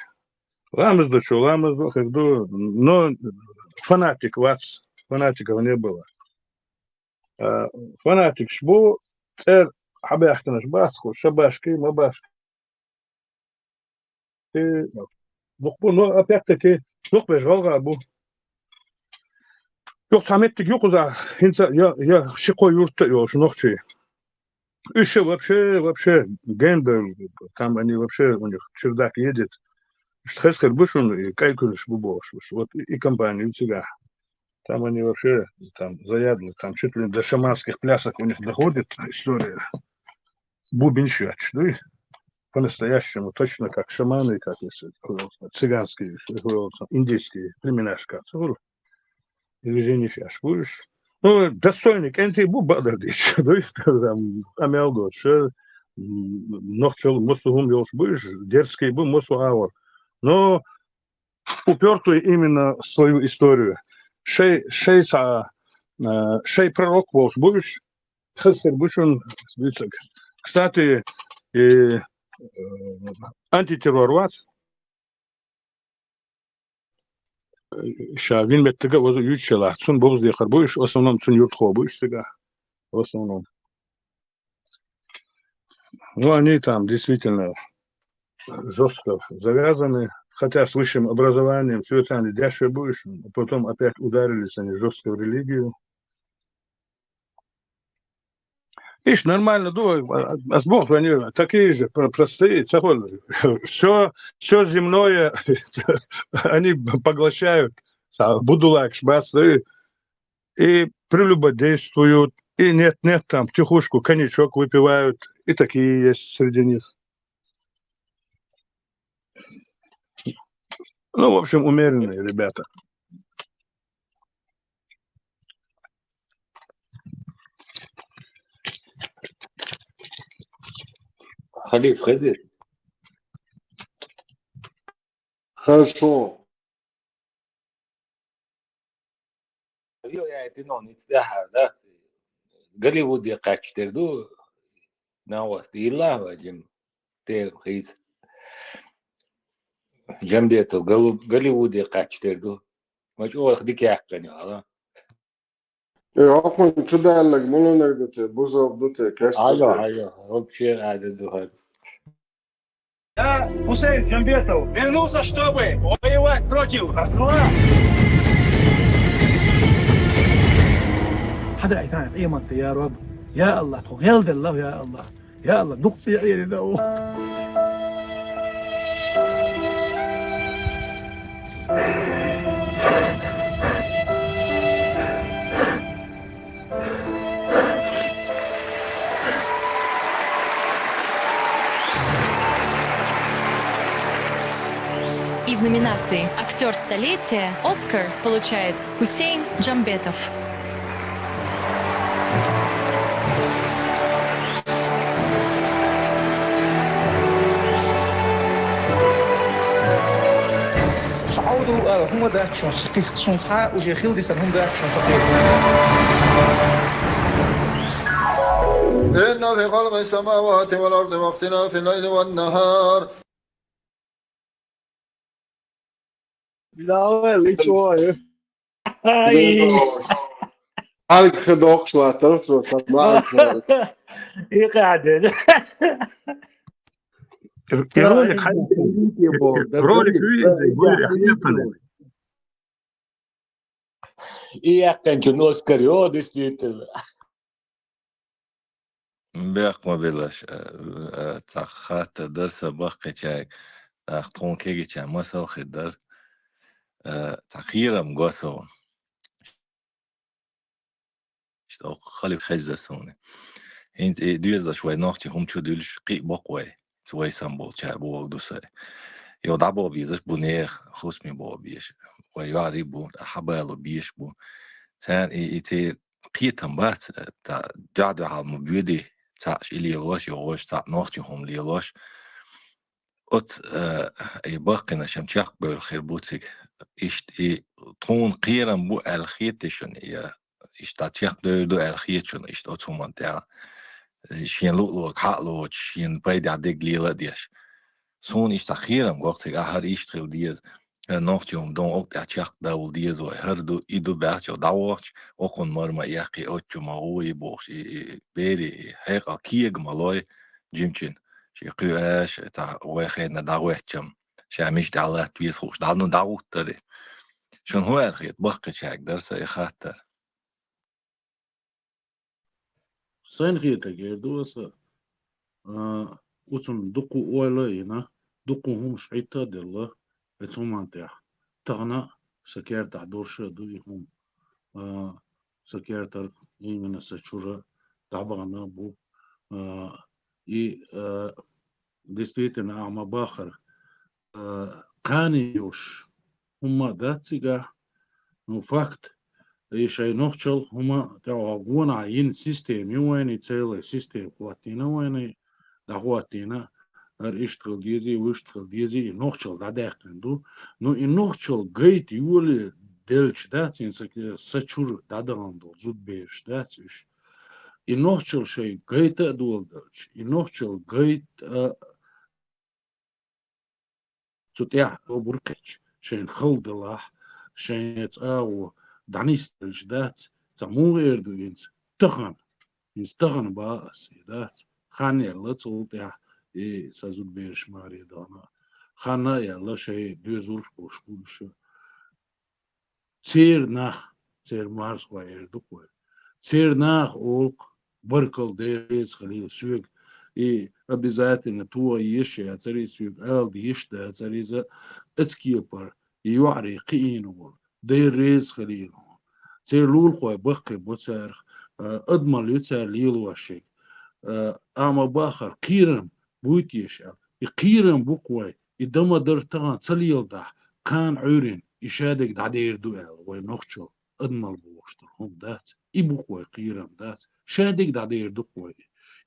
Ламаз дечо ламаз ду, хир ду, но фанатик вац, фанатиков не было. А, фанатикаш бу, цӀера хьабаьхкинарш бац, хӀу шабашки, мабашки. дукха бу, но опять-таки дукха беш гӀалгӀа бу. Юха цхьа меттиг ю кхузахь, хӀинца я, я ши-кхо юрт а йолуш нохчий. Уьш вообще, вообще гендер, там они вообще, у них чердак едет. Уьш хеза хир бу шуна, и кӀай куьнаш бу бохуш уьш. Вот и, и компания ю цигахь. Там они вообще там заядлые, там чуть ли до шаманских плясок у них доходит история. Бубен шоьтуш дуй. По-настоящему, точно как шаманы, как если цыганские, индийские племена, как и везениш аш будешь. Ну, достойный кӀентий бу бакъдар дийцича, дуй, там, къамел доцуш, м, нохчалла массо хӀума йолуш будеш, дерзкий бу массо агӀор. Но упёртый именно в свою историю. Шай, шай цхьа, э, шай пророк волуш будеш, хаза хир бу шуна, кстати, и, э, антитеррор вац. Ша вина меттига ваза юьйцуш елахь. Цунна бовза декхар бу уьш, в основном цунна юртахо бу уьш цигахь. В основном. Ну, они там действительно жёстко завязаны, хотя с высшим образованием, всё это они дешевле будешь, а потом опять ударились они жёстко в религию. Иш нормально ду, а, а, ас боху, они такие же про-, простые, ца хуьлу. Всё, всё земное они поглощают. Са-, будулакаш бац, да, и прелюбодействуют, и нет-нет, там, тихушку коньячок выпивают, и такие есть среди них. Ну, в общем, умеренные ребята. Халиф, хезир. Хорошо. Рио яйтина ницкъ дахьар, да? Голливуде кхаьчдер ду, нагӀост, илла вай жим, тем хийца. Жамбетов Голу-, Голливуде кхаьчдер ду. Ма чӀогӀа дика яьккхина ю, хьала. Э, хӀокхунна чу далларг муьлханиг ду те, бузалг ду те, кесталг ду те? Алло, алло, вообще гӀада ду хӀара. Я, Хусейн Джамбетов, вернулся, чтобы воевать против зла. Хьада ай тайна къематта, я Раб, я Аллах, тхо гӀелделла, я Аллах. Я Аллах, дукха цӀе Ӏийр ду. И в номинации «Актёр столетия» Оскар получает Хусейн Джамбетов. Со Ӏовдал ала хӀума дац шуна, со тих-, суна цхьа а уже хила дисар хӀума дац шуна со тих. إن في خلق السماوات والأرض واختلاف الليل والنهار. Ай! Хьалга хи доккхуш латтарх, со сан бахьана. И къаьдина. Ролик хьайна, ролик вуьйцу, вуьйцу, хьайна. И яьккхинчун Оскар, йо, действительно. Бехк ма билаш, э, э, цхьа хаттар дара сан баккхийчаьрга, нах тхуна кегийчарна масал хир дара. Э, цхьа кхерам го суна. Иштта оха халиф хезна суна. ХӀинца и доьзалш вай нохчий хӀума чу дуьллуш кхин а боккха вай. Цу вай санна болчара бохург ду сан. Йо, дӀабаха безаш бу нехан, хӀусаме баха безаш. Вай йоӀарий бу, хьабало безаш бу. Царна и, и церан кхетам бац, цхьа дуьхьа-дуьхьал ма боьдий, цхьаъ и лелош, йогӀош, цхьаъ нохчийн хӀума лелош. Оцу, э, и баккхийнаш-м чекхбевлла хир бу цига. Иштта и тхуна кхерам бу аьлла хетий шуна, я иштта чекхдевр ду аьлла хета шуна, иштта оцу хӀуманна тӀехь шен луъ-луъург хьа а лоцуш, шена пайдехь дерг лела а деш. Суна иштта кхерам го цига, ахьа хӀара иштта хила деза, э, нохчийн хӀума дон окъа тӀехь чекхдовла деза вай. ХӀара ду, и ду баьхча, дӀавохча, окхунна мара ма эккхий, оцу чу ма гӀой бохуш, и, и, и берийн, и хьекъал кега ма лой, жимачун, шен кхуьуш, цхьа вай хенна дӀагӀоьттича-м, Ша миш дӀалатта веза хууш, дӀа-, ну, дӀагӀуттари. Шун хӀун аьлла хета, баккхийчаьрга дар са и хаттар. Сайн хетаг ер ду аса, а, уцун дукха ойла а йина, дукха хӀумаш Ӏитта а делла, эцу хӀуман тӀехь. Тахана са кертахь долуш а ду и хӀума. А, са кертара, именно са чура дӀабахана бу. А, и, а, действительно, ахьа ма бахара, а, кхане йолуш хӀумма а дац цигахь, ну, факт, и шайн нохчалла хӀума тӀехьа гонахьа йина система ю вайна, и целая система хӀоттийна вайна, дӀахӀоттийна, хӀара иштта хила дезий, вуьшта хила дезий, и нохчалла дӀадаьккхина ду. Ну, и нохчалла гайта йоле делча дац, хӀинца са, са чура дӀадахана долу зудабераш дац уьш. И нохчалла шайн гайта а доладелча, и нохчалла гайта а цу тӀехь обур кхетча, шайна хала далахь, шайн цӀа а гӀо дӀанисделча дац, цхьа муха эр ду хӀинца тахана, хӀинца тахана баха ас и дац, хан яьлла цул тӀехь и са зудабераш маре дахана, хан а яьлла шайн доьзалш болуш бу уьш. Церан нах, церан марсхой эр ду-кх вай. Церан наха олу-кх, баркалла, Дела реза хилийла соьга. И обязательно тоха езаш яцара и соьга, ала дезаш дацара иза, оцу кепара и йоӀарий кхиийна волу. Дела реза хилийла хьуна. Церан лулахой баккхий бу царах, а, адамалла ю цара лелош шега. А, ахьа ма бахара, кхерам буй теша аьлла. И кхерам бу-кх вай, и дан ма дара тахана ца леладахь, кхана Ӏуьйрина и шадерг дӀадер ду аьлла, вай нохчалла адамалла бохуш долу хӀума дац, и бу-кх вай кхерам дац, шадерг дӀадер ду-кх вай.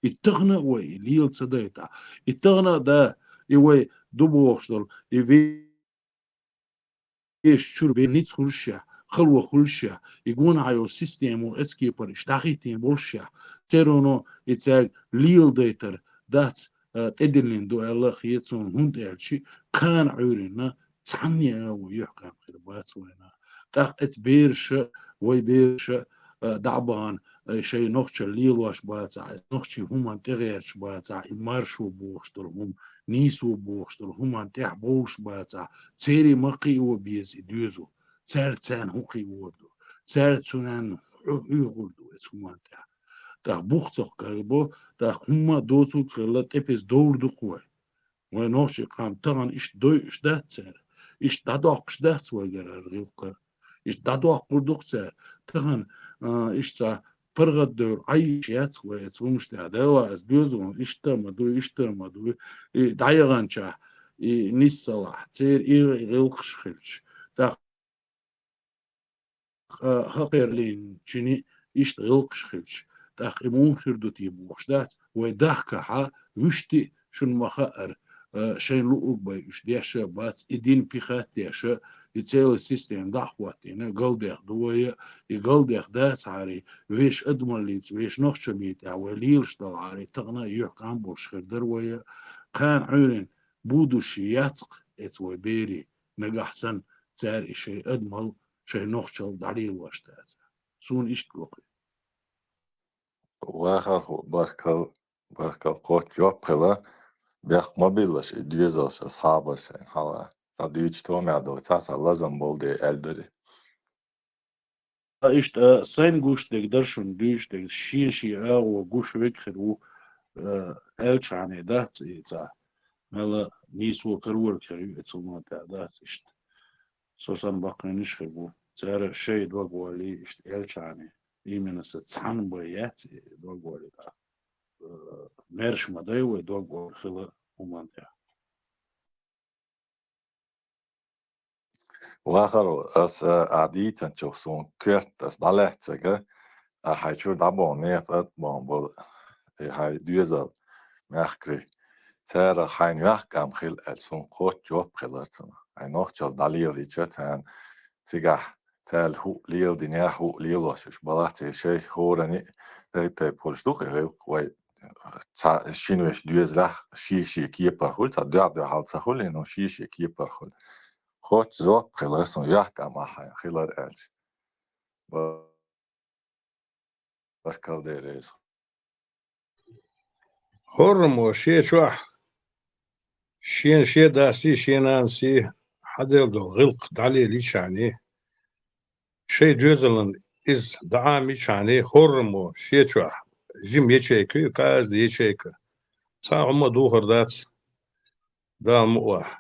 И тахана а вай и лела ца дайтахь, и тахана а да, и вай ду бохуш долу, и ве-, вешан чуьра бен ницкъ хуьлушехь, хало хуьлушехь, и гонахьа йолу система оцу кепара иштта дӀахӀиттийна болушехь, церано и цаьрга леладайтар дац, а, тӀедиллина ду аьлла хета суна, хӀунда аьлча кхана Ӏуьйрина цхьанне а ву юьхькӀам хир бац вайна. ТӀаккха эцу бераша, вай бераша, а, дӀа а бахана, а, шайн нохчалла лелош бацахь, нохчийн хӀуманна тӀегӀерташ бацахь, и маршо бохуш долу хӀума, нийсо бохуш долу хӀуманна тӀехь бовлуш бацахь, церан ма кхио беза и доьзал. Цаьрца царна хӀун кхиор ду? Цаьрца царна хӀун хьоьхур ду эцу хӀуманна тӀехь? ТӀаккха бух цох карабо, тӀаккха хӀумма а доцург хилла, тӀепеза довр ду-кх вай. Вай нохчийн къам тахана иштта дойуш дац цара, иштта дӀадоккхуш дац вайгара хӀара гӀиллакх. Иштта дӀадоккхур ду-кх цара. Тахана, а, иштта цхьа паргӀатдевр Ӏайиш яц-кх вай эцу хӀуманаш тӀехь. Дела, аса доьзална иштта а ма дуй, иштта а ма дуй. И дӀаяханчохь, и нисса лахь, церан и гӀиллакхаш хилча. ТӀаккха а, хӀокхераллин чини иштта гӀиллакхаш хилча, тӀаккха и муха хир ду те бохуш дац, вай дахкахьа, вуьшта а шуна ма хаъара, а, шайна луъург бен уьш деш а бац, и дин пихат деш а, и целая система дӀа а хӀоттийна, галдех ду вай а, и галдех дацахьара, вешан адамаллица, вешан нохчаллица тӀехь вай лелаш далахьара, тахана а юьхькӀам болуш хир дара вай а, кхана Ӏуьйрина будущее яц-кх эцу вай берийн. Нагахь санна цара и шайн адамалла, шайн нохчалла дӀалелош дацахь. Суна иштта го-кх и. Вахархо, баркал, баркал, кхоччуш жоп хила, бехк ма биллалаш и доьзалш, асхьабаш шайна хьала. Цхьа дуьйцуш томехь ду, цхьа, цхьа лазам болу де аьлла дара. Иштта, а, сайн гуш дерг дара шуна дуьйцуш дерг, шен-шен агӀо гуш верг хир ву, а, аьлчахьана дац и цхьа. Мелла нийсо карорг хир ю эцу хӀуманна тӀехь дац иштта. Со санна баккхийнаш хир бу. Цара шайн дог валлий иштта аьлчахьана, именно сан цхьанна бен яц и дог валлий тӀаккха. Э, маьрша ма дай вай дог валла хила хӀуманна тӀехь. Вахаро, ас, а, ахь дийцинчух суна коьрта ас дӀалаьцнарг, а, хьайн чуьра дӀабахана нехан цӀарт бахана болу, и хьайн доьзал, мехкарий. Цара хьайна юьхькӀам хила аьлла, суна кхоччуш жоп хилира цунах. Хьайн нохчалла дӀалелийча царна, цигахь цара хӀуъа леладинехь, хӀуъа лелош уьш балахь, церан шайн хӀоранна а тайп-тайпа хуьлуш ду-кх и гӀиллакх вай. Цхьа шина вешан доьзалехь шен-шен кепара хуьлу, цхьа дуьхь-дуьхьал ца хуьлу, но шен-шен кепара хуьлу. Кхоччуш жоп хилира суна, юьхькӀам ахь хьайна хилира аьлча. Баркалла, Дела реза. ХӀораммо шен чохь Шен шен дасий, шен нанасий хьаделла долу гӀиллакх дӀалелийчхьана, шайн доьзалан иза дӀаӀамийчхьана, хӀораммо шен чохь жима ячейка ю, каждый ячейка. Цхьа а хӀума а духар дац, Дала мукъ лахь.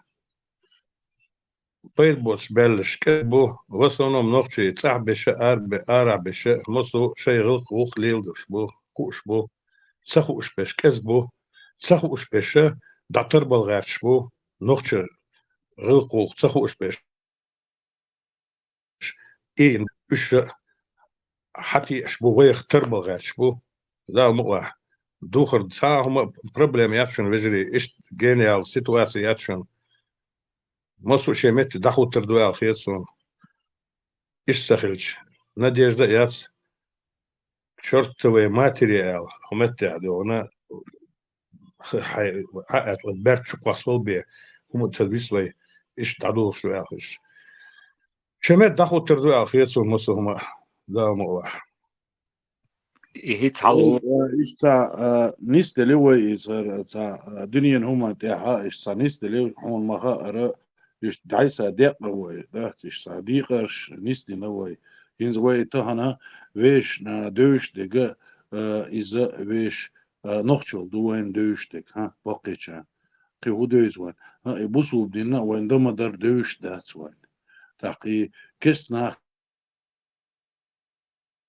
Пайда боцуш баьлларш кӀезиг бу, в основном нохчий цӀахь берш а, ара бе-, арахь берш а, массо а шайн гӀиллакх-гӀуллакх леладеш бу, хууш бу, ца хууш берш кӀезиг бу, ца хууш берш а дӀатарбала гӀерташ бу, нохчийн гӀиллакх-гӀуллакх ца хууш берш. И уьш а хьатеӀаш бу, вайх тарбала гӀерташ бу. Дала мукъ лахь. Духар цхьа а хӀума а проблема яц шуна, вежарий, иштта гениал ситуаци яц шуна. Массо а шен метте дӀахӀуттур ду аьлла хета суна. Иштта ца хилча, надежда а яц. Чёртовой матери аьлла, хӀун меттехь дуьгӀуна, хьай, хьаьа, вайн баьрг чу кхоссавал бен, хӀума ца вис вай, иштта дӀадолуш ду аьлла хезча. Шен метте дӀахӀуттур ду аьлла хета суна массо а хӀума, Дала мукъ лахь. И хӀинца хьалу. Э, иштта, э, нисделла вай иза, э, цхьа, э, дуьненан хӀуманна тӀехь, иштта цхьа нисделла, хьуна ма хаъара, иштта дӀасадекъна вай, дац, иштта цхьа декъарш нисдина вай. ХӀинца вай тахана вешан, э, девзаш дерг, э, иза вешан, э, нохчалла ду вайна девзаш дерг, хьа, баккхийчарна. Кхин хӀун девза вайна? ХӀа, и бусулба дин а вайна дан ма-дарра девзаш дац вайна. ТӀаккха и кестта нах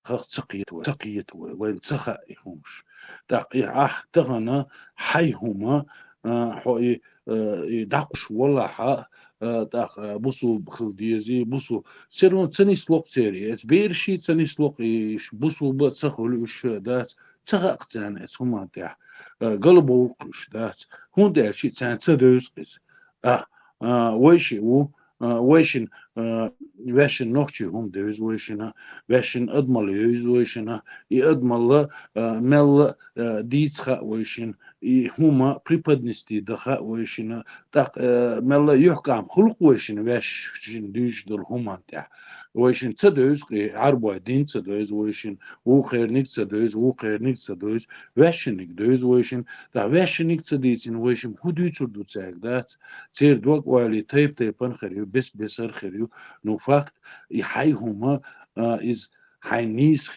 хах ца кхета вай, ца кхета вай, вайна ца хаьа и хӀумаш. ТӀаккха и ахь тахана хьайн хӀума, а, хьо и, а, и дӀакхуьуш валахь, а, тӀаккха бусулба хила дезий, бусу-, церан ца нисло-кх церан, эца бераший ца нисло-кх, и ш-, бусулба а ца хуьлу уьш, дац, ца хаьа-кх царна эца хӀуманна тӀехь, а, галбовлу-кх уьш, дац, хӀунда аьлча царна ца девза-кх иза. А, а, вайшиъ ву, а, вайшин, а, ваьшшина нохчийн хӀума девза вайшинна, ваьшшина адамалла евза вайшинна, и адамалла, а, мелла, а, дийца хаьа вайшинна, и хӀума преподнести дан хаьа вайшинна, тӀаккха, а, мелла юьхькӀам хуьлу-кх вайшинна ваьшшина дуьйцуш долу хӀуманна тӀехь. Вайшинна ца девза-кх и Ӏарбойн дин ца девза вайшинна, вукхерниг ца девза, вукхерниг ца девза, ваьшшинниг девза вайшинна, тӀаккха ваьшшинниг ца дийцина вайшимма хӀун дуьйцур ду цаьрга, дац? Церан дог-ойла тайп-тайпана хир ю, бес-бесара хир ю. Ну, факт, и хьайн хӀума, а, иза хьайна нийса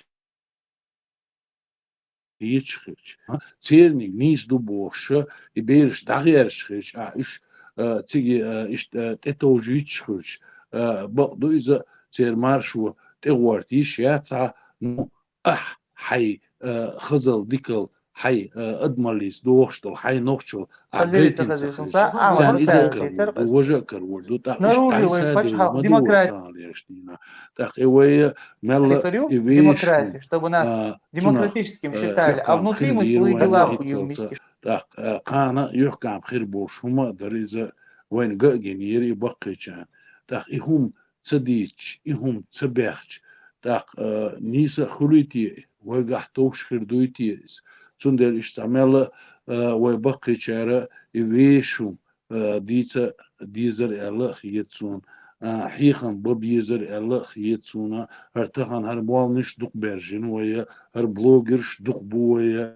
хеташ хилча, а, церниг нийса ду бохуш, и бераш дӀагӀерташ хилча, а, уьш, а, цига, а, иштта, а, тӀетовжуьйтуш хилча, а, бакъ ду иза, церан маршо тӀегӀорта йиш яц, а, ну, ахь хьайн, а, хазал, дикал, хьайн, а, адамаллица дохуш долу хьайн нохчалла ахь гайтина ца хилча, царна иза а карор ду, важа а карор ду, тӀаккха иштта дӀасаделла ма ду вай таханлерчу дийнахь. ТӀаккха и вай мелла и вешан, а, цунах, а, юьхькӀам хила деза вайна, хӀинццалца, тӀаккха, а, кхана юьхькӀам хир болуш хӀума а дара иза, вайна ган а гинера и баккхийчарна. ТӀаккха и хӀума ца дийцча, и хӀума ца баьхча, тӀаккха, а, нийса а хуьлий те, вайгахь товш хир дуй те иза? Цундела иштта цхьа мелла, а, вай баккхийчара и вешан, а, дийца дезара аьлла а хета суна, а, хьехам бан безара аьлла а хета суна, хӀара тахана хӀара молланаш дукха баьржина вай, хӀара блогерш дукха бу вай.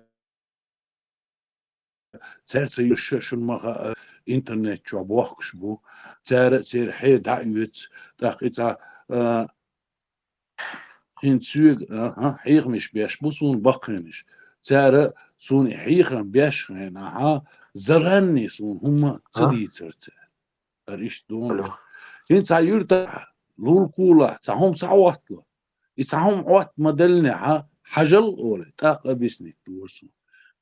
Цаьрца йиш шуна ма хаьа, интернет чохь бохкуш бу. Цара а церан хье дӀа а оьцу, тӀаккха и цхьа, а, хӀинца соьга, а, хьехамаш беш бу суна баккхийнаш. Цара суна и хьехам беш хенахь, заранее суна хӀумма ца дийцара цара. ХӀара иштта дуна. ХӀинца цхьа юьртахь лулкулахь, цхьа хӀума схьахӀоттало. И цхьа хӀума Ӏотта ма-деллинехь, хьажал олий, тӀаккха объяснить дора суна.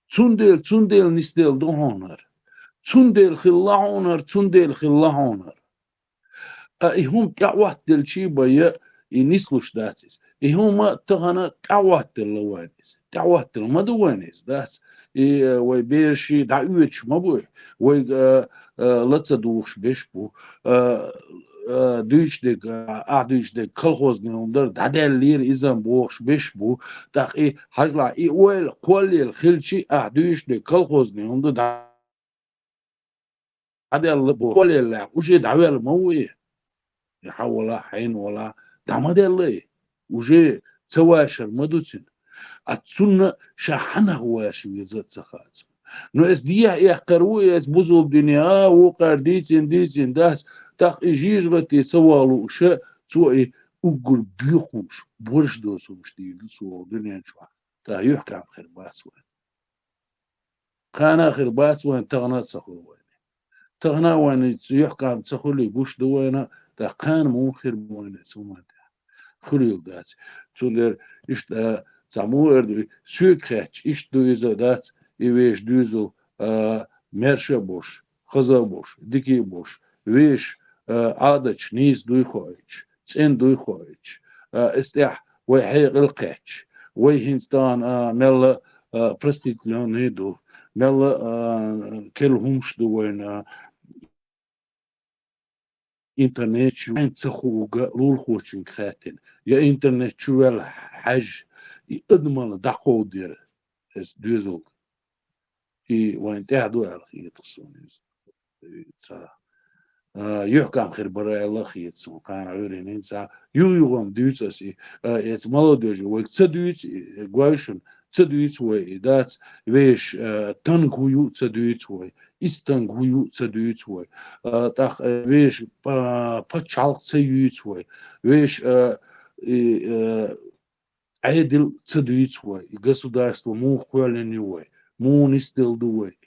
Цундела, цундела нисделла ду хьуна хӀара. Цундела хилла хьуна хӀара, цундела хилла хьуна хӀара. Ткъа и хӀума тӀеӀоттаделчий бен, и нислуш дац иза. И хӀума тахана тӀеӀоттаделла вайна иза. ТӀеӀоттаделла ма ду вайна иза, дац? И, э, вай бераший дӀаоьцуш ма бу. Вай, э, э, ла ца духуш беш бу. Э, э, дуьйцуш дерг, э, ахь дуьйцуш дерг колхозный хӀума дара, дӀадаьллера иза бохуш беш бу. ТӀаккха и, хьажалахь, и ойла кхоллаелла хилчий, ахь дуьйцуш дерг колхозный хӀума ду, дӀа- дӀадаьлла боху. Оллехь, уже дӀавелла ма ву и. И хьан вала, хьайна вала, дӀа ма делла и. Уже ца вашар ма ду цуьнан. А цунна ша хьанах ваша веза а ца хаьа цунна. Но эс дехьа эккхар ву, эс бусалба дине, а, вукхар дийцина, дийцина дац, тӀаккха и жижигӀатте ца валуш, цо и уггар боьхуш, борш доцургаш дийр ду цо дуьнен чохь. ТӀаккха юьхькӀам хир бац вайн. Кхана а хир бац вайн, тахана а ца хуьлу вайн. Тахана а вайн юьхькӀам ца хуьлий гуш ду вайна, тӀаккха кхана муха хир бу вайн эцу хӀуманна тӀехь? Хуьлийла дац. Цундела иштта, а, цхьа муха эр ду, соьга хаьттича, иштта ду иза дац, и вешан доьзал, а, маьрша а болуш, хаза а болуш, дика а болуш, вешан, а, Ӏадаташ нийса дуй хоуьйтуш, цӀена дуй хоуьйтуш, а, эс тӀехь вай хьекъал кхаьчча, вай хӀинца тахана, а, мелла, а, простительный ду, мелла, а, керла хӀумаш ду вайна, а, интернет чу вайн ца хуург лулахочуьнга хаьттина. Я интернет чу ваьлла хьаьжа, и адамалла дӀакховдийра эс доьзалга. И вайн тӀехь ду аьлла хета суна иза. Ца, а, юьхькӀам хир бара аьлла хета суна, кхана Ӏуьйренан ца. Юха-юха-м дуьйцу ас и, а, эца молодёжи, вайга ца дуьйцу, и, гой шуна, ца дуьйцу вай, и дац, вешан, а, танк хӀу ю ца дуьйцу вай, истанг хӀу ю ца дуьйцу вай. А, тӀаккха, а, вешан па-, пачхьалкх ца юьйцу вай, вешан, а, и, а, Ӏедал ца дуьйцу вай, и государство муха кхоьллина ю вай, муха нисделла ду вай,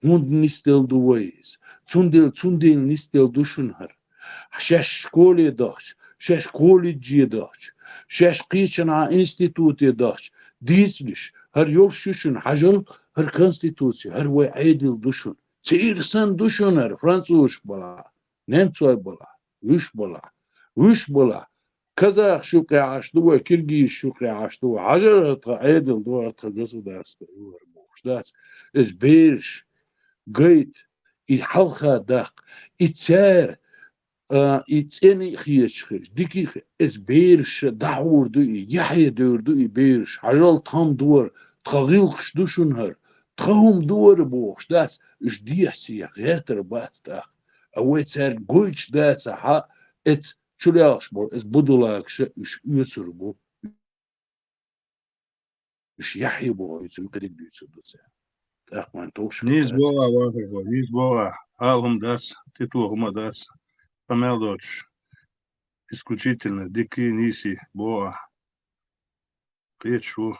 хӀунда нисделла ду вай иза? Цундела, цундела нисделла ду шуна хӀара. Шаьш школе дахча, шаьш колледже дахча, шаьш кхечанхьа институте дахча, дийцалаш, хӀара йолуш ю шуна, хьажал, хӀара конституци, хӀара вай Ӏедал ду шуна. Церан санна ду шуна хӀара, французаш балахь, немцой балахь, вуьш балахь, вуьш балахь. Казахаш юккъехь Ӏаш ду вай, киргизаш юккъехь Ӏаш ду вай. Хьажал, хӀара тхан Ӏедал ду, хӀара тхан государство ю хӀара бохуш дац. Иза бераш гайта, и хьалха даккха, и цара, а, и цӀена а хеташ хилча, дика а хе-, иза бераш дӀахьур ду и, яхье девр ду и бераш. Хьажал, тхан хӀума ду хӀара, тхан гӀиллакхаш ду шуна хӀара, тхан хӀума ду хӀара бохуш дац, уьш дехьа-сехьа гӀертар бац тӀаккха. А вай цаьрга гойтуш дацахь, эца чулелхаш болу иза будулагаша уьш оьцур бу. Уьш яхье бохуьйтур бу, кхидерг дуьйцур ду цара. ТӀаккха вайн товш Нийса боху ахь, вахархо, нийса боху ахь. Ала хӀума дац, тӀетоха хӀума дац. Къамел доцуш, исключительно дикий, нийсий боху ахь. Кхеташ ву,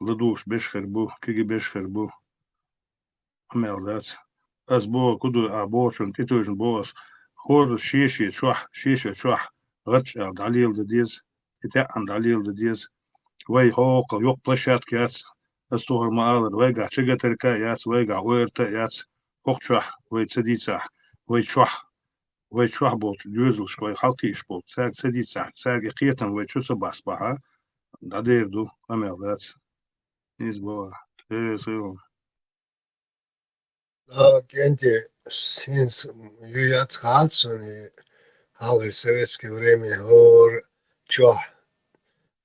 ладугӀуш берш хир бу, кегий берш хир бу. Къамел дац. Ас боху, кху ду ахь бохучунна тӀетевжина боху ас, хӀора шен-шен чохь, шен-шен чохь гӀарчӀ аьлла дӀалеладан деза, и таьӀӀан дӀалеладан деза. Вай хӀокху йоккха площадка яц, ас тухур ма-аллара, вайгахь ЧГТРК яц, вайгахь ОРТ яц, хӀокху чохь вай ца дийцахь, вай чохь, вай чохь болчу доьзалшка вай хьалакхиъна болчу, цаьрга ца дийцахь, цаьрга и кхетам вай чу ца басбахь, дӀадер ду, къамел дац. Иза боху. Э, сайлам. Да, кӀентий, хӀинца ю яц хаьа суна, и хьалхе советское время хӀора чохь,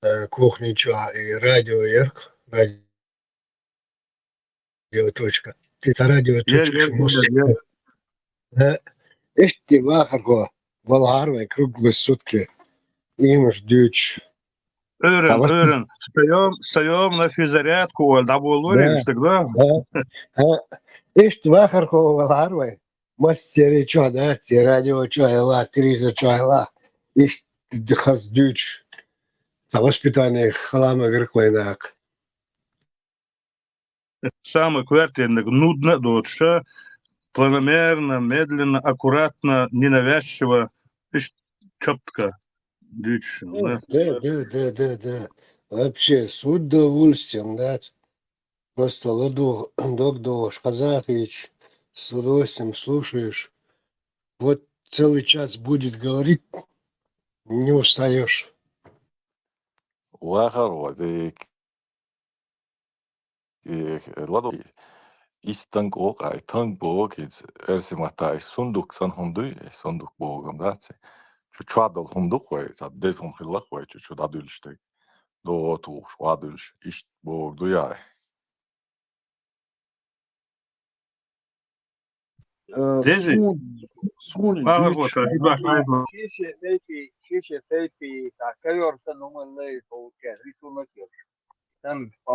э, кухни чохь и радио яра-кх, радио точка. Ти ца радио Яра, точка яра, шу мус. Яра, яра. Э, иштта вахархо валахьара вайн круглые сутки иймаш дуьйцуш. Ӏуьйранна, Ца ва- ӏуьйранна. Встаём, встаём на физзарядку, олий, дӀаболалора Да. уьш дагадогӀу? Да. Да. Иштта вахархо валахьара вай. Массеран чохь дац, я радио чохь елахь, телевизор чохь елахь. Иштта д-, хаза дуьйцуш. Цхьа воспитание хала ма гира-кх вайн дакъа. Самое квартирнаг нудно а доцуш, планомерно, медленно, аккуратно, ненавязчиво, иштта чётко дуьйцуш, Ну, да. Да, да, да, да, да. Вообще, с удовольствием, да. Просто ладу-, дог догӀуш хазахийча, с удовольствием слушаешь. Вот целый час будет говорить, не устаешь. Вахар вадик. Э, ладу, истанг боху, ай, танг боху, киц, эрсий матта, ай, сундук цӀан хӀума дуй, ай, сундук боху гам дац. Чу чохь долу хӀума ду-кх вай, цхьа деза хӀума хилла-кх вай, чу, чу дӀадуьллуш дерг. ДогӀо тухуш, охьадуьллуш, иштта боху дуй, ай. Э, Дези? Суна, суна Вахар дуьйцуш, гӀо, ша, хӀун баш вай бу? Шише тайпи, шише тайпи, ца кайор сан хӀума лай, тхо кхе рисунок йо.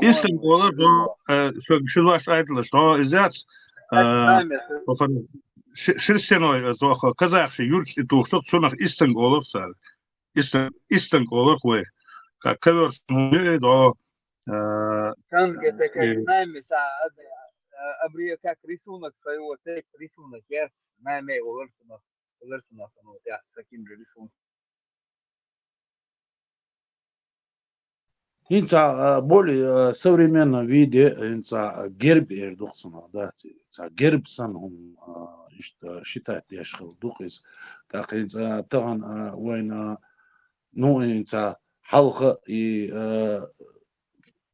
Истанг олар, до, э, шо, шо дош айдалаш, до, изяц, э, шерстяной, э, зоха, казахский юрт и тухсук, цунах истанг олар сар. Истанг, истанг олар хой. Как ковёр, ну, до, э, Танг это как э, знамя, са-, а, а, обрё-, как рисунок своего, так рисунок, я знамя олар сынах, олар сынах, ну, я с таким же рисунком. Хинца, а, более, а, современном виде, хинца, а, герб эр духсана, да, ца герб сан хум, а, ишта, считать яшхал дух из. Так, хинца, а, таган, а, война, ну, хинца, халха и, а,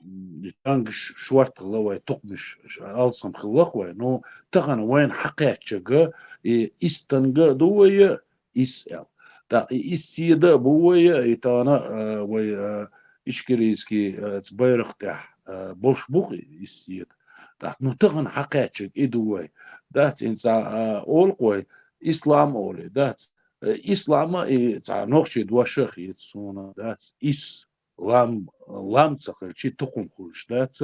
м, и танг ш-, шварт хила вай, тукмиш ш-, алсам хилах вай. Ну, таган война хакъячага, и истанга ду вай, ис эл. Так, и ис сиеда бу вай, и тана, э, вай, э, ичкерийский, э, ц-, байрах тя, э, больш бух и ис сиеда. Так, ну таган хакъячаг и ду вай. Дац, инца, э, олк вай, ислам оли, дац. Э, ислама и ца нохчи двашах и цуна, дац, ис лам, лам ца хилчи тукум хулш, дац,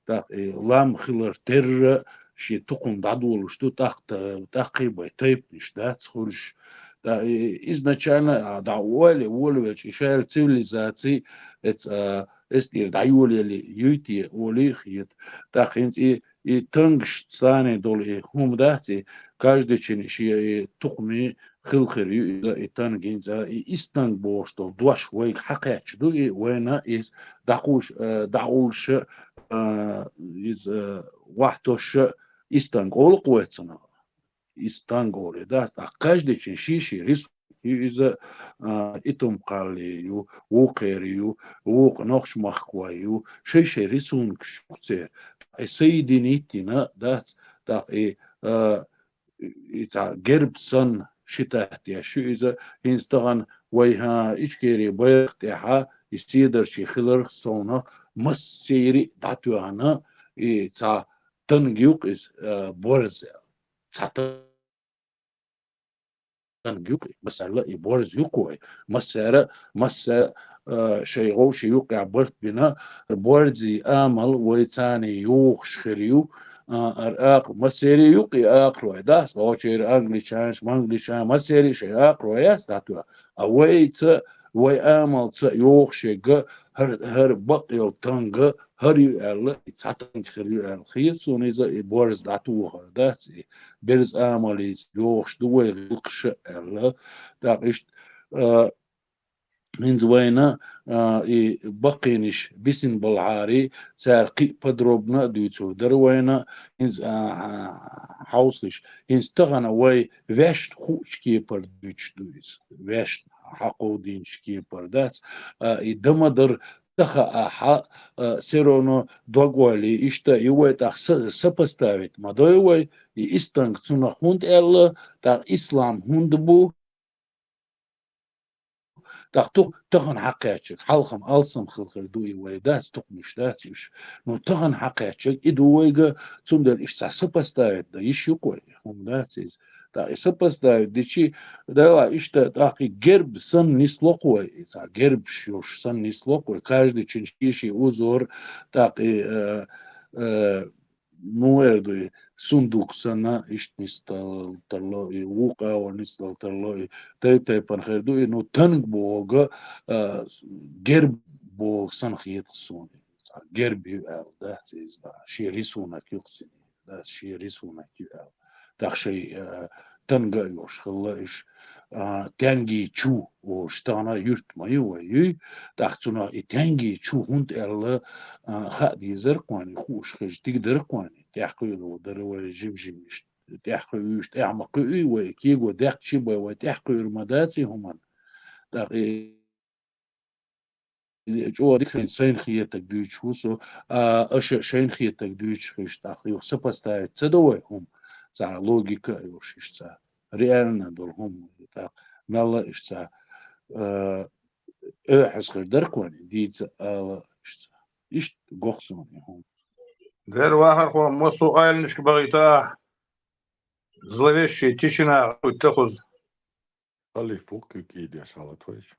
так, и лам хилар терра, ши тукум дадулуш ду, так, та-, так и бай тайпниш, дац, хулш. Да, и изначально, а, да, уали, уали веч, и шайр цивилизации, эц, а, эс тир да юали, юйти, уали хиет. Так, инц и, и тангш цани дол и хум, дац, и каждый чин ши и тукми хилхир ю иза и танг инза, и истанг боштол, дош вайг хакъяч ду, и вайна из дакуш, э, даулш, э, из, э, вахтош истанг олук вайцана. Истанг оли, да, а каждый чин ши-ши рис ю иза, э, итум калли ю, вукъери ю, вукъ нохч махква ю, ши-ши рисунг шукце, и соединить ина, да, так и, э, и ца герб сан шитахтя шу иза, хинстаган вай ха ичкери байрах тяха, и сидарчи хилар совна, массери датуяна, и ца танг юк из, э, борзе. Ца танг юк, масала и борз юк вай. Массера, масса, э, шайгов ши юк я барт бина, борзи амал вай цани юх шхир ю, а, ар ак, массери юк и ак рой, да, слочер англичанш, мангличан, массери ши ак рой, я, статуя. А вай ца, вай амал ца юх ши га, хар, хар бак йол танга, хар ю ала, и ца танг хар ю ала. Хир сун иза и борз дату хар, да, ци. Берз амал из юх ш ду вай гилк ш ала. Так, ишт, а, Минз вайна, а, и бакъиниш бисин балгьари, цар кхи подробно дуйцур дар вайна, инз, а, а, хьаусиш, инз тагана вай вешт хуч кепар дуйч дуйц. Вешт хьакъу динч кепар дац, а, и дамадар таха а хьа, а, все равно догвали, ишта и вай тах со-, сопоставить мадой вай, и истанг цуна хунд элла, тах ислам хунд бу, Так, тух-, тахан хьакхаьччаг, хьалхам алсам хилхар ду и вай дац, тухмуш дац уж. Ну, тахан хьакхаьччаг, и ду вайга, цундел иш ца сопоставить да, иш юкъой, хӀума дац из. Так, и сопоставить дичи, дала иштта, так, и герб сан нислохъ вай, и ца герб шуш сан нислохъ вай, каждый чин ши-ши узор, так, и, э, э, Ну, эрдуй, сундук сана ишт нисдал тарло, и вукъа вар нисдал тарло, и тайп-тайпан хердуй, ну, танг бога, а, герб бога сан хиет хсуни. Герб ю эл, да, цизда. Ши рисунок ю хсуни, да, ши рисунок ю эл. Так ши, а, танга юш, хилла иш, а, тянги чу, о, штана юрт ма ю, ва ю, так цуна и тянги чу хунт элла, а, ха дизер къвани, хуш хеж дигдер къвани, тяхкъуй лу дер вай жим-жим иш, тяхкъуй уш, тяхмакъуй вай, киго дяхчи бай вай, тяхкъуй ма даци хуман. Так и чуа дикхин сайн хиетак дуйч хусу, а, аша шайн хиетак дуйч хиш, так, юх сопоставить ца давай хум, ца логика юш иш ца, реально дол хум, так, мелла иш ца, э, э, хасхар дарквани, дица ала иш ца. Ишт гохсун хум. Дер вахар хо, мосу айлнишк багита, зловещая тишина, хуй тахуз. Халиф, фу, какие деш халат вайш?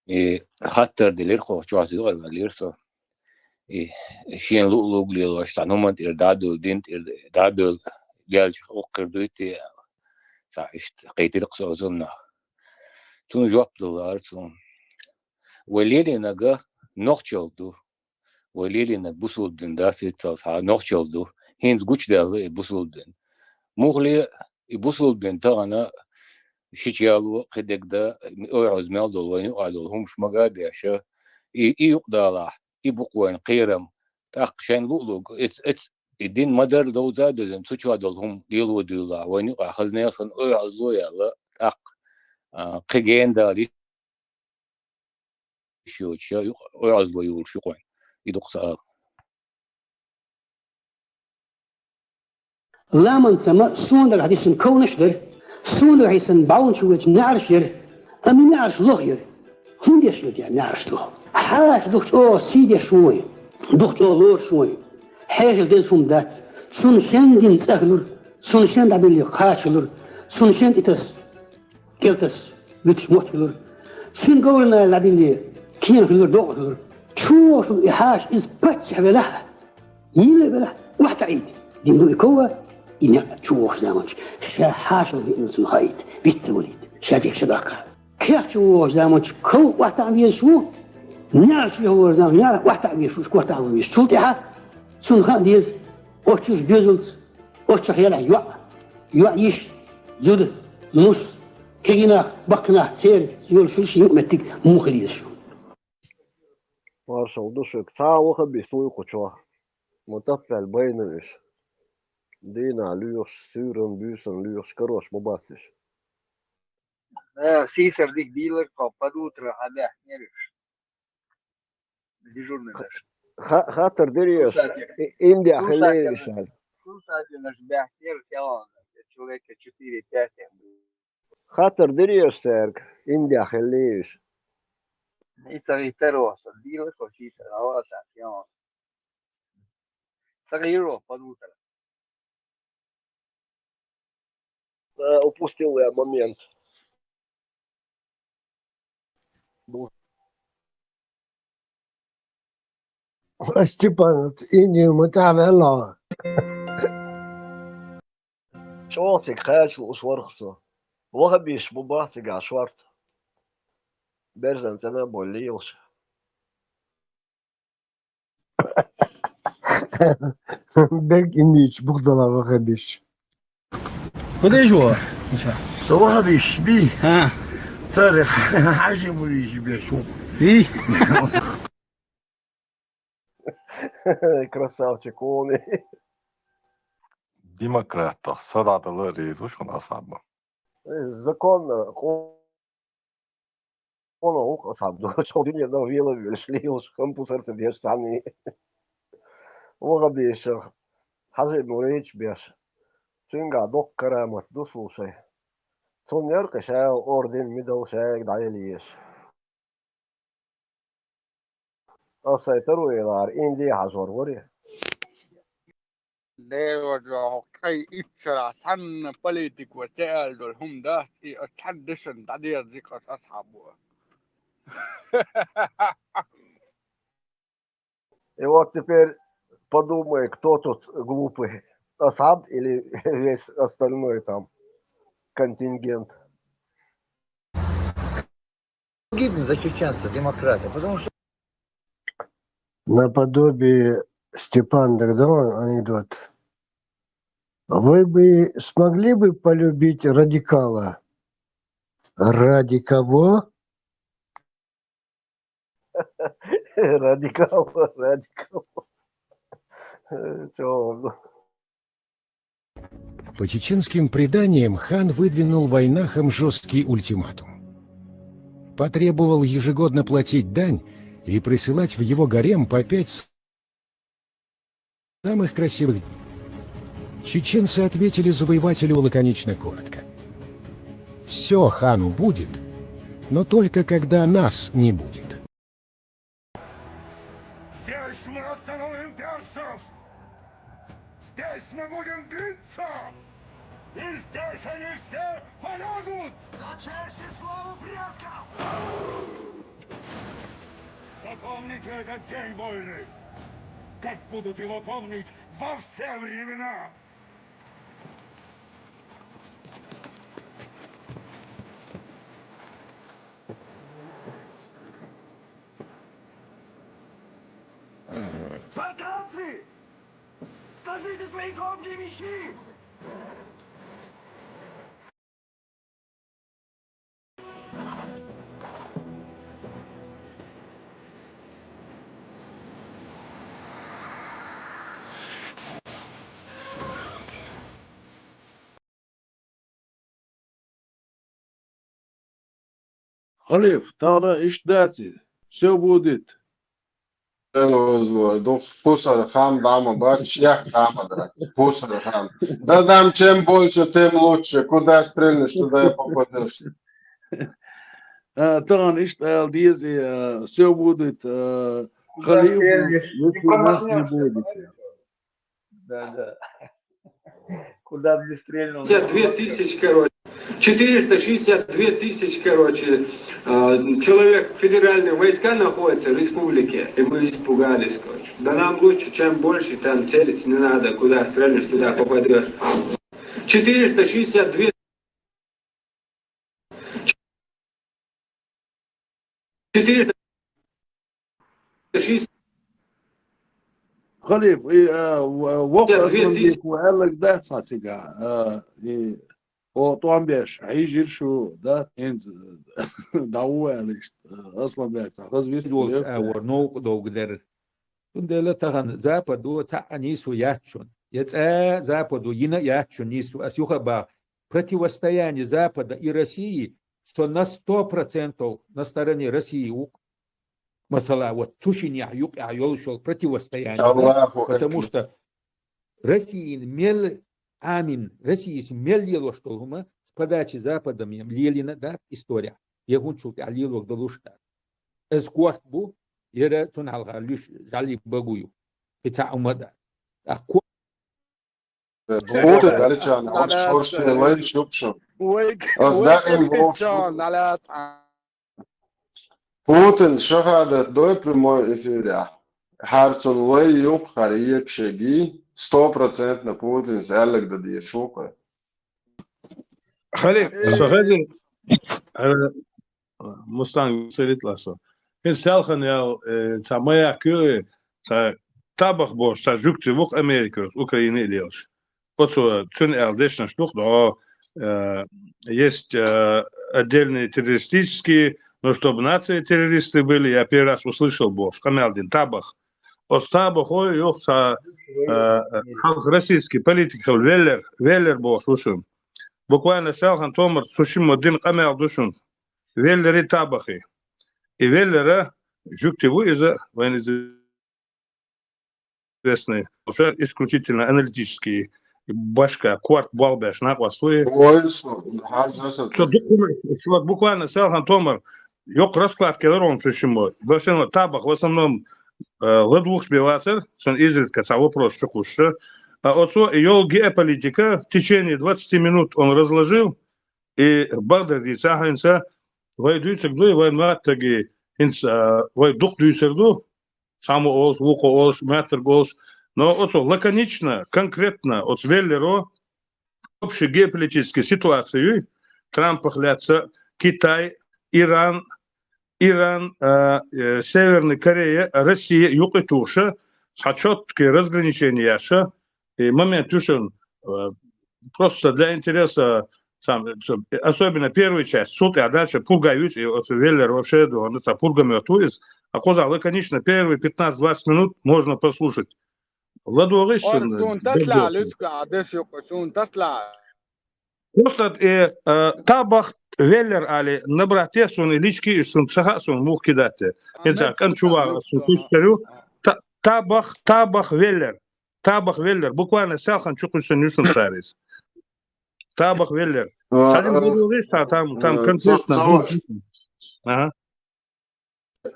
И хаттар дилир хо, чуаси дугар валир со. И шен луъ-луг лелош, цхьа хӀуман тӀера дӀадуьлла, дин тӀера дӀадуьлла, лелча уккхир дуй те аьлла. Цхьа иштта кхийтира-кх со цунах. Цунна жоп далара цунна. Вай лелийнарг нохчалла ду. Вай лелийнарг бусалба дин дац, иццал цхьа нохчалла ду. ХӀинца гучадаьлла и бусалба дин. Муххале а и бусалба дин тахана шича яло, кхидерг да, ойхьаз мел долу, вайна юкъахь долу хӀумаш мага а деш, и, и юкъадалахь, и бу-кх вайн кхерам. ТӀаккха шайна луъ-луг, эц-, эц-, и дин ма-дарра довза а довзийна, цу чохь долу хӀума лело дуьйлахь, вайна юкъахь хаза нехан ойхьазло а яьлла, тӀаккха, а, кхин гена дала йиш йоцуш, ша юкъа ойхьазло йолуш ю-кх вайн. И ду-кх сан ала. Ламанца ма суна дагахь дисина ковнаш дара, суна дагахь йисина бӀаьвнаш вуьйцу неӀарш яра, амма и неӀарш лоха яра. ХӀунда деш яра те неӀарш лоха? Хьаша дукха чӀогӀа сий деш ву вайн, дукха чӀогӀа лоруш ву вайн. Хьешал деза хӀума дац. Цунна шен дина цӀа хуьлура, цунна шен дӀабиллина кхача хуьлура, цунна шен тӀе таса кӀел таса вуьтуш мотт хуьлура. Цуьнан говрана дӀабиллина кена хуьлура, докъа хуьлура. Чу вогӀуш волу и хьаша иза паччахь велахь а, мила велахь а, охьатаӀийта дина ду и ков а, и некъ чу вогӀучу заманчохь. Ша хьашалла веана цунна хаийта, виц ца валийта, ша зен ша даккха. Кех чу вогӀучу заманчохь ков охьатаӀа везаш ву, неӀарш чу вогӀучу заманчохь неӀарш охьатаӀа везаш ву, охьатаӀа везаш. Цул тӀаьхьа цунна хаа деза, оццуш доьзалц, оццуш хьелахь йоӀ, йоӀ йиша, зуда, нус, кегий нах, баккхий нах, церан йолуш йолу ши юкъаметтиг муха хила езаш ю. Маршалла ду шуьга. Цхьа а ваххабист вуй кху чохь. Ма таппаьлла байна уьш. Дийнахь лоьхуш, суьйранна, буьйсанна лоьхуш, карош ма бац уьш. Э, сийсара дика дийлира тхо, под утро хьан баьхкинера уьш. Дежурный даже. Ха-, хаттар дирий аш? Слушайте. И-, индех хиллий аш? Слушайте, наш бяхтер, я вам, человека четыре-пять. Хаттар дирий аш цаьрга, индех хиллий аш? И ца витаро, со дила, со сиса, а вот так, я вам. Сагиро, под утро. Э, упустил я момент. Степан, Индию ма тӀаьхьаваьлла. ЧӀогӀа цига кхача лууш вара со. Ваххабисташ бу бац цигахь шорта. Бержан цӀена а болу лелаш. Берг индийчу бухдала ваххабисташ. Куда ж его? Со ваххабисташ бий. А. Царех хьажи мурийчи беш ву. И? Красавчик, он. Демократах садатала реза ву шуна Асхьаб. Э, законно, къо-, къона гӀуллакх Асхьаб ду, шо дуьненах вела а велаш, лелаш, хӀама пусар ца деш цхьанний. Ваххабистах хьажи мурийчи беш. Цуьнгахь доккха карамат ду, слушай. Цунна яра кхин ша орден, медаль шайга дӀаелла езаш. Аса сайн таро елахьара, Инди хьажор вара. Дера ваджо, хьо кхай иццара цхьанна политико ца аьлла долу хӀума дац, и аса цхьана дешан дӀадерза аса Асхьаб ву. И вот теперь подумай, кто тут глупый, Асхьаб или весь остальной там контингент? Погибнем за чеченца, демократы, потому что Наподобие Степан, так давай анекдот. Вы бы смогли бы полюбить радикала? Ради кого? Радикал, радикал. Э, чё он? По чеченским преданиям, хан выдвинул вайнахам жёсткий ультиматум. Потребовал ежегодно платить дань и присылать в его гарем по пять самых красивых. Чеченцы ответили завоевателю лаконично, коротко: «Всё хану будет, но только когда нас не будет». Здесь мы остановим персов! Здесь мы будем биться! И здесь они все полягут! За честь и славу предков! Запомните этот день, воины! Так будут его помнить во все времена. Спартанцы! Сложите свои копья и мечи! Халиф, тахана иштта дац и, всё будет. Элозло, дух пусар хам дама бач, ях дама дац, пусар хам. Да дам, чем больше, тем лучше. Куда стрельнешь, туда и попадёшь. А, тахана иштта ала деза, а, всё будет, а, Куда халиф, стрельнешь, если нас не будет. Да, да. Куда бы не стрельнул. Шестьдесят две тысячи, короче. Четыреста шестьдесят две тысячи, короче, э, человек федеральные войска находятся в республике, и мы испугались, короче. Да нам лучше, чем больше, там целиться не надо, куда стрельнешь, туда попадёшь. Четыреста шестьдесят две Четыреста шестьдесят. Халиф, и, а, в-, воккха Асланбек ву аьлларг дац хьан цига, а, и, о, тӀом беш, хьийжира шу, да, хӀинца, дӀаву аьлла иштта, а, Асланбек, цхьа хаза вист волчу лоьцу а цара. Вар новкъа довга дерра. Цундела тахана Западо цхьа а нийсо яц шуна. Я цкъа а Западо йина а яц шуна нийсо. Ас юха а боху, противостояние Запада и России, со на сто процентов на стороне России ву-кх. Масала, вот цу шиннехь юкъехь йолуш йолу противостояние, Аллаху потому акбар. Что Россияна мел Ӏамийна, Россияс мел лелош долу хӀума, с подачи Запада м-, лелийна дац история. Я хӀунда чул тӀаьхьа лелорг долуш дац. Иза корта бу, яра цунна хьалха луьйш жӀаьлий багу ю. И цхьа хӀума а дац. ТӀаккха ко- Путин, Аличан, хьо шорште лайш юкъ шу. Ас даим вовш ду. Путин шахадат дой прямой эфирехь. Хьарцун лай юкъ хьара екшеги, сто процентов Путинс аьллаг дан дезаш ву кху. Халиф, со хезира, э, Мустанг, саритла со. ХӀинца селхана ял, э, цхьа маяк ю, э, цхьа Табах бохуш, цхьа жуьгти ву-кх Америкерс, Украина и лелаш. Оцо цуьнан аьлла дешнаш ду-кх, но, э, есть, э, отдельные террористические, но чтобы нации террористы были, я первый раз услышал бохуш, къамел дина Табах. Оцу Табахо юха цхьа, э, хьалха российский политик хилла Веллер, Веллер бохуш ву шуна. Буквально селхана томар цу шиммо дина къамел ду шуна. Веллери Табахи. И Веллера жуьгти ву иза, вайн иза известный, уже исключительно аналитический, башка корта болх беш накъост ву и. Ой, со, хьажа со. Со дукха хӀума, со буквально селхана томар йоккха раскладка елар вон цу шиммо. Башен Табах в основном, э, ладугӀуш бен вацара, сан изредка цхьа вопрос чукхуссуш. А оцо и йолу геополитика в течение двадцати минут он разложил, и бакъдерг дийцахь хӀинца, вай дуьйцург ду, и вайн маттаги хӀинца, а, вай дукха дуьйцур ду, цхьаммо олуш, вукхо олуш, маьттарг олуш, но оцо лаконично, конкретно, оцу Веллеро общий геополитический ситуацию, Трампах лаьцна, Китай, Иран, Иран, а, э, Северная Корея, Россия юкъе тухуша, цхьа чёткий разграничение яша, и момент ю шуна, э, просто для интереса, сам, э, особенно первая часть, цул тӀаьхьа дальше пурга юьйцу, и оцу Веллер вообще, ну, цхьа пургамет ву иза. А кхузахь лаконично первые пятнадцать-двадцать минут можно послушать. ЛадогӀий шуна, суна таслахь, Луьцка, а деш юкъа, суна таслахь. Просто, э, э, Табах Веллер али набрать де суна, лички и суна, ца хаьа суна, муха кидатте. ХӀинца кӀант чу вагӀа, суна куьстар ю. Та-, Табах, Табах Веллер. Табах Веллер. Буквально селхана чу кхуьссина ю суна цара иза. Табах Веллер. А, хазин а, бу догӀий ца, там, там а, конкретно ца-, ца- бу-, ага.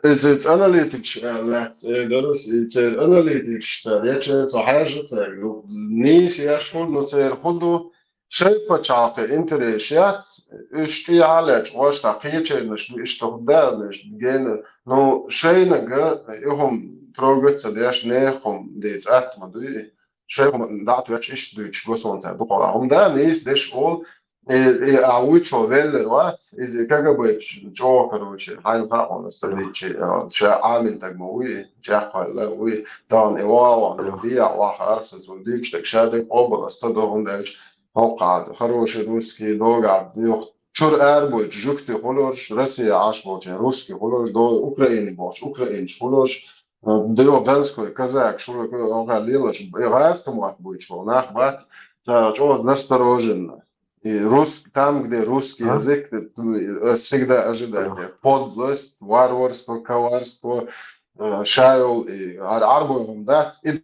Иза, иза аналитикаш, а, лаьцна, э, гарус, и церан аналитикаш цара, я чен цо хьаьжа цаьрга, ну, нийса еш хӀума, ну, церан хӀун ду, шайн пачхьалкхе интерес яц, уьш тӀехьа а лечкъош, цхьа кхечернаш, иштта хӀума даьлла, иштта гена, ну, шайнага, и хӀума трогать ца деш, нехан хӀума дийца атта ма дуй. Шайх ма дӀа а тоьттуш, иштта дуьйцуш го суна цара дукхагӀа. ХӀума да, нийса деш олу, и, и а вуьйцуш веллар вац, иза КГБ чӀогӀа, короче, хьайна хаьа хьуна аса ца дийцча, а, ша Ӏамийна стаг ма вуй, чӀаккхойла вуй, тахана и вогӀу, вогӀу, дехьа ваха арса, цо дуьйцуш дерг ша дерг къобал аса ца до, хӀунда аьлча хӀокху а хороший русский догӀа, юха чуьра арабойтуш жуьгтий хуьлуш, Россия Ӏаш болчеран русский хуьлуш, до Украине болчу украинцаш хуьлуш, а, до Донской казак, шу оха лелаш, и гӀазкхи мотт буьйцуш болу нах бац, цара чӀогӀа настороженно. И рус-, там, где русский язык, ты, э, всегда ожидать. Подлость, варварство, коварство, э, шайол, и ар-, арбой хӀума дац, и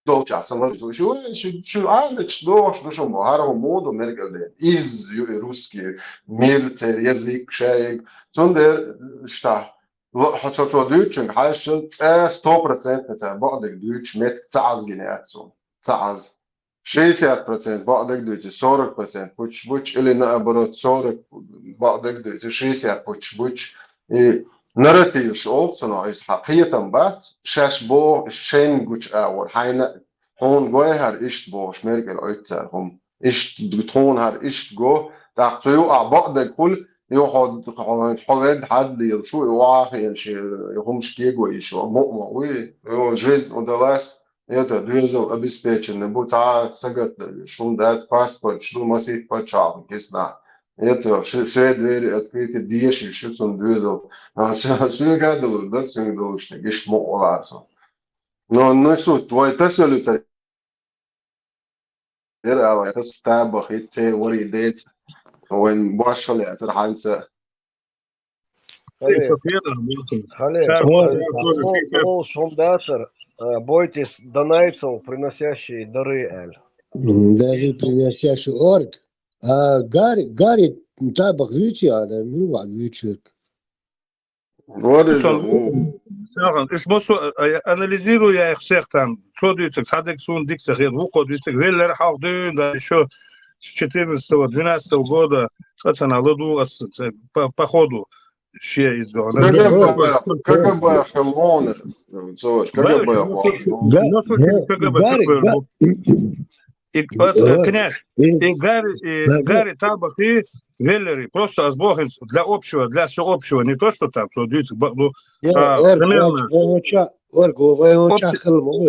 долчохь сан лазо шу, шу, шу Ӏадаташ дохуш ду шу мо, хӀара хӀума ду мергал ден. Из ю-, русский мир, церан язык, шайг. Цундела, ша, ло-, хьо цо, цо дуьйцучуьнга хьаьжча, цӀа сто процентов цара бакъдерг дуьйцуш меттиг ца Ӏазгина яц цунна. Ца Ӏаз. Шестьдесят процент бакъдерг дуьйцу, сорок процент пуч-буч, или наоборот, сорок бакъдерг дуьйцу, шестьдесят пуч-буч. И нарративаш олу цунах, иза хьан кхетам бац, шаьш боху, шайна гучу агӀор, хьайна, хьуна гой хӀара иштта бохуш, мергал Ӏуьтту цара хӀума. Иштта, тхуна хӀара иштта го, тӀаккха цу юкъахь бакъдерг хуьлу, юха хьо, хьо, хьо ведда хьадда лелаш ву, и охьа а хиъна, шен, и хӀумаш кего йиш йолу, мукъа ма вуй, йо, жизнь удалась, это, доьзал обеспеченный бу, цхьа а сагатдан веш хӀума дац, паспорташ ду, масийтта пачхьалкхан киснахь. Это, все, все двери открыты, деша йиш ю цунна доьзал. А, со-, соьга а далур дара, соьга далуш дерг, иштта мукъа валахьара со. Но, ну, суть, вай тасалуьйтар яра ала, таса стаба хи це вари деца. Вайн башхале яцара хьанца. Хале, Эй, со кхетар, Вилсон. Хале, Ша, э, тоже хо-, пишет. Хо-, хо-, сум дацар, э, бойтесь донайцев, приносящие дары, аьлла. М, даже приносящий орг. А, Гарри, Гарри, табах вичи, а, да, ну, а, вичи. Вот это, Вилсон, ну. Саган, иш бо со, а, я анализирую я их всех там, цо дуьйцург, цхьа дерг суна дика ца хета, вукхо дуьйцург, веллера хьалха дуьйна, да, ещё с четырнадцатого, двенадцатого года, пацана, ладу ас, ц-, по, по ходу. Шен иза доху. КГБ хилла вон, цо, КГБ хилла вон. Ну, слушай, КГБ, Гарри, КГБ. Га-, И, вот, э, Гарри, князь, и, и Гарри, и да, да. Гарри Табахи Веллери, просто ас боху хӀинца для общего, для всеобщего, не то, что там, что дюйцу, ба-, ну, Я, а, Орг, примерно. Вай вача, Орг, вай вача Общ- хилла ма ву,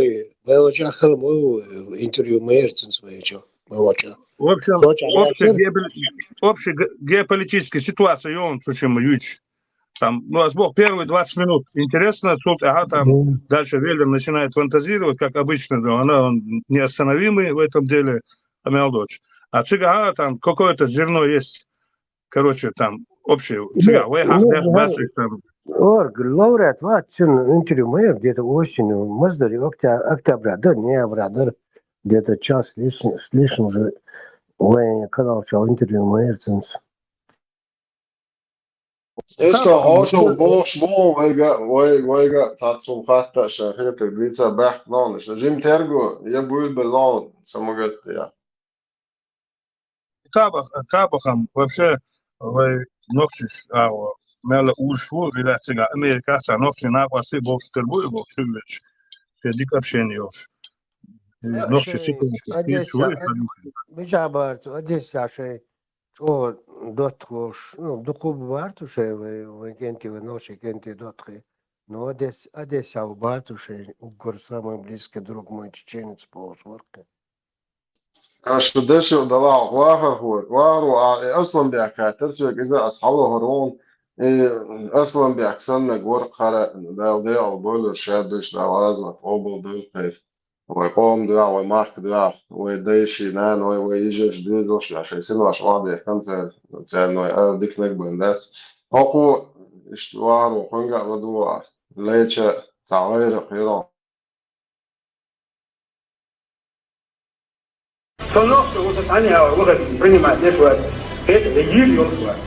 вай вача хилла ма ву, интервью ма яра цуьнца вай вача, вай вача. В общем, Вача, общая яцара? геополи-, общая ге-, геополитическая ситуация, и он, слушай, ма юч. Там, ну, ас боху первые двадцать минут интересно, цул тӀаьхьа там Мгм. дальше Веллер начинает фантазировать, как обычно, да, она, он неостановимый в этом деле, Амел Додж. А цигахьа там какое-то зерно есть. Короче, там общее, Ну, цигахь, вай хьах ну, деш да. бацуьйту там. Орг, лауреат вац, цуьнан интервью ма яра где-то осенью, маздари, октя-, октября, да, ноября, да, где-то час с лишним, с лишним уже вайн канал чу интервью ма яра цуьнца. Иштта хьошалла бохуш бу вайга, вай, вайга цхьацца хӀума хатта шайн хетарг дийца баьхкина нон, иштта жима терго я буьйлабелла нон, самагатта я. Табах-, Табахам вообще вай нохчаш, а, мел уьш ву, вилла цигахь Америкахь цхьа нохчийн накъостий бохуш тера бу и бохуш, шуьга веча. Шен дика общение йолуш. И А, нохчийн шайн психологи Одесса, кийча ву и Од-, хьан. Мичахь бара цу Одесса шайн чӀогӀа доттагӀаш, ну, дукха бу бара цу шайн вай, вайн кӀентий, вай нохчийн кӀентий доттагӀий. Ну, Одесса, Одесса ву бара цу шайн уггар самый близкий друг мой чеченец бохуш вара кхин. Аша дешил далахь вахархо, вахаро а, э, Асланбек хаьттара соьга, иза ас хьалохур ву, э, Асланбек саннаг вара кхара, Дала декъал бойла, шадуьйш Дала гӀазот къобал дойла кхайра. Вай къоман дуьхьа, вай махка дуьхьа, вай дайши, нана, вай, вай йижарш, доьзалш, шайн синош охьадехкан цара, царна вай ара диканаг бен дац. ХӀокхо, иштта вахаро кхуьнга а ладугӀа, лайча цхьа гӀайра кхийро. Со нохчо ву, со цхьаьна а выходить принимать не хватит. Это да йил йолуш вац.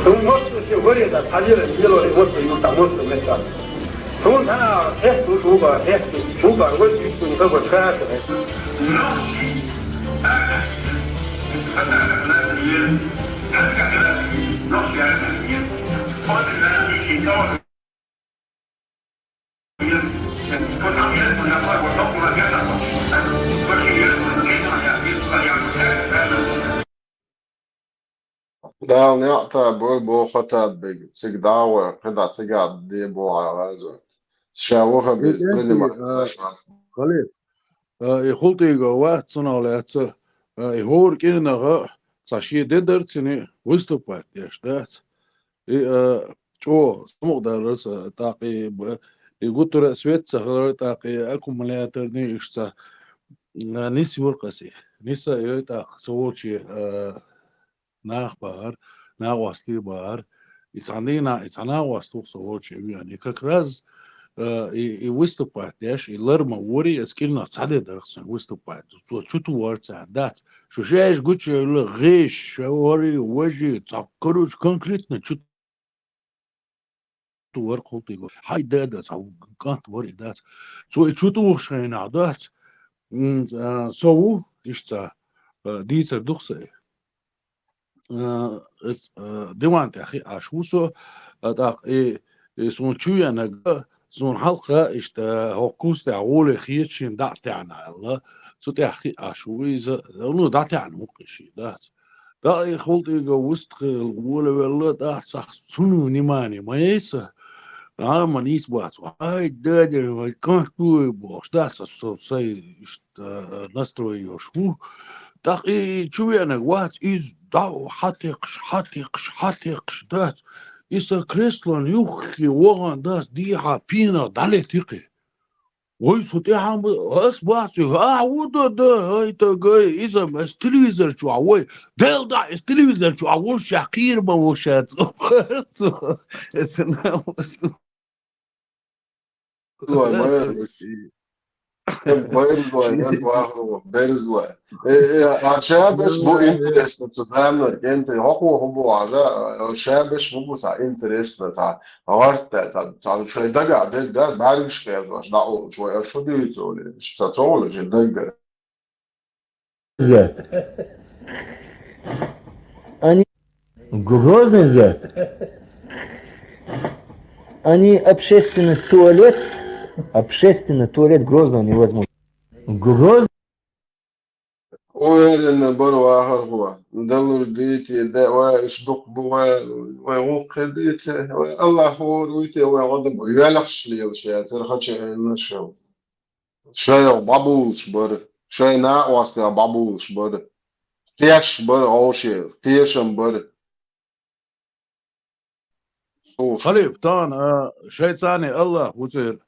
Суна мостагӀчо варе дан хьалера, йило и мостагӀа юртахь мостагӀа меттахь. Суна цхьана а хеста луш ву бан, хеста ву бан, вай чуьйцу никакой чхаша хеста. Дала неӀ тӀа бор бохатаб бег, цига дагӀа, кхидӀа цига де бохьа гӀазо. Ша ваха Э, без, тӀаьхьи, принимать э, даш вац. Халид, э, и хултӀига вац цунах лаьца, э, и хӀора кӀирнагӀа цхьа шен де дарцини выступать деш дац. И, э, чӀо, самукъадалар са, тӀаккха и б-, и гуттара а свет ца хилар, тӀаккха и аккумуляторни ишца, э, нис юр кхаси. Ниса йой тӀаккха со волчи, э, нах бахар, нагӀвасти бахар. И цхьан дийнахьа, и цхьа нагӀваст вух со волчи виан. И как раз, э, и, и выступать деш, и ларма вори, эс кӀирнах цхьа де дарх сан выступать. Цо чу ту вар цхьа дац. Шу шеш гуча гӀиш, ша вори, важи, цхьа, короче, конкретно чу ту вар хултӀига. Хьай дада, цхьа кӀант вар и дац. Цо и чу ту вухаш хьайнахь дац. М, а, со ву, ишца, а, дийцар дух сай. А, эс, а, диван тӀехь хи Ӏаш ву со, а, тӀаккха и, и суна чу венага, суна хьалха, ишта, хӀокху куста гӀоле хеташ шин дӀа а таьӀна аьлла, цу тӀехь хи Ӏаш ву иза, ну, дӀа а таьӀна ву кхи ши, дац. ДӀа и хултӀига вустхел волавелла, тӀаккха цхьа цунна внимание ма яй са, а, ма нийса бац, ай, дадя, вай, кӀант дуй бохуш, дац, со, со, сай, ишта, настроение йолуш ву. ТӀаккха и чу веанарг вац, иза дӀа хьатекхаш, хьатекхаш, хьатекхаш дац. И сан креслон юххе вахана дац, дехьа пенах дӀалетикхи. Вай, со тӀехьа ма, ас бац, а, ву да, да, ай, тагай, иза, ас телевизор чохь вай. Дел да, ас телевизор чохь ву, ша кхийра ма ву, ша цо. Цо, эс нахуй. Лой, майр вуш. Майр лой, ян вахро, берз лой. Э, э, а ша беш бу интересно, цу заманар, кенте, хохо хо бу ара, ша беш бу бу са интересно, са гӀарта, са, са шой дага, бел да, баргиш кер, аш да о, шой аш шо дуй цо ле, са цо ле, же даггар. Зэт. Они Грозный зэт. Они общественный туалет, общественный туалет Грозного невозможно. Грозный. Уверенно бар вахар хо. Далур дити, да, ва, иш дук бу, ва, ва, гӀуллакх дити, ва, Аллах хор уйти, ва, гӀадам, вялахш лел ша, цар хача эн шел. Шайх бабулш бар, шай накъостя бабулш бар. Теш бар, гӀошер, тешам бар. Халиф, тан, а, шайцани Аллах вуцер.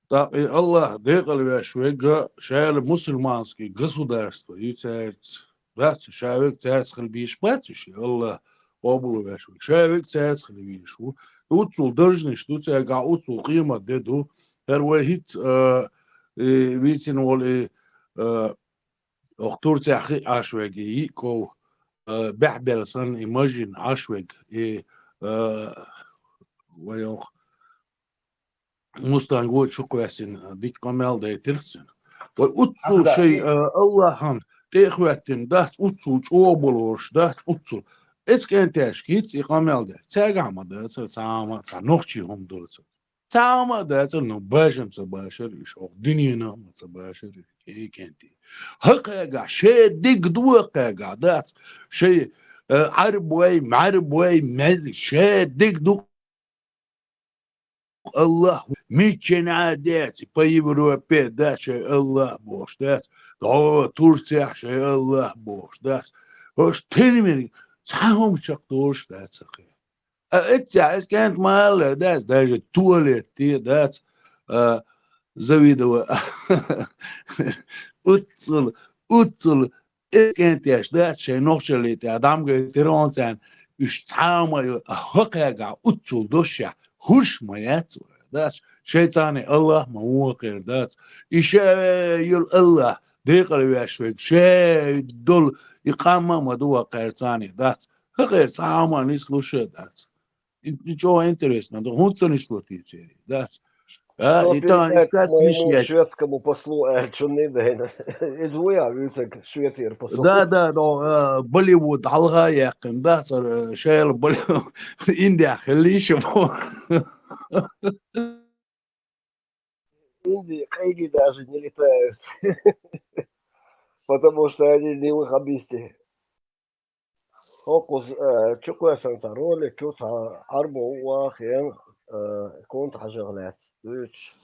ТӀаккха и Аллах декъал веш вегга, шайла мусульманский государство, и цаьрца, дац, ша вег цаьрца хила бийш бац, и ши Аллах къобал веш вег. Ша вег цаьрца хила вийш ву. Уццул даржниш ду, цаьрга уццул къемат де ду. ХӀара вай хӀиц, а, и вийцина волу и, а, Ох, Турцехь хи Ӏаш вег и йиъ ков, э, бехбелла санна и мажин Ӏаш вег, и, э, вай ох, мустанг вочу кхоьссина дика къамел дайтира цуьнан. Вай уццул шай, э, Аллахьан тӀе а хӀоьттина дац, уццул чӀогӀа болуш дац, уццул. Эцу кӀентешка хӀинца и къамел деш. Цаьргахь ма дацара, цхьа а ма, цхьа нохчий хӀума дура цу. Цхьа а ма дацара, ну, башам ца башара, иша оха дуьненах ма ца башара, и кӀентий. ХӀокхаьгахь, шен диг ду хӀокхаьгахь, дац, шай, э, Ӏарбой, мӀарбой, мез, шен диг ду Аллах, миччанхьа а деци, по Европе, дац, шай Аллах бохуш, дац, дӀо Турцехь шай Аллах бохуш, дац. ХӀорш тенмир, цхьа хӀума чекхдолуш дац хӀокхе. А эццехь, эс кӀант ма аллара, дац, даже туалетте дац, а, завидовать. Уццул, уццул, эс кӀантеш дац, шайн нохчалле тӀехь дӀамгайтира хьуна царна, уьш цхьа а ма ю, а хӀокхаьгахь уццул дошехь, хӀуш ма яц вай, дац, шайцани Аллах ма ву хӀокхера, дац. И ша йолу Аллах, декъала веш вайга, ша долу, и къам а ма ду хӀокхерцани, дац. ХӀокхера цхьа а ма нислуш а дац. И, и чӀогӀа интересно ду, хӀунда ца нисло те церий, дац? А, и тахана передать искать моему миш яц. Шведскому послу аьллачунна дайна. Иза ву я вуьйцург Швецера посол? Да, да, да, э, Болливуд хьалха яьккхина, да, цара, э, шайла Болли-, Индия хилла йиш ю. Индии къайги даже не летают, потому что они не ваххабисты. ХӀокхуз, э, чукхоьссина цхьа ролик ю, цхьа Ӏарбо вахийна, э, Кунта-Хьажех лаьцна дуьйцуш.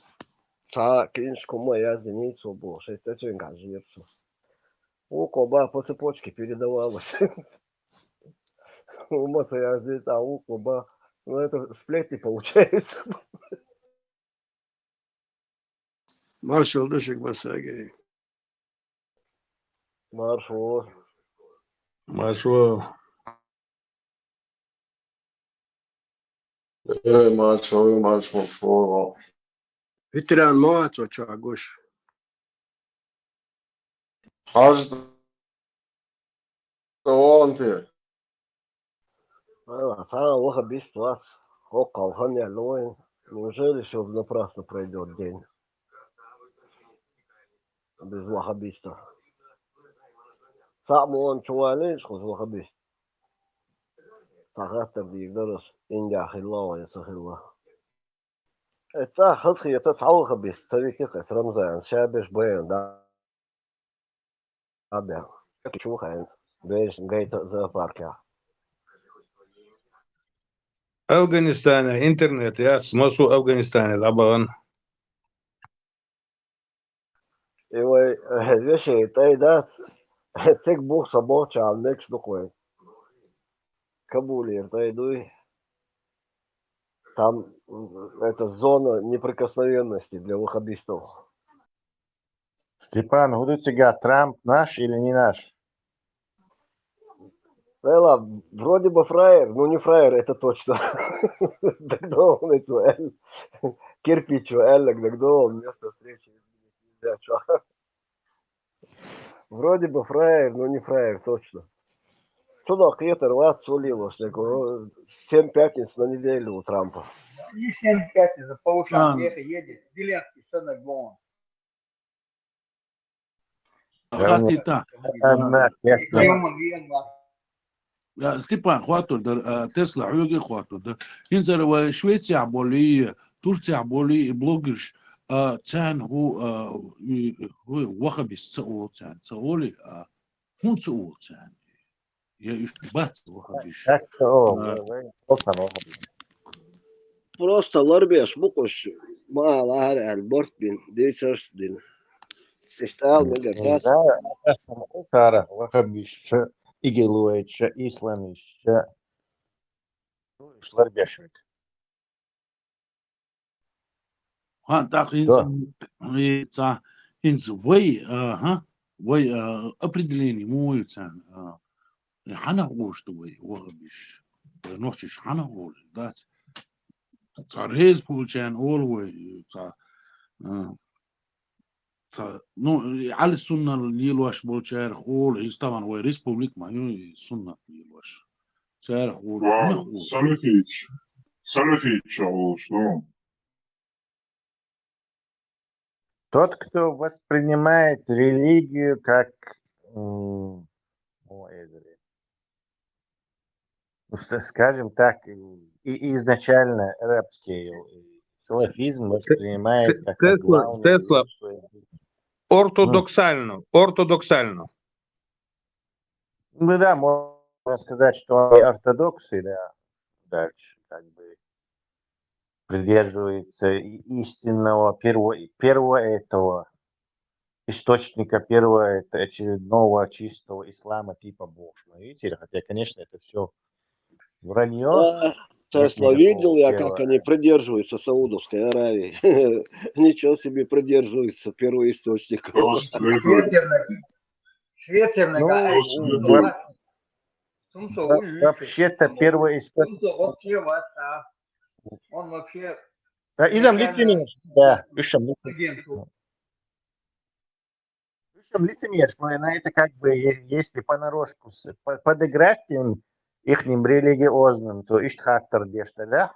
Цхьа книжка хӀума яздинийта цо бохуш, шайн тӀе цуьнга хьажийра цо. Вукхо бах по цепочке передавалось. ХӀума ца яздийта, а вукхо бах. Ну, это сплетни получается. Маршалла ду шуьга массаьрга. Маршо. Маршо. Э, маршо, маршо, маршо. Ветеран ма вац вай чохь гуш. Хьажа ца вахана те? Ай, цхьа а ваххабист вац, хӀокхул хан яьлла вайн. Неужели всё напрасно пройдёт день без ваххабистов? Цхьаъ ма вахана чу валийча кхуза ваххабист. Цхьа хаттар дийр дара ас, Индехь хилла вай, ца хилла. Э, цӀа хазахета цхьа ваххабист ца витира-кх эс Рамзана, ша берш байна да. Абе, чу хаьнна, берш гайта зоопаркехь. Афганистанехь интернет яц, массо а Афганистане дӀабахана. И вай, э, вешин тӀай дац, цига бух сан бохучарна мегаш ду-кх вай. Кабулера тӀай дуй. Там, м, это зона неприкосновенности для ваххабистов. Степан, хӀун ду цигахь, Трамп наш или не наш? Вела, вроде бы фраер, но не фраер, это точно. ДагадогӀу хьуна цо аьлла. Кирпич аьлларг дагадогӀу, место встречи изменить нельзя, чохь. Вроде бы фраер, но не фраер, точно. Цунах кхетар вац цо лелош дерг, о, семь пятниц на неделю у Трампа. Не семь пятниц, а по ушам. А. Ехай, едет. Зеленский, что на гон. Хаттийта. Ладно, я Степан, хоттур дара, а, Тесла, хьоьга а хоттур дара. ХӀинца ара вай Швецехь болий, Турцехь болий, и блогерш, а, царна хӀу, а, и, хӀу, ваххабист ца олу царна, ца олий, а, хӀунда ца олу царна? Я уьш бац ваххабиш. Так, о, а, вай, вай, просто ваххабиш. Просто ларбеш бу-кх уьш, ма ала ахьара аьлла, барт бина, дийцарш а дина. Иштта ала мегар дац. Не знаю, а ас ма цара ваххабиш, ша игилойташ, ша исламиш, ша. Ну, уьш ларбеш верг. ХӀан, тӀаккха хӀинца, и ца, хӀинца вай, а, хӀа, вай, а, определение муха ю царна, а, и хьанах олуш ду вай, ваххабиш? Вай нохчаш хьанах олуш дац? Цхьа реза болчарна олу вай, цхьа, а, цхьа, ну, и Ӏали суннат лелош болчарах олу, хӀинца тахана вай республика ма ю, и суннат лелош. Царах олу, хьанах олу? Салафиташ, салафиташ олуш ду. Тот, кто воспринимает религию как, м, ну, э, ну, с-, скажем так, и, и изначально арабский, э, салафизм воспринимает как, как Тесла, главную Тесла, религию своей жизни. Ортодоксально, ортодоксально. Ну да, можно сказать, что они ортодоксы, да. Дальше, как бы, придерживаются и-, истинного перво-, первого этого источника, первого это очередного чистого ислама типа Бушмаитера. Хотя, конечно, это всё враньё. Да, Тесла, видел я, как они придерживаются Саудовской Аравии. Ничего себе, придерживаются первоисточника. Швеция, ну, вообще-то первый источник. Он вообще... Да, изам лицемер. Да, изам лицемер. Изам лицемер, но это как бы, е-, если понарошку с-, по-, подыграть им, ихним религиозным, то иштта хаттар деш делахь,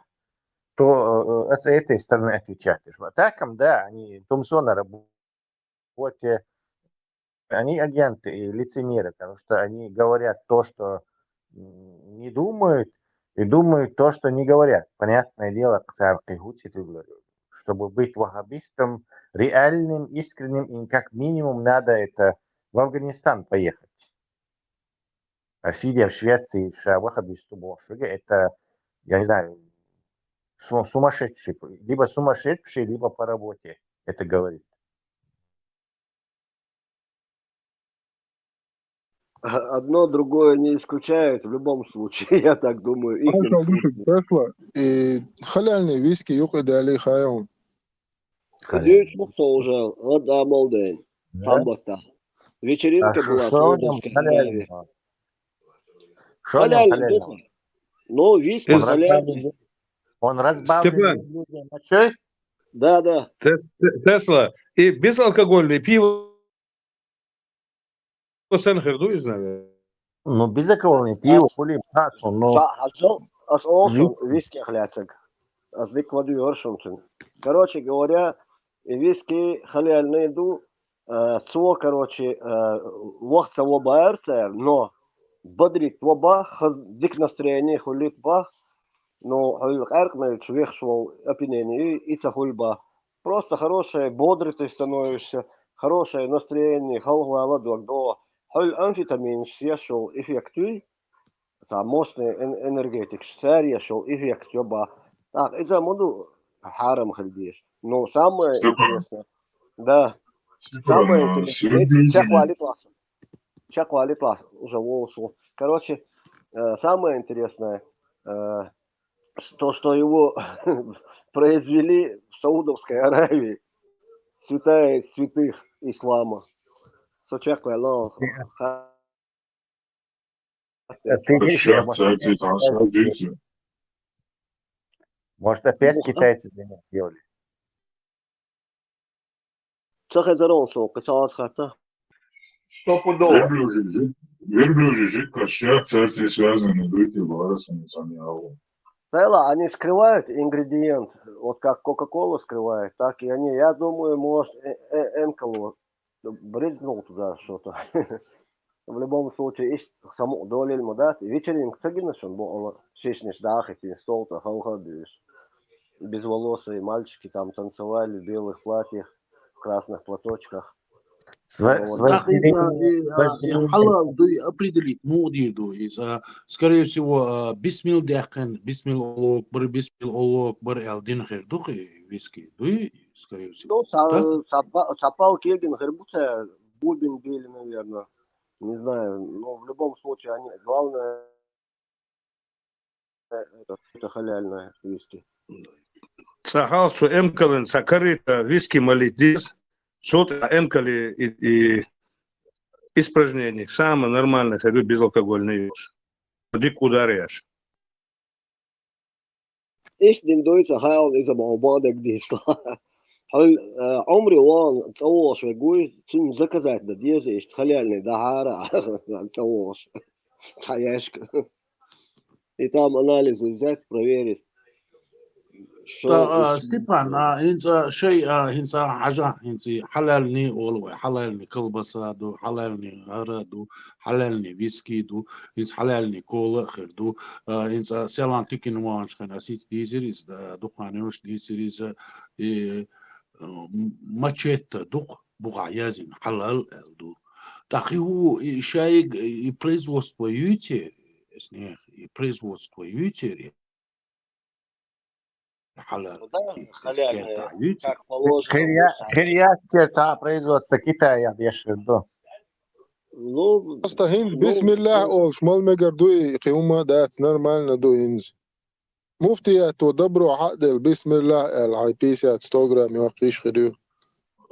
то, э, э, с этой стороны отвечать. А так, да, они тумсона работе, они агенты и лицемеры, потому что они говорят то, что, м, не думают, и думают то, что не говорят. Понятное дело, цара кхин хӀу ца тилла. чтобы быть ваххабистом реальным, искренним, им как минимум надо это в Афганистан поехать. А сидя в Швеции, ша ваххабисту бохуш верг, это, я не знаю, су-, сумасшедший, либо сумасшедший, либо по работе это говорит. Одно другое не исключает в любом случае, я так думаю. Их Тесла и халяльный виски юкъе дали хаявун. Дюйс мухта уже, вот амалден. Там вот так. Вечеринка была в Саудовской Аравии. Халяльный, ну, виски халяльный. Он разбавленный. Да, да. Тесла. И безалкогольное пиво сенна хир ду иза, наверное. Ну, безалкогольное пиво, хули, но... Хьажал, ас олуш виски хьалаьцаг. Ас дика ма дийцар шуна. Короче говоря, и виски халяльный ду, цо, короче, ваха ца ваьбар цара, но бодрить ваьба, хаза дика настроение хулийта бах, ну, хьуьлла къаьркъа мелча вехаш волу опьянение, и ца хуьлу бах. Просто хорошее, бодрый ты становишься, хорошее настроение, халхавала дог до. Хьуьлла амфетаминаш еш йолу эффект юй, цхьа мощный энергетикаш, цара еш йолу эффект йо бах. ТӀаккха иза ма ду хьарам хила дезаш. Ну, самое интересное. Да. Самое интересное. Чекхвалит ласса. Чекхвалит ласса. Уже волуш ву. Короче, самое интересное, то, что его произвели в Саудовской Аравии, святая из святых ислама. Со чекхвалит ласса. Может, опять китайцы для них делали? Ца хезарон со, кхин ца аз хатта. Верблюжий жид, верблюжий жид кошча, царцы связаны дойти барасами самиалу. Тайла, они скрывают ингредиент, вот как Кока-Кола скрывает, так и они, я думаю, может, Энколо брызнул туда что-то. В любом случае, иш саму долил ма дац, вечеринка ца гина шуна бохула, шишнаш даха и стол тӀа халха а буьйш. Безволосые мальчики там танцевали в белых платьях, в красных платочках. Хьалал дуй определить муха дийр ду иза, скорее всего, бисмил даьккхина, бисмил Аллаху акбар, бисмил Аллаху акбар аьлла дина хир ду-кх и виски, дуй, скорее всего. Ну, цхьа палка егина хир бу цара, бубен бели, наверное. Не знаю, но в любом случае, они, главное, это, это халяльное виски. Цхьа хьалха цу Энколина цхьа карита виски малийта деза, цул тӀаьхьа Энколи и, и испражнение самое нормальное хир ю безалкогольный йолуш. Дика удар еш. Иштта дина дуй ца хаьлла иза ма боху дагадийцалахь. Хьуьлла Ӏумре вахана цӀа вогӀуш верг вуй, цунна заказать дан деза иштта халяльный дахьара цӀа вогӀуш. Цхьа яьшка. И там анализы взять, проверить. Степан, а хӀинца шай, а хӀинца хьажа, хӀинца хьалални олу вай, хьалални колбаса ду, хьалални гӀара ду, хьалални виски ду, хӀинца хьалални кола а хир ду. А хӀинца селан тикина ванаш хен асица дийзира иза, дукханаш дийзира иза, и мачетта дукха бухахь язйина хьалал аьлла ду. ТӀаккха и хӀу, и шайга и производство юьйцера, эснех, и производство юьйцера, и хьалал, и эскетахь юьйцера. Хир яц цхьа производство Китаях деш хир ду. Ну, просто хӀинца бисмиллахь олуш мала мегар ду и, кхин хӀума дац, нормально ду хӀинца. Муфтиято добро хьа а делла, бисмиллахь аьлла, хьайн пятьдесят, сто грамм йоккхуш хир ю.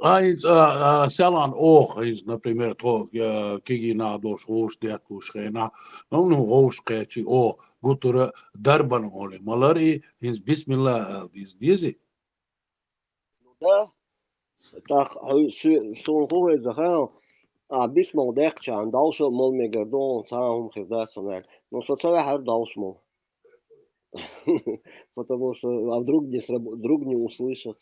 А хӀинца, а, а, селан оха, хӀинца, например, тхо, а, кегий нах долуш гӀовш детталуш хенахь, ну, ну, гӀовш кхечи, о, гутара дарбан олий, малар и, хӀинца бисмиллахь аьлла деза, дезий? Ну да. ТӀаккха хьуна хӀун хеза хаьа, а, бисмал деккхачарна далшо мала мегар ду, цхьа а хӀума хир дац сан аьлла. Ну, со ца ваьхьара далш мала. Потому что, а вдруг не сраб-, вдруг не услышат.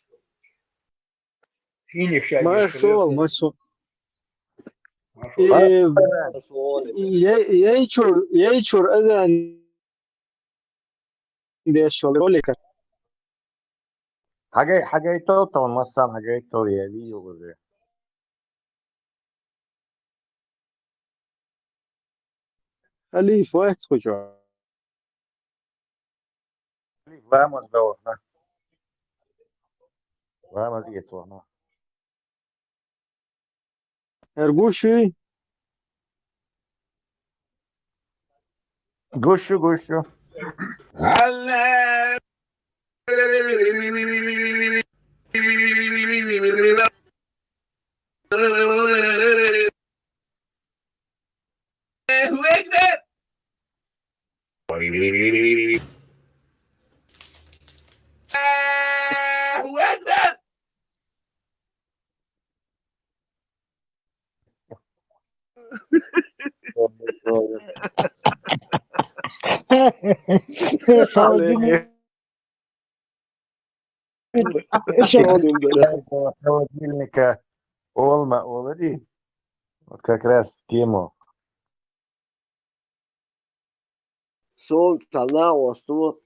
Маршо, маршо. Э, я, я и чур, я и чур азан деш ролика. Хьагай-, хьагайтал тон, массан хьагайтал, я видел уже. Алиф, вац хуча. Алиф, вамаз да вахна. Вамаз ецвахна. Эргуши. Гушу, гушу. Холодильника олма олари. Вот как раз в тему. Сон цхьана осту,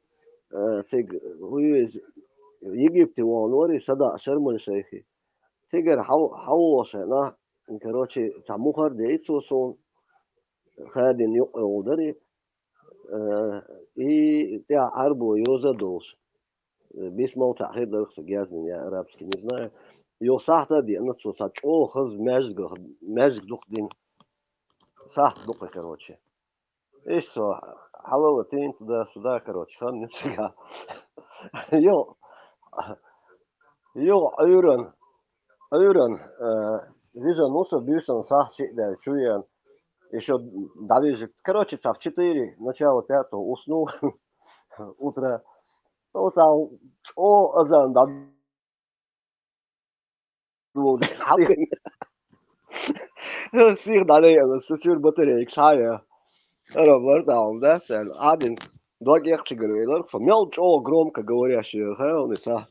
э, цига, вуйвез, Египте вон вари, сада Шарман шайхи. Цигара хьав-, хьавошена, короче, цхьа мухар дейцо сон, хадин юкъе волдари, э, и тя арбо йоза долш. Э, бисмал цхьа хир дарх са гяздин, я арабский, не знаю. Йо сахта ди, ана цо са чо хаз мяжг, мяжг дух дин. Сахт дух, короче. Ишсо хьалала тин туда-сюда, короче, хан не цыга. Йо, йо, Ӏуьйран, Ӏуьйран, э, вижа нуса бюсан сахт чида чуян. Ещё давижик. Короче, цав четыре, начало пятого, уснул. Утро. Ну, цав чо азан да Сих дале, сучур батарейк шая. Ара бар да, да, сен. Адин дог ехчи гырвелар, фамил чо громко говорящий, ха, он и са.